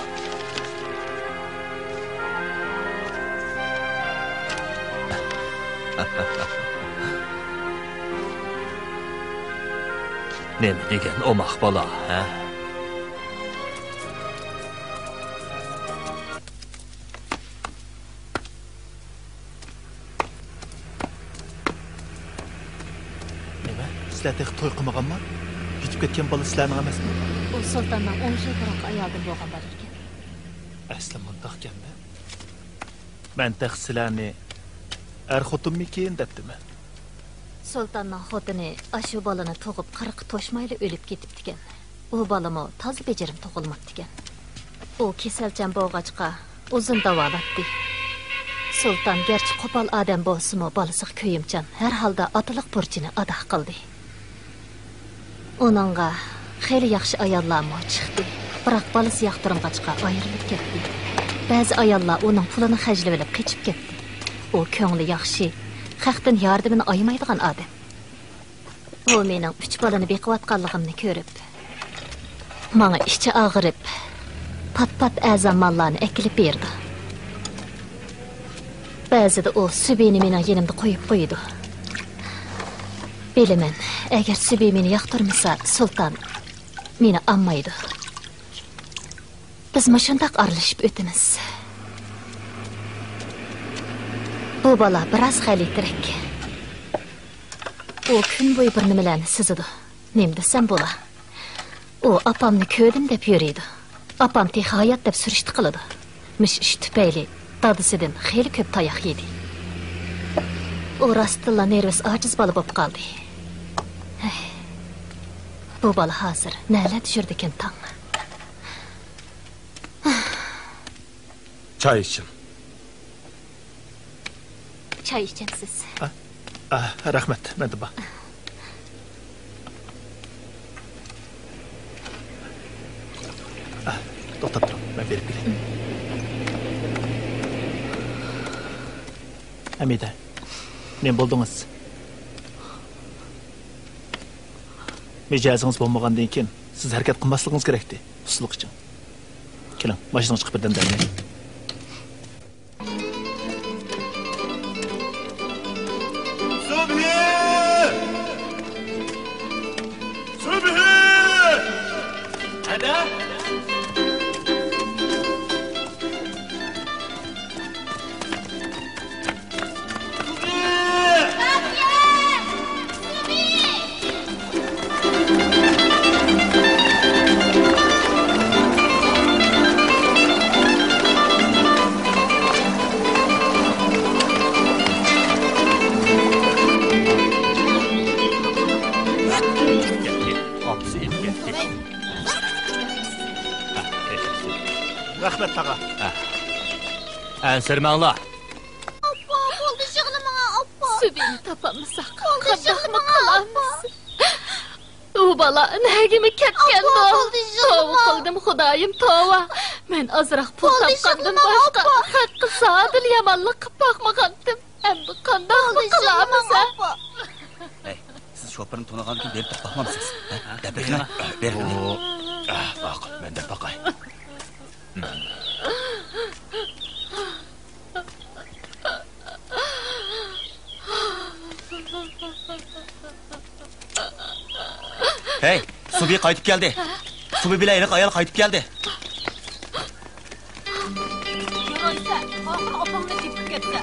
نېمە دېگەن ئوماق بالا، ھە؟ نېمە؟ سىلەر تېخى توي قىلمىغانما؟ يېتىپ كەتكەن بالا سىلەرنىڭ ئەمەسمۇ؟ ئۇ سۇلتاننىڭ ئون يىل بۇرۇنقى ئايالىدىن بولغان بالا ئىكەن. ئەسلى مۇنداقكەن-دە. مەن تېخى سىلەرنى ئەر خوتۇنمىكىن دەپتىمەن. سۇلتاننىڭ خوتۇنى ئاشۇ بالىنى تۇغۇپ قىرىققا توشمايلا ئۆلۈپ كېتىپتىكەن. ئۇ بالىمۇ تازا بېجىرىم تۇغۇلماپتىكەن. ئۇ كېسەلچان بولغاچقا، ئۇزۇن داۋالاتتى. سۇلتان گەرچە قوپال ئادەم بولسىمۇ، بالىسىغا كۆيۈمچان، ھەر ھالدا ئاتىلىق بۇرچىنى ئادا قىلدى. ئۇنىڭغا خېلى ياخشى ئاياللارمۇ چىقتى، بىراق بالىسى ياقتۇرمىغاچقا ئايرىلىپ كەتتى. بەزى ئاياللار ئۇنىڭ پۇلىنى خەجلىۋېلىپ قېچىپ كەتتى. ئۇ كۆڭلى ياخشى، خەقتىن ياردىمىنى ئايىمايدىغان ئادەم. ئۇ مېنىڭ ئۈچ بالىنى بېقىۋاتقانلىقىمنى كۆرۈپ، ماڭا ئىچى ئاغرىپ، پات-پات ئەزا ماللارنى ئەكېلىپ بېرىدۇ. بەزىدە ئۇ سۈبىنى مېنىڭ يېنىمدا قويۇپ قويىدۇ. بىلىمەن، ئەگەر سۈبى مېنى ياقتۇرمىسا، سۇلتان مېنى ئالمايدۇ. بىز مۇشۇنداق ئارىلىشىپ ئۆتىمىز. بۇ بالا بىراز غەلىتىرەك. ئۇ كۈن بويى بىر نېمىلەرنى سىزىدۇ. نېمە دېسەم بولا؟ ئۇ ئاپامنى كۆردۈم دەپ يۈرىدۇ. ئاپام تېخى ھايات دەپ سۈرۈشتە قىلىدۇ. مۇشۇ ئىش تۈپەيلى دادىسىدىن خېلى كۆپ تاياق يېدى. ئۇ راستتىنلا نېرۋىسى ئاجىز بالا بولۇپ قالدى. ھەي، بۇ بالا ھازىر نەلەردە يۈرىدىكىن تاڭ؟ چاي ئىچىڭ. چاي ئىچەمسىز؟ ئا، ئا، رەھمەت، مەندە بار. ئا، توختاپ تۇرۇڭ، مەن بېرىپ كېلەي. ھەمىدە، نېمە بولدىڭىز؟ مىجەزىڭىز بولمىغاندىن كېيىن سىز ھەرىكەت قىلماسلىقىڭىز كېرەكتى. ئۇستىلىق ئىچىڭ. كېلىڭ، ماشىنىغا چىقىپ بىردەم دەم ئېلىڭ. سۇبھى! سۇبھى! ھەدە! ئاپىسى ئېلىپ كەتتى. رەھمەت، تاغا. ئەنسىرىمەڭلار. ئاپا، بولدى، يىغلىماڭ، ئاپا. سۈبىنى تاپالمىساق، بولدى، قانداقمۇ يىغلىماڭ، ئاپا. قىلارمىز؟ ئۇ بالا نەگىمۇ كەتكەندۇ؟ ئاپا، بولدى، يىغلىما. توۋا قىلدىم، خۇدايىم، توۋا. مەن ئازراق پۇل، بولدى، تاپقاندىن يىغلىما، باشقا ئاپا. خەققە زادىلا يامانلىق قىلىپ باقمىغانتىم. ئەمدى قانداقمۇ قىلارمىز، ھە؟ ھەي، سىز شوپۇرنى تونۇغاندىن كېيىن بېرىپ باقمامسىز؟ ھە؟ دەپ بېقىڭە. بېرىڭە. ئۇ، ئە، ماقۇل، مەن دەپ باقاي. ھەي، سۇبى قايتىپ كەلدى. سۇبى بىلەن ھېلىقى ئايال قايتىپ كەلدى. يارايسە، ئاخىرى ئاپاڭنى تېپىپ كەتسە.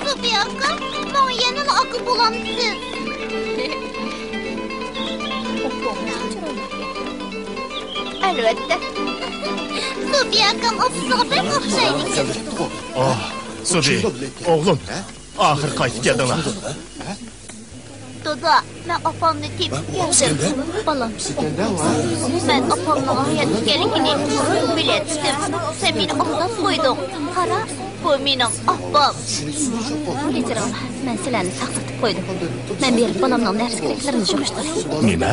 سۇبى ئاكا، ماڭا يەنىلا ئاكا بولامسىز؟ ئەلۋەتتە. سۇبى ئاكام ئاپىسىغا بەك ئوخشايدىكەن. ئاھ، سۇبى، ئوغلۇم، ئاخىرى قايتىپ كەلدىڭلار. دادا، مەن ئاپامنى تېپىپ كەلدىم. بالام، مەن ئاپامنىڭ ھايات ئىكەنلىكىنى بىلەتتىم. سەن مېنى ئالداپ قويدۇڭ. قارا، بۇ مېنىڭ ئاپام. كەچۈرۈڭلار، مەن سىلەرنى ساقسىتىپ قويدۇم. مەن بېرىپ بالامنىڭ نەرسە-كېرەكلىرىنى يىغىشتۇراي. نېمە؟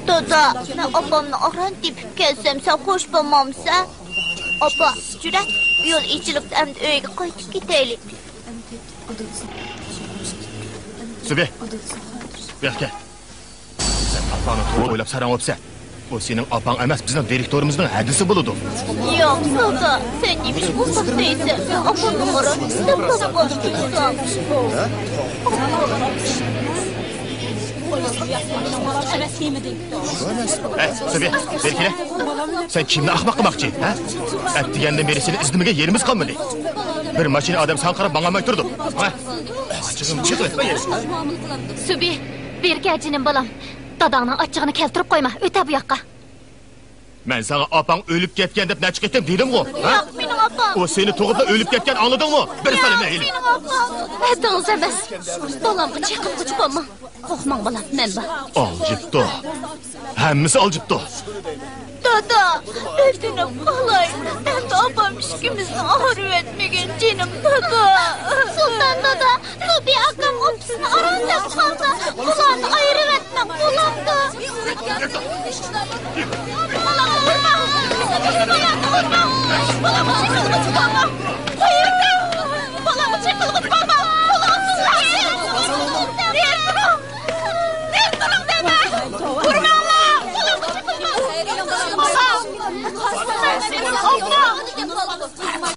دادا، مەن ئاپامنى ئاران تېپىپ كەلسەم، سەن خوش بولمامسەن؟ ئاپا، جۈرە، يول ئېچىلىپتۇ، ئەمدى ئۆيگە قايتىپ كېتەيلى. سۈبى، بۇياققا كەل. سەن ئاپاڭنى توغرا ئويلاپ ساراڭ بوپسەن. ئۇ سېنىڭ ئاپاڭ ئەمەس، بىزنىڭ دىرېكتورىمىزنىڭ ھەدىسى بولىدۇ. ياق، سودا، سەن نېمە ئىش بولساق دەيسەن؟ مەن ئاپامنىڭ ئاران دەپ تاپقان. ھەي، سۈبى، بېرى كېلە. سەن كىمنى ئەخمەق قىلماقچى، ھە؟ ئەتىگەندىن بېرى سېنى ئىزدىمىگەن يېرىمىز قالمىدى. بىر ماشىنا ئادەم ساڭا قاراپ ماڭالماي تۇرىدۇ. ھە؟ ئاچچىقىڭنى چىقىۋەتمە يەنە. سۈبى، بېرى كەل جېنىم بالام. داداڭنىڭ ئاچچىقىنى كەلتۈرۈپ قويما، ئۆتە بۇ ياققا. مەن ساڭا ئاپاڭ ئۆلۈپ كەتكەن دەپ نەچچە قېتىم دېدىمغۇ، ھە؟ ياق، مېنىڭ ئاپام. ئۇ سېنى تۇغۇپلا ئۆلۈپ كەتكەن، ئاڭلىدىڭمۇ؟ بىر سالىمە ھېلى. مېنىڭ ئاپام. ھەددىڭىز ئەمەس. بالامغا چېقىنغۇچە بولماڭ. قورقماڭ بالام، مەن بار. ئالجىپتۇ. ھەممىسى ئالجىپتۇ. دادا، ئۆتۈنۈپ قالاي. ئەمدى ئاپام ئىككىمىزنى ئايرىۋەتمىگىن، جېنىم دادا. سۇلتان دادا، سۇبى ئاكام ئاپىسىنى ئاران دەپ قالدى. ئۇلارنى ئايرىۋەتمەڭ، بولامدۇ؟ بالامغا چېقىلغۇچە بولما! قويۇۋېتىڭ! بالامغا چېقىلغۇچە بولما! قولۇڭنى سىزلەڭ! نېرى تۇرۇڭ! نېرى تۇرۇڭ دەيمەن! ئۇرماڭلار! بالامغا چېقىلما! بالام! مەن سېنىڭ ئاپاڭ!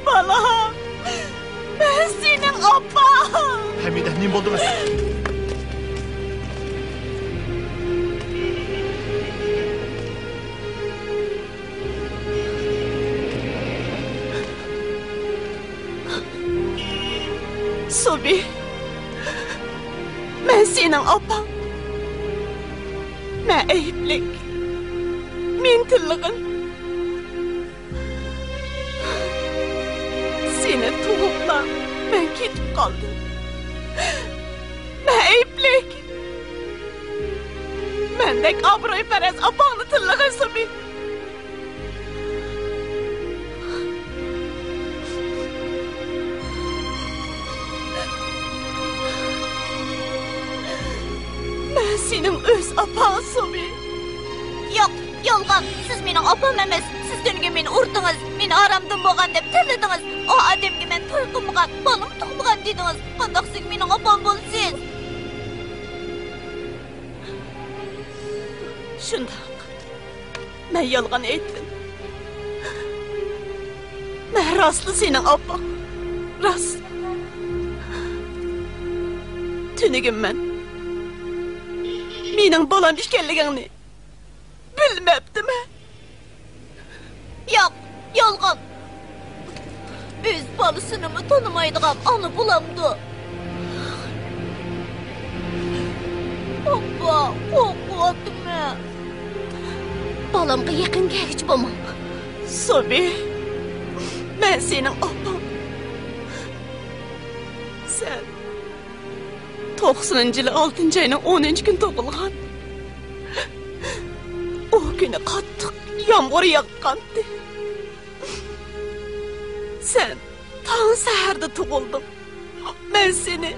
بالام، مەن سېنىڭ ئاپاڭ. ھەمىدە، نېمە بولدىڭىز؟ سوبى، مەن سېنىڭ ئاپاڭ. مەن ئەيىبلىك. مېنى تىللىغىن. سېنى تۇغۇپلا مەن كېتىپ قالدىم. مەن ئەيىبلىك. مەندەك ئابرۇيپەرەس ئاپاڭنى تىللىغىن، سوبى. مەن سېنىڭ ئۆز ئاپاڭ، سوبى. ياق، يالغان. سىز مېنىڭ ئاپام ئەمەس. سىز تۈنۈگۈن مېنى ئۇردىڭىز، مېنى ئارامدىن بولغان دەپ تىللىدىڭىز. ئۇ ئادەمگە مەن توي قىلمىغان، بالىمۇ تۇغمىغان دېدىڭىز. قانداق سىز مېنىڭ ئاپام بولىسىز؟ شۇنداق. مەن يالغان ئېيتتىم. مەن راستلا سېنىڭ ئاپاڭ. راست. تۈنۈگۈن مەن مېنىڭ بالام ئىكەنلىكىڭنى بىلمەپتىمەن. ياق، يالغان. ئۆز بالىسىنىمۇ تونۇمايدىغان ئانا بولامدۇ؟ ئاپا، قورقۇۋاتىمەن. بالامغا يېقىن كەلگۈچى بولماڭ. سوبى، مەن سېنىڭ ئاپاڭ. سەن توقسىنىنچى يىلى ئالتىنچى ئاينىڭ ئونىنچى كۈنى تۇغۇلغان. ئۇ كۈنى قاتتىق يامغۇر ياغقانتى. سەن تاڭ سەھەردە تۇغۇلدۇڭ. مەن سېنى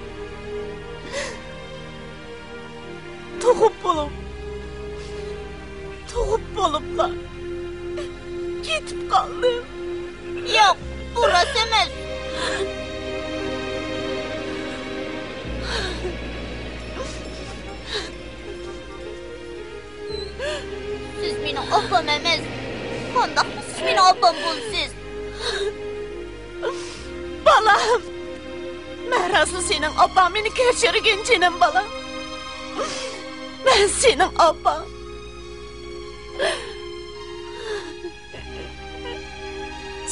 تۇغۇپ بولۇپ، تۇغۇپ بولۇپلا كېتىپ قالدىم. ياق، بۇ راست ئەمەس. سىز مېنىڭ ئاپام ئەمەس. قانداقمۇ سىز مېنىڭ ئاپام بولىسىز؟ بالام! مەن راستلا سېنىڭ ئاپاڭ، مېنى كەچۈرگىن، جېنىم بالام. مەن سېنىڭ ئاپاڭ.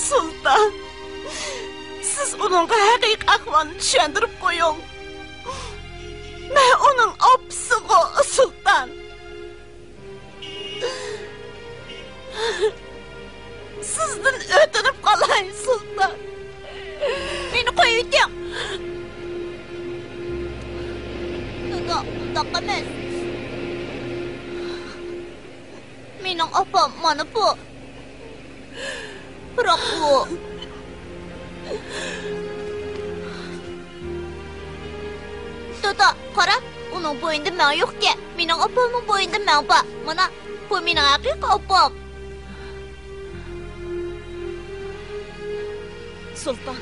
سۇلتان، سىز ئۇنىڭغا ھەقىقىي ئەھۋالنى چۈشەندۈرۈپ قويۇڭ. مەن ئۇنىڭ ئاپىسىغۇ، سۇلتان. سىزدىن ئۆتۈنۈپ قالاي، سۇلتان. مېنى قويۇۋېتىڭ. دادا، ئۇنداق ئەمەس. مېنىڭ ئاپام مانا بۇ. بىراق ئۇ. دادا، قارا، ئۇنىڭ بوينىدا مەڭ يوقكەن. مېنىڭ ئاپامنىڭ بوينىدا مەڭ بار. مانا، بۇ مېنىڭ ھەقىقىي ئاپام. سۇلتان.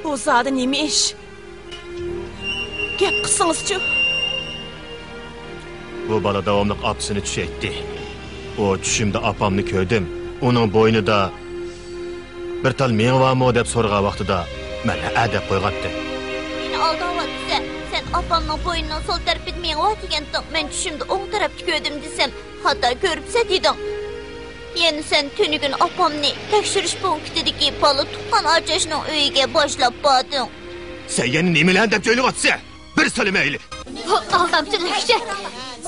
بۇ زادى نېمە ئىش؟ گەپ قىلسىڭىزچۇ؟ بۇ بالا داۋاملىق ئاپىسىنى چۈشەيتتى. ئۇ چۈشۈمدە ئاپامنى كۆردۈم. ئۇنىڭ بوينىدا بىر تال مېڭە بارمۇ دەپ سورىغان ۋاقتىدا مەن ھەئە دەپ قويغانتىم. مېنى ئالداۋاتىسەن. سەن ئاپامنىڭ بوينىنىڭ سول تەرىپىدە مېڭە بار دېگەنتىڭ. مەن چۈشۈمدە ئوڭ تەرەپتە كۆردۈم دېسەم، خاتا كۆرۈپسەن دېدىڭ. يەنە سەن تۈنۈگۈن ئاپامنى تەكشۈرۈش پونكىتىدىكى بالا تۇغقان ئاچاشنىڭ ئۆيىگە باشلاپ باردىڭ. سەن يەنە نېمىلەرنى دەپ جۆيلۈۋاتىسەن؟ بىر سالىمەيلى. بۇ ئالدامچى لۈكچەك!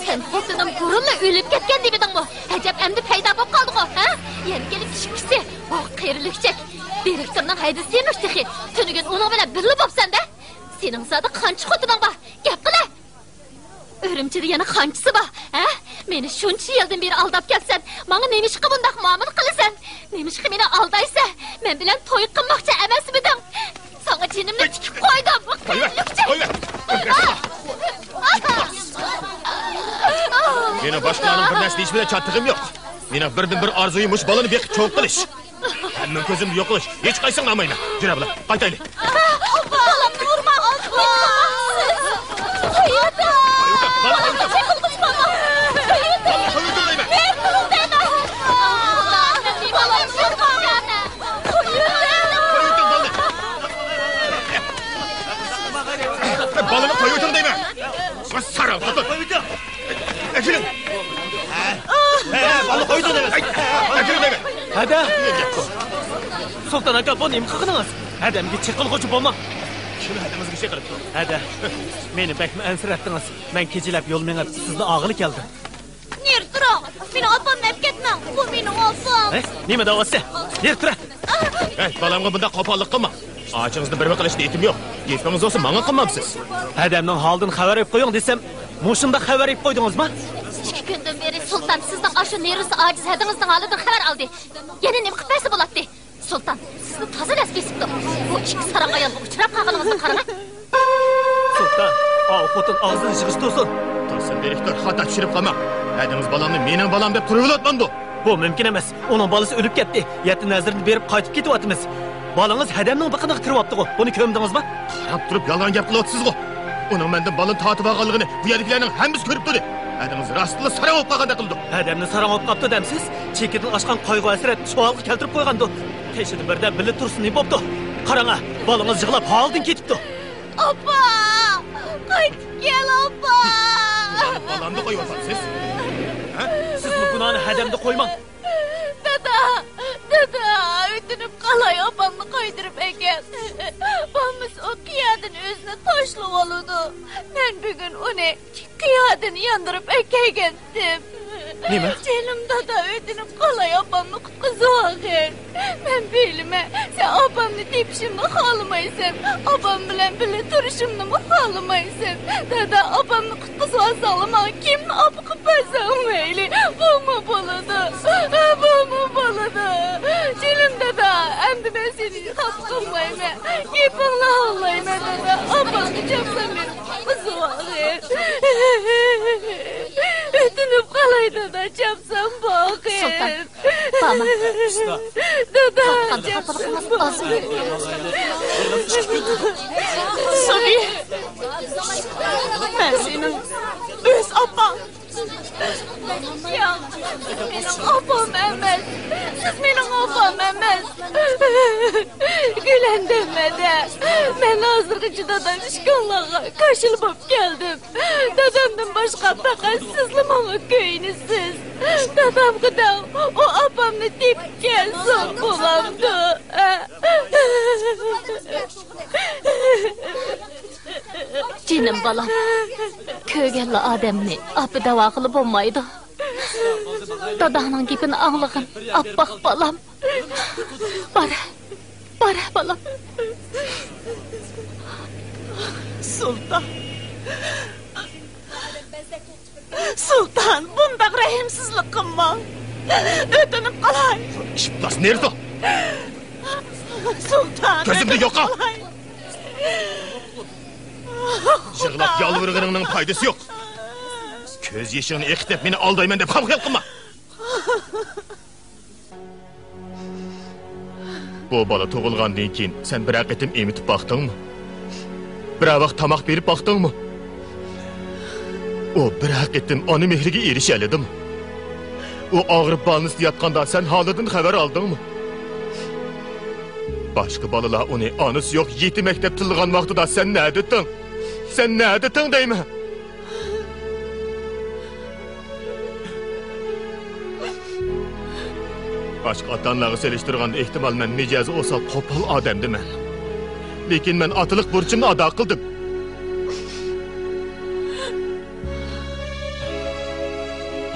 سەن خوتۇنۇم بۇرۇنلا ئۆلۈپ كەتكەن دېمىدىڭمۇ؟ ئەجەب ئەمدى پەيدا بولۇپ قالدىغۇ، ھە؟ يەنە كېلىپ ئىككىسى. بۇ قېرى لۈكچەك! دىرېكتورنىڭ ھەدىسى يېمىش تېخى. تۈنۈگۈن ئۇنىڭ بىلەن بىللە بوپسەن-دە! سېنىڭ زادى قانچە خوتۇنۇڭ بار؟ گەپ قىلە! ئۈرۈمچىدە يەنە قانچىسى بار، ھە؟ مېنى شۇنچە يىلدىن بېرى ئالداپ كەلسەن، ماڭا نېمىشقا بۇنداق مۇئامىلە قىلىسەن؟ نېمىشقا مېنى ئالدايسەن؟ مەن بىلەن توي قىلماقچى ئەمەسمىدىڭ؟ ساڭا جېنىمنى تىكىپ قويدۇم، قېرى لۈكچەك! قويۇۋەر! باشقىلارنىڭ بىر نەرسە دېيىشى بىلەن چاتىقىم يوق. مېنىڭ بىردىن بىر ئارزۇيۇم مۇشۇ بالىنى بېقىپ چوڭ قىلىش. ھەممىڭ كۆزۈمدە يوقىلىش. ھېچقايسىڭنى ئالمايمەن. جۈرە بىلەن قايتايلى. بالامنى ئۇرماڭ. بالامنى قويۇۋېتىڭ. بالامنى قويۇۋېتىڭ دەيمەن. قويۇۋېتىڭ بالىنى. بالىنى قويۇۋېتىڭ دەيمەن. ساراڭ خوتۇن. ئەكېلىڭ. ھە، ھە، بالىنى قويۇۋېتىڭ دەيمەن. ئەكېلىڭ دەيمەن. ھەدە. سۇلتان ئاكا، بۇ نېمە قىلغىنىڭىز؟ ھەدەمگە چېقىلغۇچى بولماڭ. كىم ھەدىڭىزگە چېقىلىپتۇ؟ ھەدە، مېنى بەكمۇ ئەنسىرەتتىڭىز. مەن كېچىلەپ يول مېڭىپ، سىزنى ئاغىلى كەلدىم. نېرى تۇرۇڭ! مېنىڭ ئاپامنى ئەپكەتمەڭ! بۇ مېنىڭ ئاپام! ھەي، نېمە دەۋاتىسەن؟ نېرى تۇرە! ھەي، بالامغا بۇنداق قوپاللىق قىلماڭ! ئاچىڭىزنى بىرمە قىلىشنى ئېيتىم يوق. گېپىڭىز بولسا ماڭا قىلمامسىز؟ ھەدەمنىڭ ھالىدىن خەۋەر ئېلىپ قويۇڭ دېسەم، مۇشۇنداق خەۋەر ئېلىپ قويدىڭىزما؟ ئىككى كۈندىن بېرى سۇلتان سىزنىڭ ئاشۇ نېرۋىسى ئاجىز ھەدىڭىزنىڭ ھالىدىن خەۋەر ئالدى. يەنە نېمە قىلىپ بەرسە بولاتتى؟ سۇلتان، سىزنى تازا دەس بېسىپتۇ. بۇ ئىككى ساراڭ ئايالغا ئۇچراپ قالغىنىڭىزغا قاراڭ. سۇلتان، ئاۋۇ خوتۇن ئاغزىنى يىغىشتۇرسۇن. تۇرسۇن دىرېكتور، خاتا چۈشىنىپ قالماڭ. ھەدىڭىز بالامنى مېنىڭ بالام دەپ تۇرۇۋېلىۋاتمامدۇ؟ بۇ مۇمكىن ئەمەس. ئۇنىڭ بالىسى ئۆلۈپ كەتتى. يەتتە نەزىرىنى بېرىپ قايتىپ كېتىۋاتىمىز. بالىڭىز ھەدەمنىڭ بېقىنىغا كىرىۋاپتىغۇ. بۇنى كۆرمىدىڭىزما؟ قاراپ تۇرۇپ يالغان گەپ قىلىۋاتىسىزغۇ. ئۇنىڭ مەندىن بالىنى تارتىۋالغانلىقىنى بۇ يەردىكىلەرنىڭ ھەممىسى كۆرۈپ تۇردى. ھەدىڭىز راستلا ساراڭ بولۇپ قالغاندەك قىلىدۇ. ھەدەمنى ساراڭ بولۇپ قاپتۇ دەمسىز؟ چېكىدىن ئاشقان قايغۇ-ھەسرەتنى شۇ ھالغا كەلتۈرۈپ قويغاندۇ. قېشىدا بىردەم بىللە تۇرسۇن نېمە بوپتۇ؟ قاراڭا، بالىڭىز يىغلاپ ھالىدىن كېتىپتۇ. ئاپا! قايتىپ كەل، ئاپا! بالامنى قويۇۋاتامسىز؟ ھە؟ سىزمۇ گۇناھنى ھەدەمدە قويماڭ. دادا! دادا! ئۆتۈنۈپ قالاي، ئاپامنى قايتۇرۇپ ئەكەل. بولمىسا ئۇ قىيادىن ئۆزىنى تاشلىۋالىدۇ. مەن بۈگۈن ئۇنى قىيادىن ياندۇرۇپ ئەكەلگەنتىم. نېمە؟ جېنىم دادا، ئۆتۈنۈپ قالاي، ئاپامنى قۇتقۇزۇۋالغىن. مەن بىلىمەن، سەن ئاپامنى تېپىشىمنى خالىمايسەن، ئاپام بىلەن بىللە تۇرۇشۇمنىمۇ خالىمايسەن. دادا، ئاپامنى قۇتقۇزۇۋالساڭلا، ماڭا كىمنى ئاپا قىلىپ بەرسەڭ مەيلى، بۇمۇ بولىدۇ، بۇمۇ بولىدۇ. جېنىم دادا، ئەمدى مەن سېنى خاپا قىلمايمەن. گېپىڭنى ئاڭلايمەن، دادا. ئاپاڭنى چاپسان مېنى قۇتقۇزۇۋالغىن. ئۆتۈنۈپ قالاي، دادا، چاپسان باققىن. سۇلتان، بارما. دادا، قانداق خاپىلىقىڭىز ئازمۇ؟ سۇبى، مەن سېنىڭ ئۆز ئاپاڭ. ياق، سىز مېنىڭ ئاپام ئەمەس. سىز مېنىڭ ئاپام ئەمەس. گۈلەندەم ھەدە. مەن ھازىرغىچە دادام ئىككىڭلارغا كاشىلا بولۇپ كەلدىم. دادامدىن باشقا پەقەت سىزلا ماڭا كۆيۈنىسىز. دادامغا دەڭ، ئۇ ئاپامنى تېپىپ كەلسۇن، بولامدۇ؟ جېنىم بالام، كۆرگەنلا ئادەمنى ئاپا دەۋالغىلى بولمايدۇ. داداڭنىڭ گېپىنى ئاڭلىغىن، ئاپئاق بالام. بار، بار، بالام. سۇلتان. سۇلتان، بۇنداق رەھىمسىزلىك قىلماڭ. ئۆتۈنۈپ قالاي. ئىپلاس نېرىسى؟ سۇلتان، كۆزۈمدىن يوقال. يىغلاپ يالۋۇرغىنىڭنىڭ پايدىسى يوق. كۆز يېشىڭنى ئېقىتىپ، مېنى ئالدايمەن دەپ خام خىيال قىلما. بۇ بالا تۇغۇلغاندىن كېيىن سەن بىرەر قېتىم ئېمىتىپ باقتىڭمۇ؟ بىرەر ۋاق تاماق بېرىپ باقتىڭمۇ؟ ئۇ بىرەر قېتىم ئانا مېھرىگە ئېرىشەلىدىمۇ؟ ئۇ ئاغرىپ بالنىستا ياتقاندا سەن ھالىدىن خەۋەر ئالدىڭمۇ؟ باشقا بالىلار ئۇنى ئانىسى يوق يېتىمەك دەپ تىللىغان ۋاقتىدا سەن نەدىتىڭ؟ سەن نەدىتىڭ دەيمەن؟ باشقا ئاتا-ئانىلارغا سېلىشتۇرغاندا، ئېھتىمال، مەن مىجەزى ئوسال، قوپال ئادەمدىمەن. لېكىن مەن ئاتىلىق بۇرچۇمنى ئادا قىلدىم.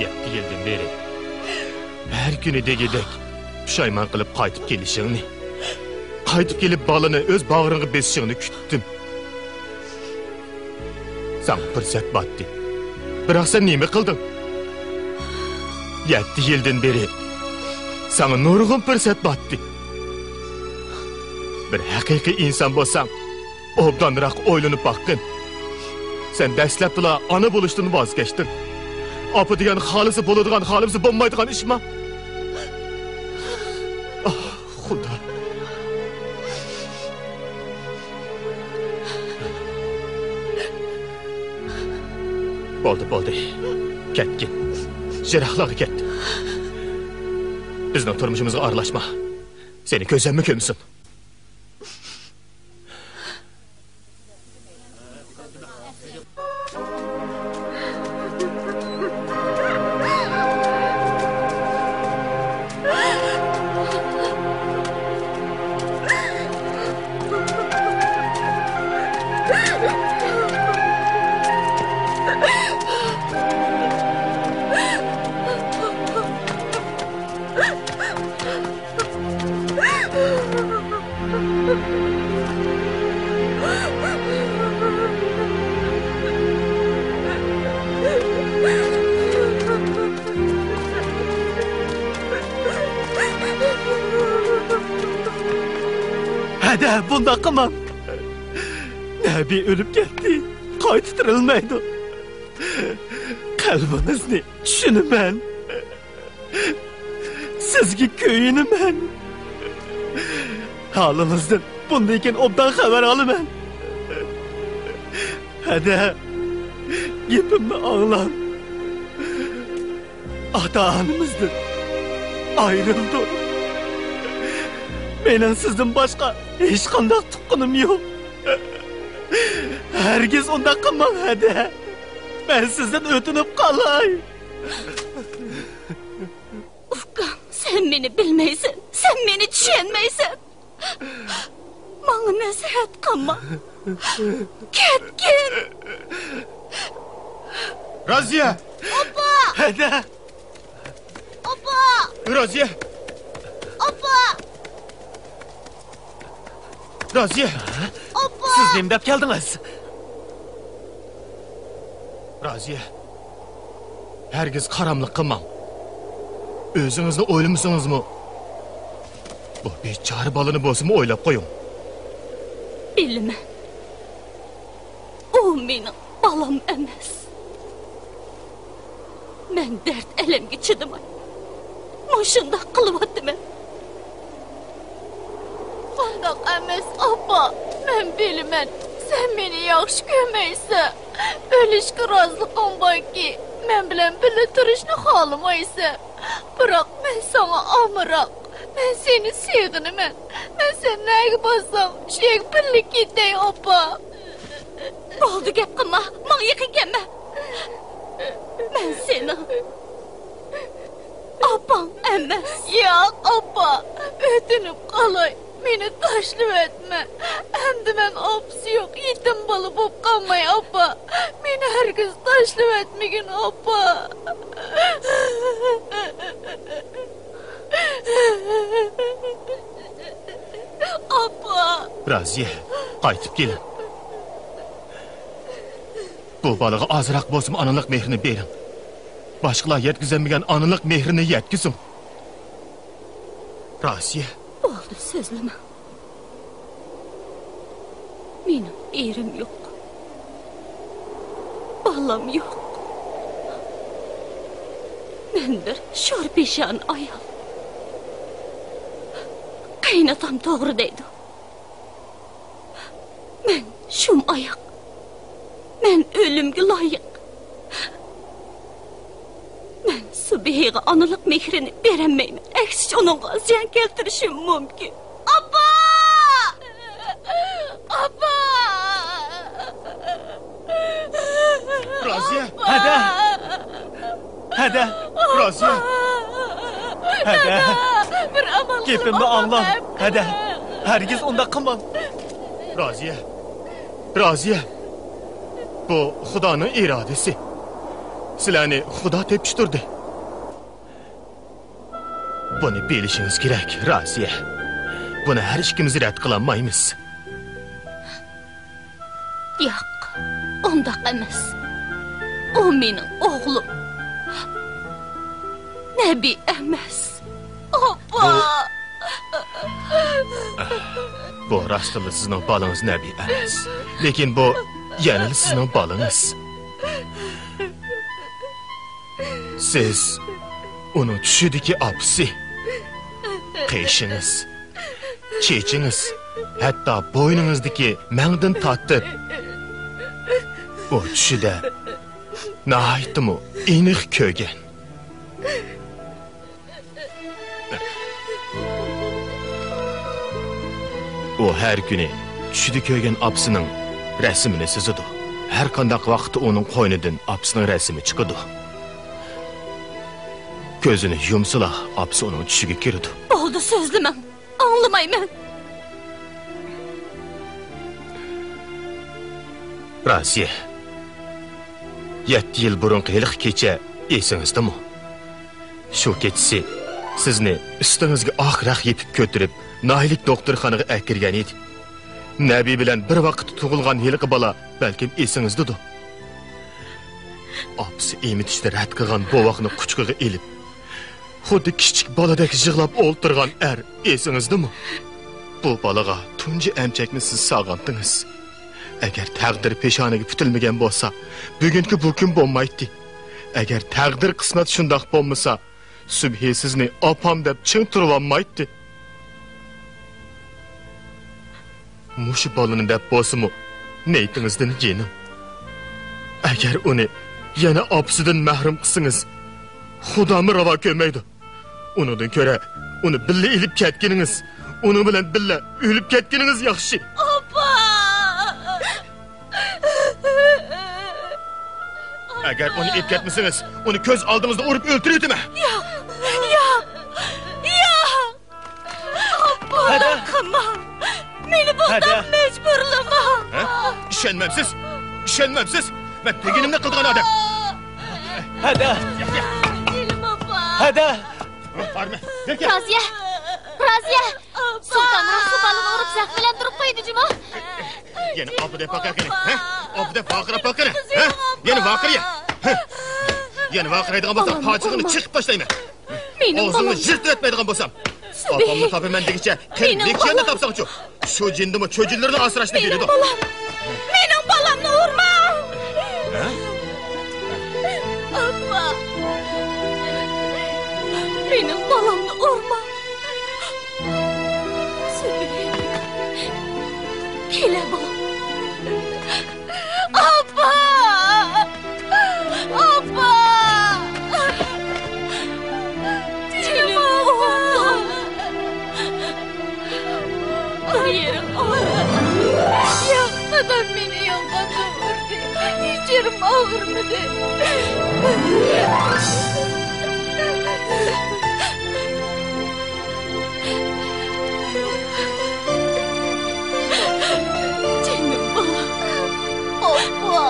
يەتتە يىلدىن بېرى ھەر كۈنى دېگۈدەك پۇشايمان قىلىپ قايتىپ كېلىشىڭنى، قايتىپ كېلىپ بالىنى ئۆز باغرىڭغا بېسىشىڭنى كۈتتۈم. ساڭا پۇرسەت بارتتى. بىراق سەن نېمە قىلدىڭ؟ يەتتە يىلدىن بېرى ساڭا نۇرغۇن پۇرسەت بارتتى. بىر ھەقىقىي ئىنسان بولساڭ، ئوبدانراق ئويلىنىپ باققىن. سەن دەسلەپتىلا ئانا بولۇشتىن ۋاز كەچتىڭ. ئاپا دېگەن خالىسا بولىدىغان، خالىمىسا بولمايدىغان ئىشما؟ ئاھ، خۇدا. بولدى، بولدى. كەتكىن. يىراقلارغا كەت. بىزنىڭ تۇرمۇشىمىزغا ئارىلاشما. سېنى كۆزۈممۇ كۆرمىسۇن. ھەدە، بۇنداق قىلماڭ. نەبى ئۆلۈپ كەتتى. قايتا تىرىلمەيدۇ. قەلبىڭىزنى چۈشىنىمەن. سىزگە كۆيۈنىمەن. ھالىڭىزدىن بۇندىن كېيىن ئوبدان خەۋەر ئالىمەن. ھەدە، گېپىمنى ئاڭلاڭ. ئاتا-ئانىمىزدىن ئايرىلدۇق. مېنىڭ سىزدىن باشقا ھېچقانداق تۇغقىنىم يوق. ھەرگىز ئۇنداق قىلماڭ، ھەدە. مەن سىزدىن ئۆتۈنۈپ قالاي. ئۇكام، سەن مېنى بىلمەيسەن، سەن مېنى چۈشەنمەيسەن. ماڭا نەسىھەت قىلما. كەتكىن. رازىيە! ئاپا! ھەدە! ئاپا! رازىيە! ئاپا! رازىيە! ئاپا! سىز نېمە دەپ كەلدىڭىز؟ رازىيە، ھەرگىز قاراملىق قىلماڭ. ئۆزىڭىزنى ئويلىمىسىڭىزمۇ، بۇ بىچارە بالىنى بولسىمۇ ئويلاپ قويۇڭ. بىلىمەن. ئۇ مېنىڭ بالام ئەمەس. مەن دەرد-ئەلەمگە چىدىماي، مۇشۇنداق قىلىۋاتىمەن. ئۇنداق ئەمەس، ئاپا. مەن بىلىمەن، سەن مېنى ياخشى كۆرمەيسەن. ئۆلۈشكە رازىلىقىڭ باركى، مەن بىلەن بىللە تۇرۇشنى خالىمايسەن. بىراق مەن ساڭا ئامراق. مەن سېنى سېغىنىمەن. مەن سەن نەگە بارساڭ، شۇ يەرگە بىللە كېتەي، ئاپا. بولدى، گەپ قىلما. ماڭا يېقىن كەلمە. مەن سېنىڭ ئاپاڭ ئەمەس. ياق، ئاپا. ئۆتۈنۈپ قالاي. مېنى تاشلىۋەتمە. ئەمدى مەن ئاپىسى يوق يېتىم بالا بولۇپ قالماي، ئاپا. مېنى ھەرگىز تاشلىۋەتمىگىن، ئاپا. ئاپا! رازىيە، قايتىپ كېلىڭ. بۇ بالىغا ئازراق بولسىمۇ ئانىلىق مېھرىنى بېرىڭ. باشقىلار يەتكۈزەلمىگەن ئانىلىق مېھرىنى يەتكۈزۈڭ. رازىيە. بولدى، سۆزلىمە. مېنىڭ ئېرىم يوق. بالام يوق. مەن بىر شور پېشانە ئايال. قېيىنئاتام توغرا دەيدۇ. مەن شۇم ئاياق. مەن ئۆلۈمگە لايىق. مەن سۈبھىگە ئانىلىق مېھرىنى بېرەلمەيمەن. ئەكسىچە ئۇنىڭغا زىيان كەلتۈرۈشۈم مۇمكىن. ئاپا! ئاپا! رازىيە! ھەدە! ھەدە! رازىيە! ھەدە! بىر ئامال قىلىپ، گېپىمنى ئاڭلاڭ. ھەدە! ھەرگىز ئۇنداق قىلماڭ. رازىيە! رازىيە! بۇ خۇدانىڭ ئىرادىسى. سىلەرنى خۇدا تېپىشتۇردى. بۇنى بىلىشىڭىز كېرەك، رازىيە. بۇنى ھەر ئىككىمىز رەت قىلالمايمىز. ياق، ئۇنداق ئەمەس. ئۇ مېنىڭ ئوغلۇم. نەبى ئەمەس. ئاپا! بۇ راستتىنلا سىزنىڭ بالىڭىز نەبى ئەمەس. لېكىن بۇ يەنىلا سىزنىڭ بالىڭىز. سىز ئۇنىڭ چۈشىدىكى ئاپىسى. قېشىڭىز، چېچىڭىز، ھەتتا بوينىڭىزدىكى مەڭدىن تارتىپ، ئۇ چۈشىدە ناھايىتىمۇ ئېنىق كۆرگەن. ئۇ ھەر كۈنى چۈشىدە كۆرگەن ئاپىسىنىڭ رەسىمىنى سىزىدۇ. ھەر قانداق ۋاقىتتا ئۇنىڭ قوينىدىن ئاپىسىنىڭ رەسىمى چىقىدۇ. كۆزىنى يۇمسىلا، ئاپىسى ئۇنىڭ چۈشىگە كىرىدۇ. بولدى، سۆزلىمەڭ. ئاڭلىمايمەن. رازىيە، يەتتە يىل بۇرۇنقى ھېلىقى كېچە ئېسىڭىزدىمۇ؟ شۇ كېچىسى سىزنى ئۈستىڭىزگە ئاق رەخ يېپىپ كۆتۈرۈپ، ناھىيىلىك دوختۇرخانىغا ئەكىرگەن ئىدى. نەبى بىلەن بىر ۋاقىتتا تۇغۇلغان ھېلىقى بالا بەلكىم ئېسىڭىزدىدۇ. ئاپىسى ئېمىتىشنى رەت قىلغان بوۋاقنى قۇچىقىغا ئېلىپ، خۇددى كىچىك بالىدەك يىغلاپ ئولتۇرغان ئەر ئېسىڭىزدىمۇ؟ بۇ بالىغا تۇنجى ئەمچەكنى سىز سالغانتىڭىز. ئەگەر تەقدىر پېشانىگە پۈتۈلمىگەن بولسا، بۈگۈنكى بۇ كۈن بولمايتتى. ئەگەر تەقدىر قىسمەت شۇنداق بولمىسا، سۈبھى سىزنى ئاپام دەپ چىڭ تۇرۇۋالمايتتى. مۇشۇ بالىنى دەپ بولسىمۇ نىيىتىڭىزدىن يېنىڭ. ئەگەر ئۇنى يەنە ئاپىسىدىن مەھرۇم قىلسىڭىز، خۇدامۇ راۋا كۆرمەيدۇ. ئۇنىڭدىن كۆرە ئۇنى بىللە ئېلىپ كەتكىنىڭىز، ئۇنىڭ بىلەن بىللە ئۆلۈپ كەتكىنىڭىز ياخشى. ئاپا! ئەگەر ئۇنى ئېلىپ كەتمىسىڭىز، ئۇنى كۆز ئالدىڭىزدا ئۇرۇپ ئۆلتۈرۈۋېتىمەن. ياق! ياق! ياق! ئاپا! ھەدە! قىلماڭ! مېنى بۇنداق ھەدە! مەجبۇرلىماڭ! ھە؟ ئىشەنمەمسىز؟ ئىشەنمەمسىز؟ مەن دېگىنىمنى قىلىدىغان ئادەم. ھەدە! جېنىم ئاپا! ھەدە! بارمە، بېرىكە! رازىيە! رازىيە! سۇلتان راخسا بالىنى ئۇرۇپ زەخىملەندۈرۈپ قويدى جۇمۇ! يەنە ئاپا دەپ باققىنى، ھە؟ ئاپا دەپ ۋارقىراپ باققىنى، ھە؟ يەنە ۋارقىرىيە! ھە؟ يەنە ۋارقىرايدىغان بولساڭ، بالامنى پاچىقىڭنى ئۇرما. چېقىپ تاشلايمەن. مېنىڭ ئاغزىڭنى بالام. يىرتىۋەتمەيدىغان بولسام، سۈبھى. ئاپامنى تاپىمەن دېگۈچە، قېنى مېنىڭ نېكىشەننى بالام. تاپساڭچۇ؟ شۇ جىندىمۇ چۆجۈنلىرىنى ئاسراشنى مېنىڭ بىلىدۇ. بالام. مېنىڭ بالامنى ئۇرماڭ! ھە؟ ئاپا! مېنىڭ بالامنى ئۇرماڭ! سۈبھى. كېلە، بالام. ئاپا! ئاپا! جېنىم ئاپا! ئايرىڭ ئاپا! ياق، دادام مېنى يالغاندىن ئۇردى. ھېچ يېرىم ئاغرىمىدى. جېنىم بالام. ئاپا.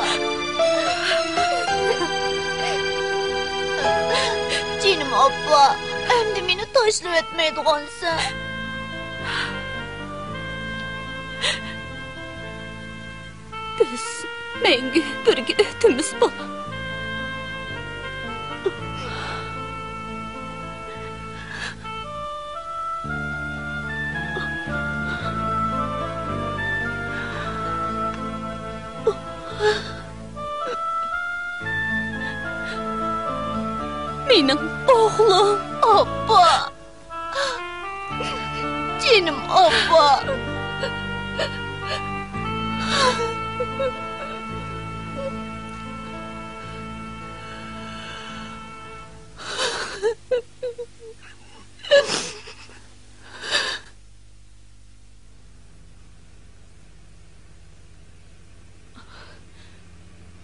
جېنىم ئاپا، ئەمدى مېنى تاشلىۋەتمەيدىغانسەن. بىز مەڭگۈ بىرگە ئۆتىمىز، بالام. مېنىڭ ئوغلۇم. ئاپا! جېنىم ئاپا!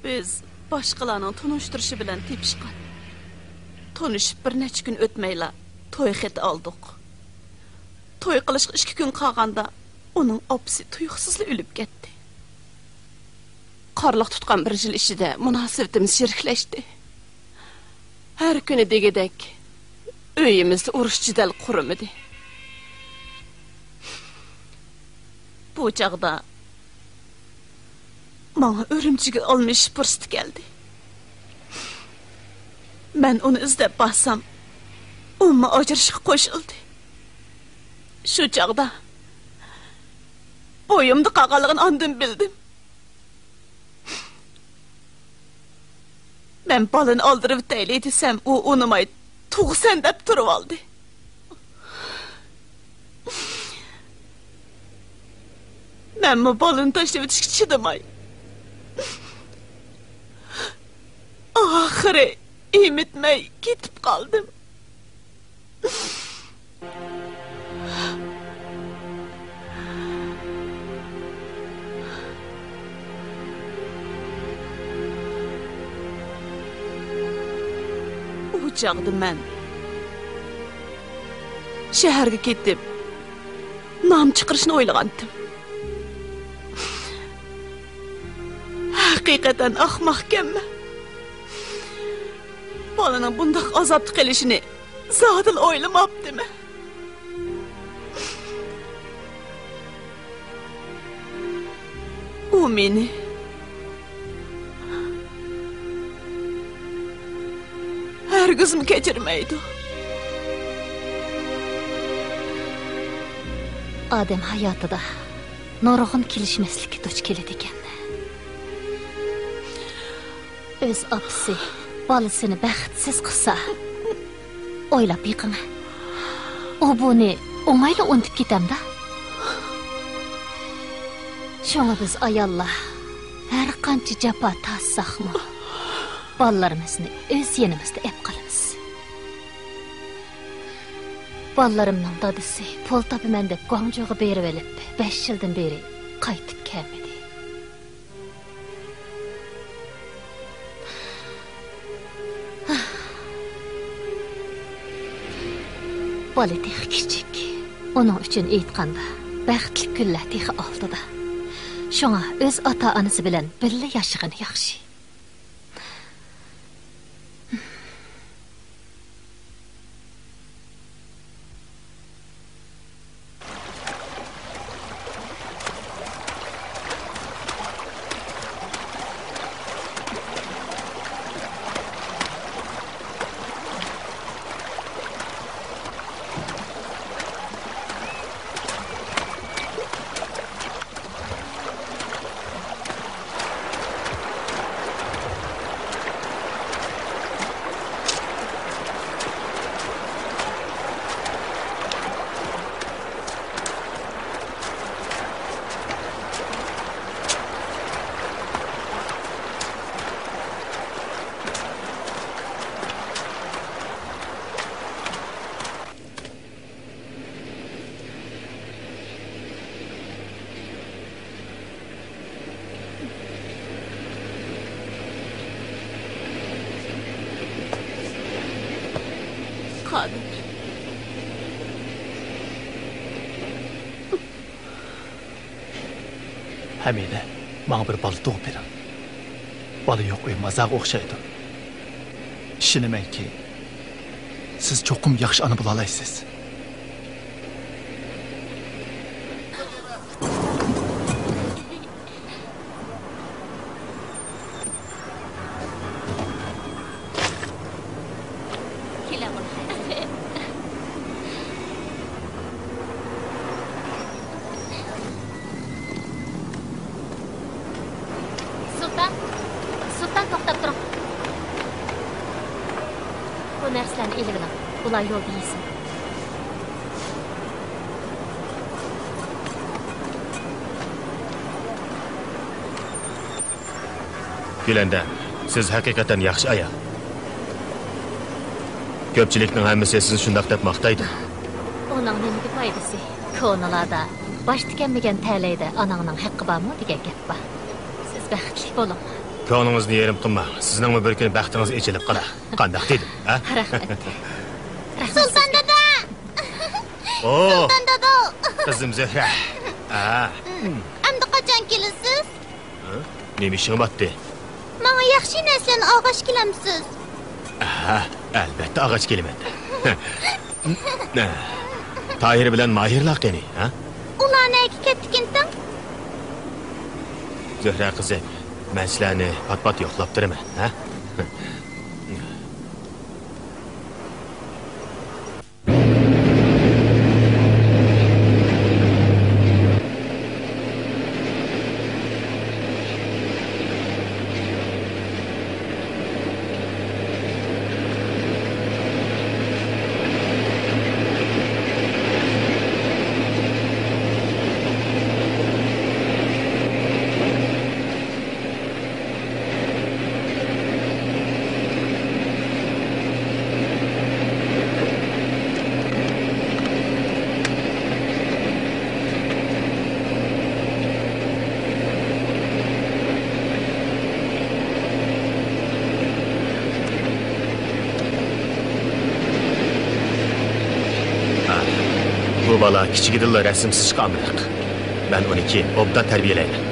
بىز باشقىلارنىڭ تونۇشتۇرۇشى بىلەن تېپىشقان. تونۇشۇپ بىر نەچچە كۈن ئۆتمەيلا توي خېتى ئالدۇق. توي قىلىشقا ئىككى كۈن قالغاندا ئۇنىڭ ئاپىسى تۇيۇقسىزلا ئۆلۈپ كەتتى. قارلىق تۇتقان بىر يىل ئىچىدە مۇناسىۋىتىمىز يىرىكلەشتى. ھەر كۈنى دېگۈدەك ئۆيىمىزدە ئۇرۇش جېدەل قۇرۇمىدى. بۇ چاغدا ماڭا ئۈرۈمچىگە ئالمىشىش پۇرسىتى كەلدى. مەن ئۇنى ئىزدەپ بارسام، ئۇمۇ ئاجرىشىشقا قوشۇلدى. شۇ چاغدا بويۇمدا قالغانلىقىنى ئاندىن بىلدىم. مەن بالىنى ئالدۇرۇۋېتەيلى دېسەم، ئۇ ئۇنىماي، تۇغىسەن دەپ تۇرۇۋالدى. مەنمۇ بالىنى تاشلىۋېتىشكە چىدىماي، ئاخىرى ئېمىتمەي كېتىپ قالدىم. ئۇ چاغدا مەن شەھەرگە كېتىپ، نام چىقىرىشنى ئويلىغانتىم. ھەقىقەتەن ئەخمەقكەنمەن. بالىنىڭ بۇنداق ئازابتا قېلىشىنى زادىلا ئويلىماپتىمەن. ئۇ مېنى ھەرگىزمۇ كەچۈرمەيدۇ. ئادەم ھاياتىدا نۇرغۇن كېلىشمەسلىككە دۇچ كېلىدىكەن. ئۆز ئاپىسى بالىسىنى بەختسىز قىلسا، ئويلاپ بېقىڭ. ئۇ بۇنى ئوڭايلا ئۇنتۇپ كېتەمدا. شۇڭا بىز ئاياللار ھەر قانچە جاپا تارتساقمۇ، بالىلىرىمىزنى ئۆز يېنىمىزدا ئەپ قالىمىز. بالىلىرىمنىڭ دادىسى پۇل تاپىمەن دەپ گۇاڭجۇغا بېرىۋېلىپ، بەش يىلدىن بېرى قايتىپ كەلمىدى. بالا تېخى كىچىك. ئۇنىڭ ئۈچۈن ئېيتقاندا، بەختلىك كۈنلەر تېخى ئالدىدا. شۇڭا ئۆز ئاتا-ئانىسى بىلەن بىللە ياشىغىنى ياخشى. قادىر. ھەمىدە، ماڭا بىر بالا تۇغۇپ بېرىڭ. بالا يوق ئۆي مازارغا ئوخشايدۇ. ئىشىنىمەنكى، سىز چوقۇم ياخشى ئانا بولالايسىز. سۇلتان، سۇلتان، توختاپ تۇرۇڭ. بۇ نەرسىلەرنى ئېلىۋېلىڭ. بۇلار يولدا يېسۇن. گۈلەندەم، سىز ھەقىقەتەن ياخشى ئايال. كۆپچىلىكنىڭ ھەممىسى سىزنى شۇنداق دەپ ماختايدۇ. ئۇنىڭ نېمىگە پايدىسى؟ كونىلاردا، «باش تىكەنمىگەن تەلەيدە ئاناڭنىڭ ھەققى بارمۇ؟» دېگەن گەپ بار. سىز بەختلىك بولۇڭ. كۆڭلىڭىزنى يېرىم قىلماڭ. سىزنىڭمۇ بىر كۈنى بەختىڭىز ئېچىلىپ قالار. قانداق دېدىم، ھە؟ رەھمەت. رەھمەت سۇلتان سىزگە. دادا! ئو! سۇلتان دادا! قىزىم زۆھرە. ھە. ئەمدى قاچان كېلىسىز؟ ھە؟ نېمە ئىشىڭ باتتى؟ ماڭا ياخشى نەرسىلەرنى ئالغاچ كېلەمسىز؟ ھە، ئەلۋەتتە ئالغاچ كېلىمەن. تاھىر بىلەن ماھىرلار قېنى، ھە؟ ئۇلار نەگە كەتتىكىنتىڭ؟ زۆھرە قىزىم، مەن سىلەرنى پات-پات يوقلاپ تۇرىمەن، ھە؟ بالا كىچىكىدىنلا رەسىم سىزىشقا ئامراق. مەن ئۇنى كېيىن ئوبدان تەربىيەلەيمەن.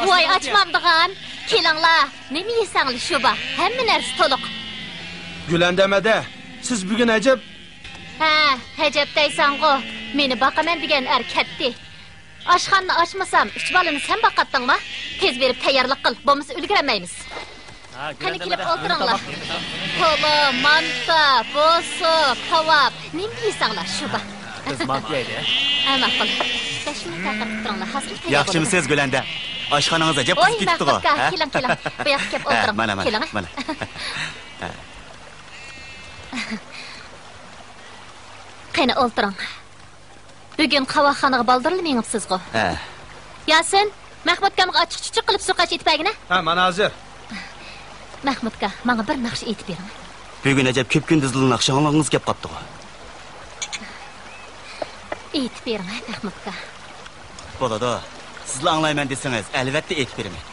ۋاي ئاچمامدىغان، كېلىڭلار، نېمە يېسەڭلار شۇ بار، ھەممە نەرسە تولۇق. گۈلەندەم ھەدە، سىز بۈگۈن ئەجەب. ھە، ئەجەب دەيسەنغۇ، مېنى باقىمەن دېگەن ئەر كەتتى. ئاشخانىنى ئاچمىسام، ئۈچ بالىنى سەن باقاتتىڭما؟ تېز بېرىپ تەييارلىق قىل، بولمىسا ئۈلگۈرەلمەيمىز. قېنى، كېلىپ ئولتۇرۇڭلار. تولا، مانتا، بوسۇپ، كاۋاپ، نېمە يېسەڭلار شۇ بار. بىز مانتا يەيلى. ھە، ماقۇل. بەش مىنۇت تەخىر قىلىپ تۇرۇڭلار، ھازىر تەييار بولىدۇ. ياخشىمۇسىز، گۈلەندە؟ ئاشخانىڭىز ئەجەب قىزىپ كېتىپتىغۇ. ۋاي مەخمۇت ئاكا، كېلىڭ، كېلىڭ. بۇ ياققا كېلىپ ئولتۇرۇڭ. مانا، مانا، كېلىڭ. مانا. قېنى، ئولتۇرۇڭ. بۈگۈن قاۋاقخانىغا بالدۇرلا مېڭىپسىزغۇ؟ ھە. ياسىن، مەخمۇت ئاكامغا ئاچچىق چۈچۈك قىلىپ سۇ قاچا ئېتىپ بەرگىنە. ھە، مانا ھازىر. مەخمۇت ئاكا، ماڭا بىر ناخشا ئېيتىپ بېرىڭ. بۈگۈن ئەجەب كۆپ كۈندۈزلا ناخشا ئاڭلىغۇڭىز كەپ قاپتىغۇ. ئېيتىپ بېرىڭ، مەخمۇت ئاكا. بولىدۇ. سىزلا ئاڭلايمەن دېسىڭىز، ئەلۋەتتە ئېيتىپ بېرىمەن.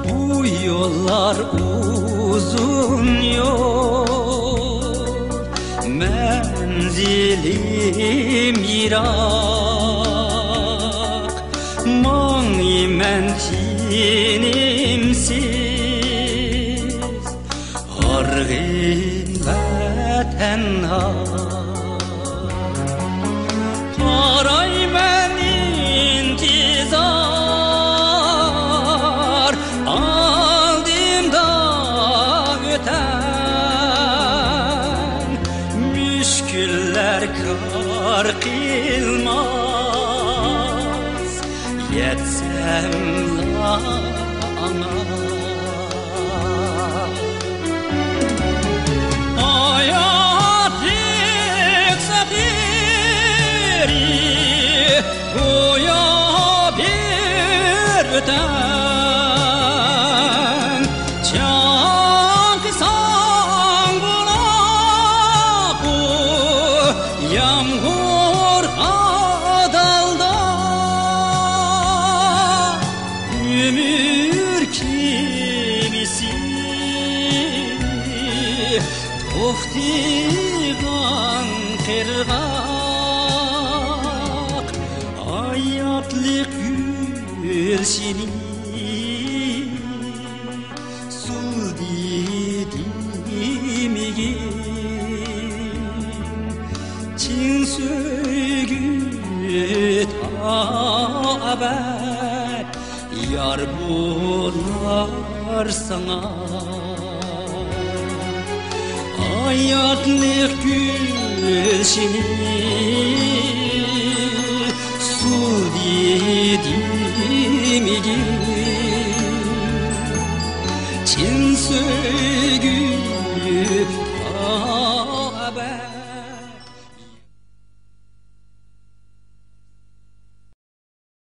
بۇ يوللار ئۇزۇن يول، مەنزىلىم يىراق، ماڭىمەن تىنىمسىز. ھارغىن ۋە تەنھا قارايمەن ئىنتىزار، ئالدىمدا ئۆتەر مۈشكۈللەر كار قىلماس، يەتسەملا ئاڭا. ھاياتلىق سەپىرى گويا بىر ئۆتەم چاڭقىساڭ بۇلاققۇ يامغۇرغا دالدا. ئۆمۈر كېمىسى توختىغان قىرغاق، ھاياتلىق گۈلشېنى سۇلدى دېمىگىن، چىن سۆيگۈ تا ئەبەد يار بولار ساڭا. ھاياتلىق گۈلشېنى سۇلدى دېمىگىن،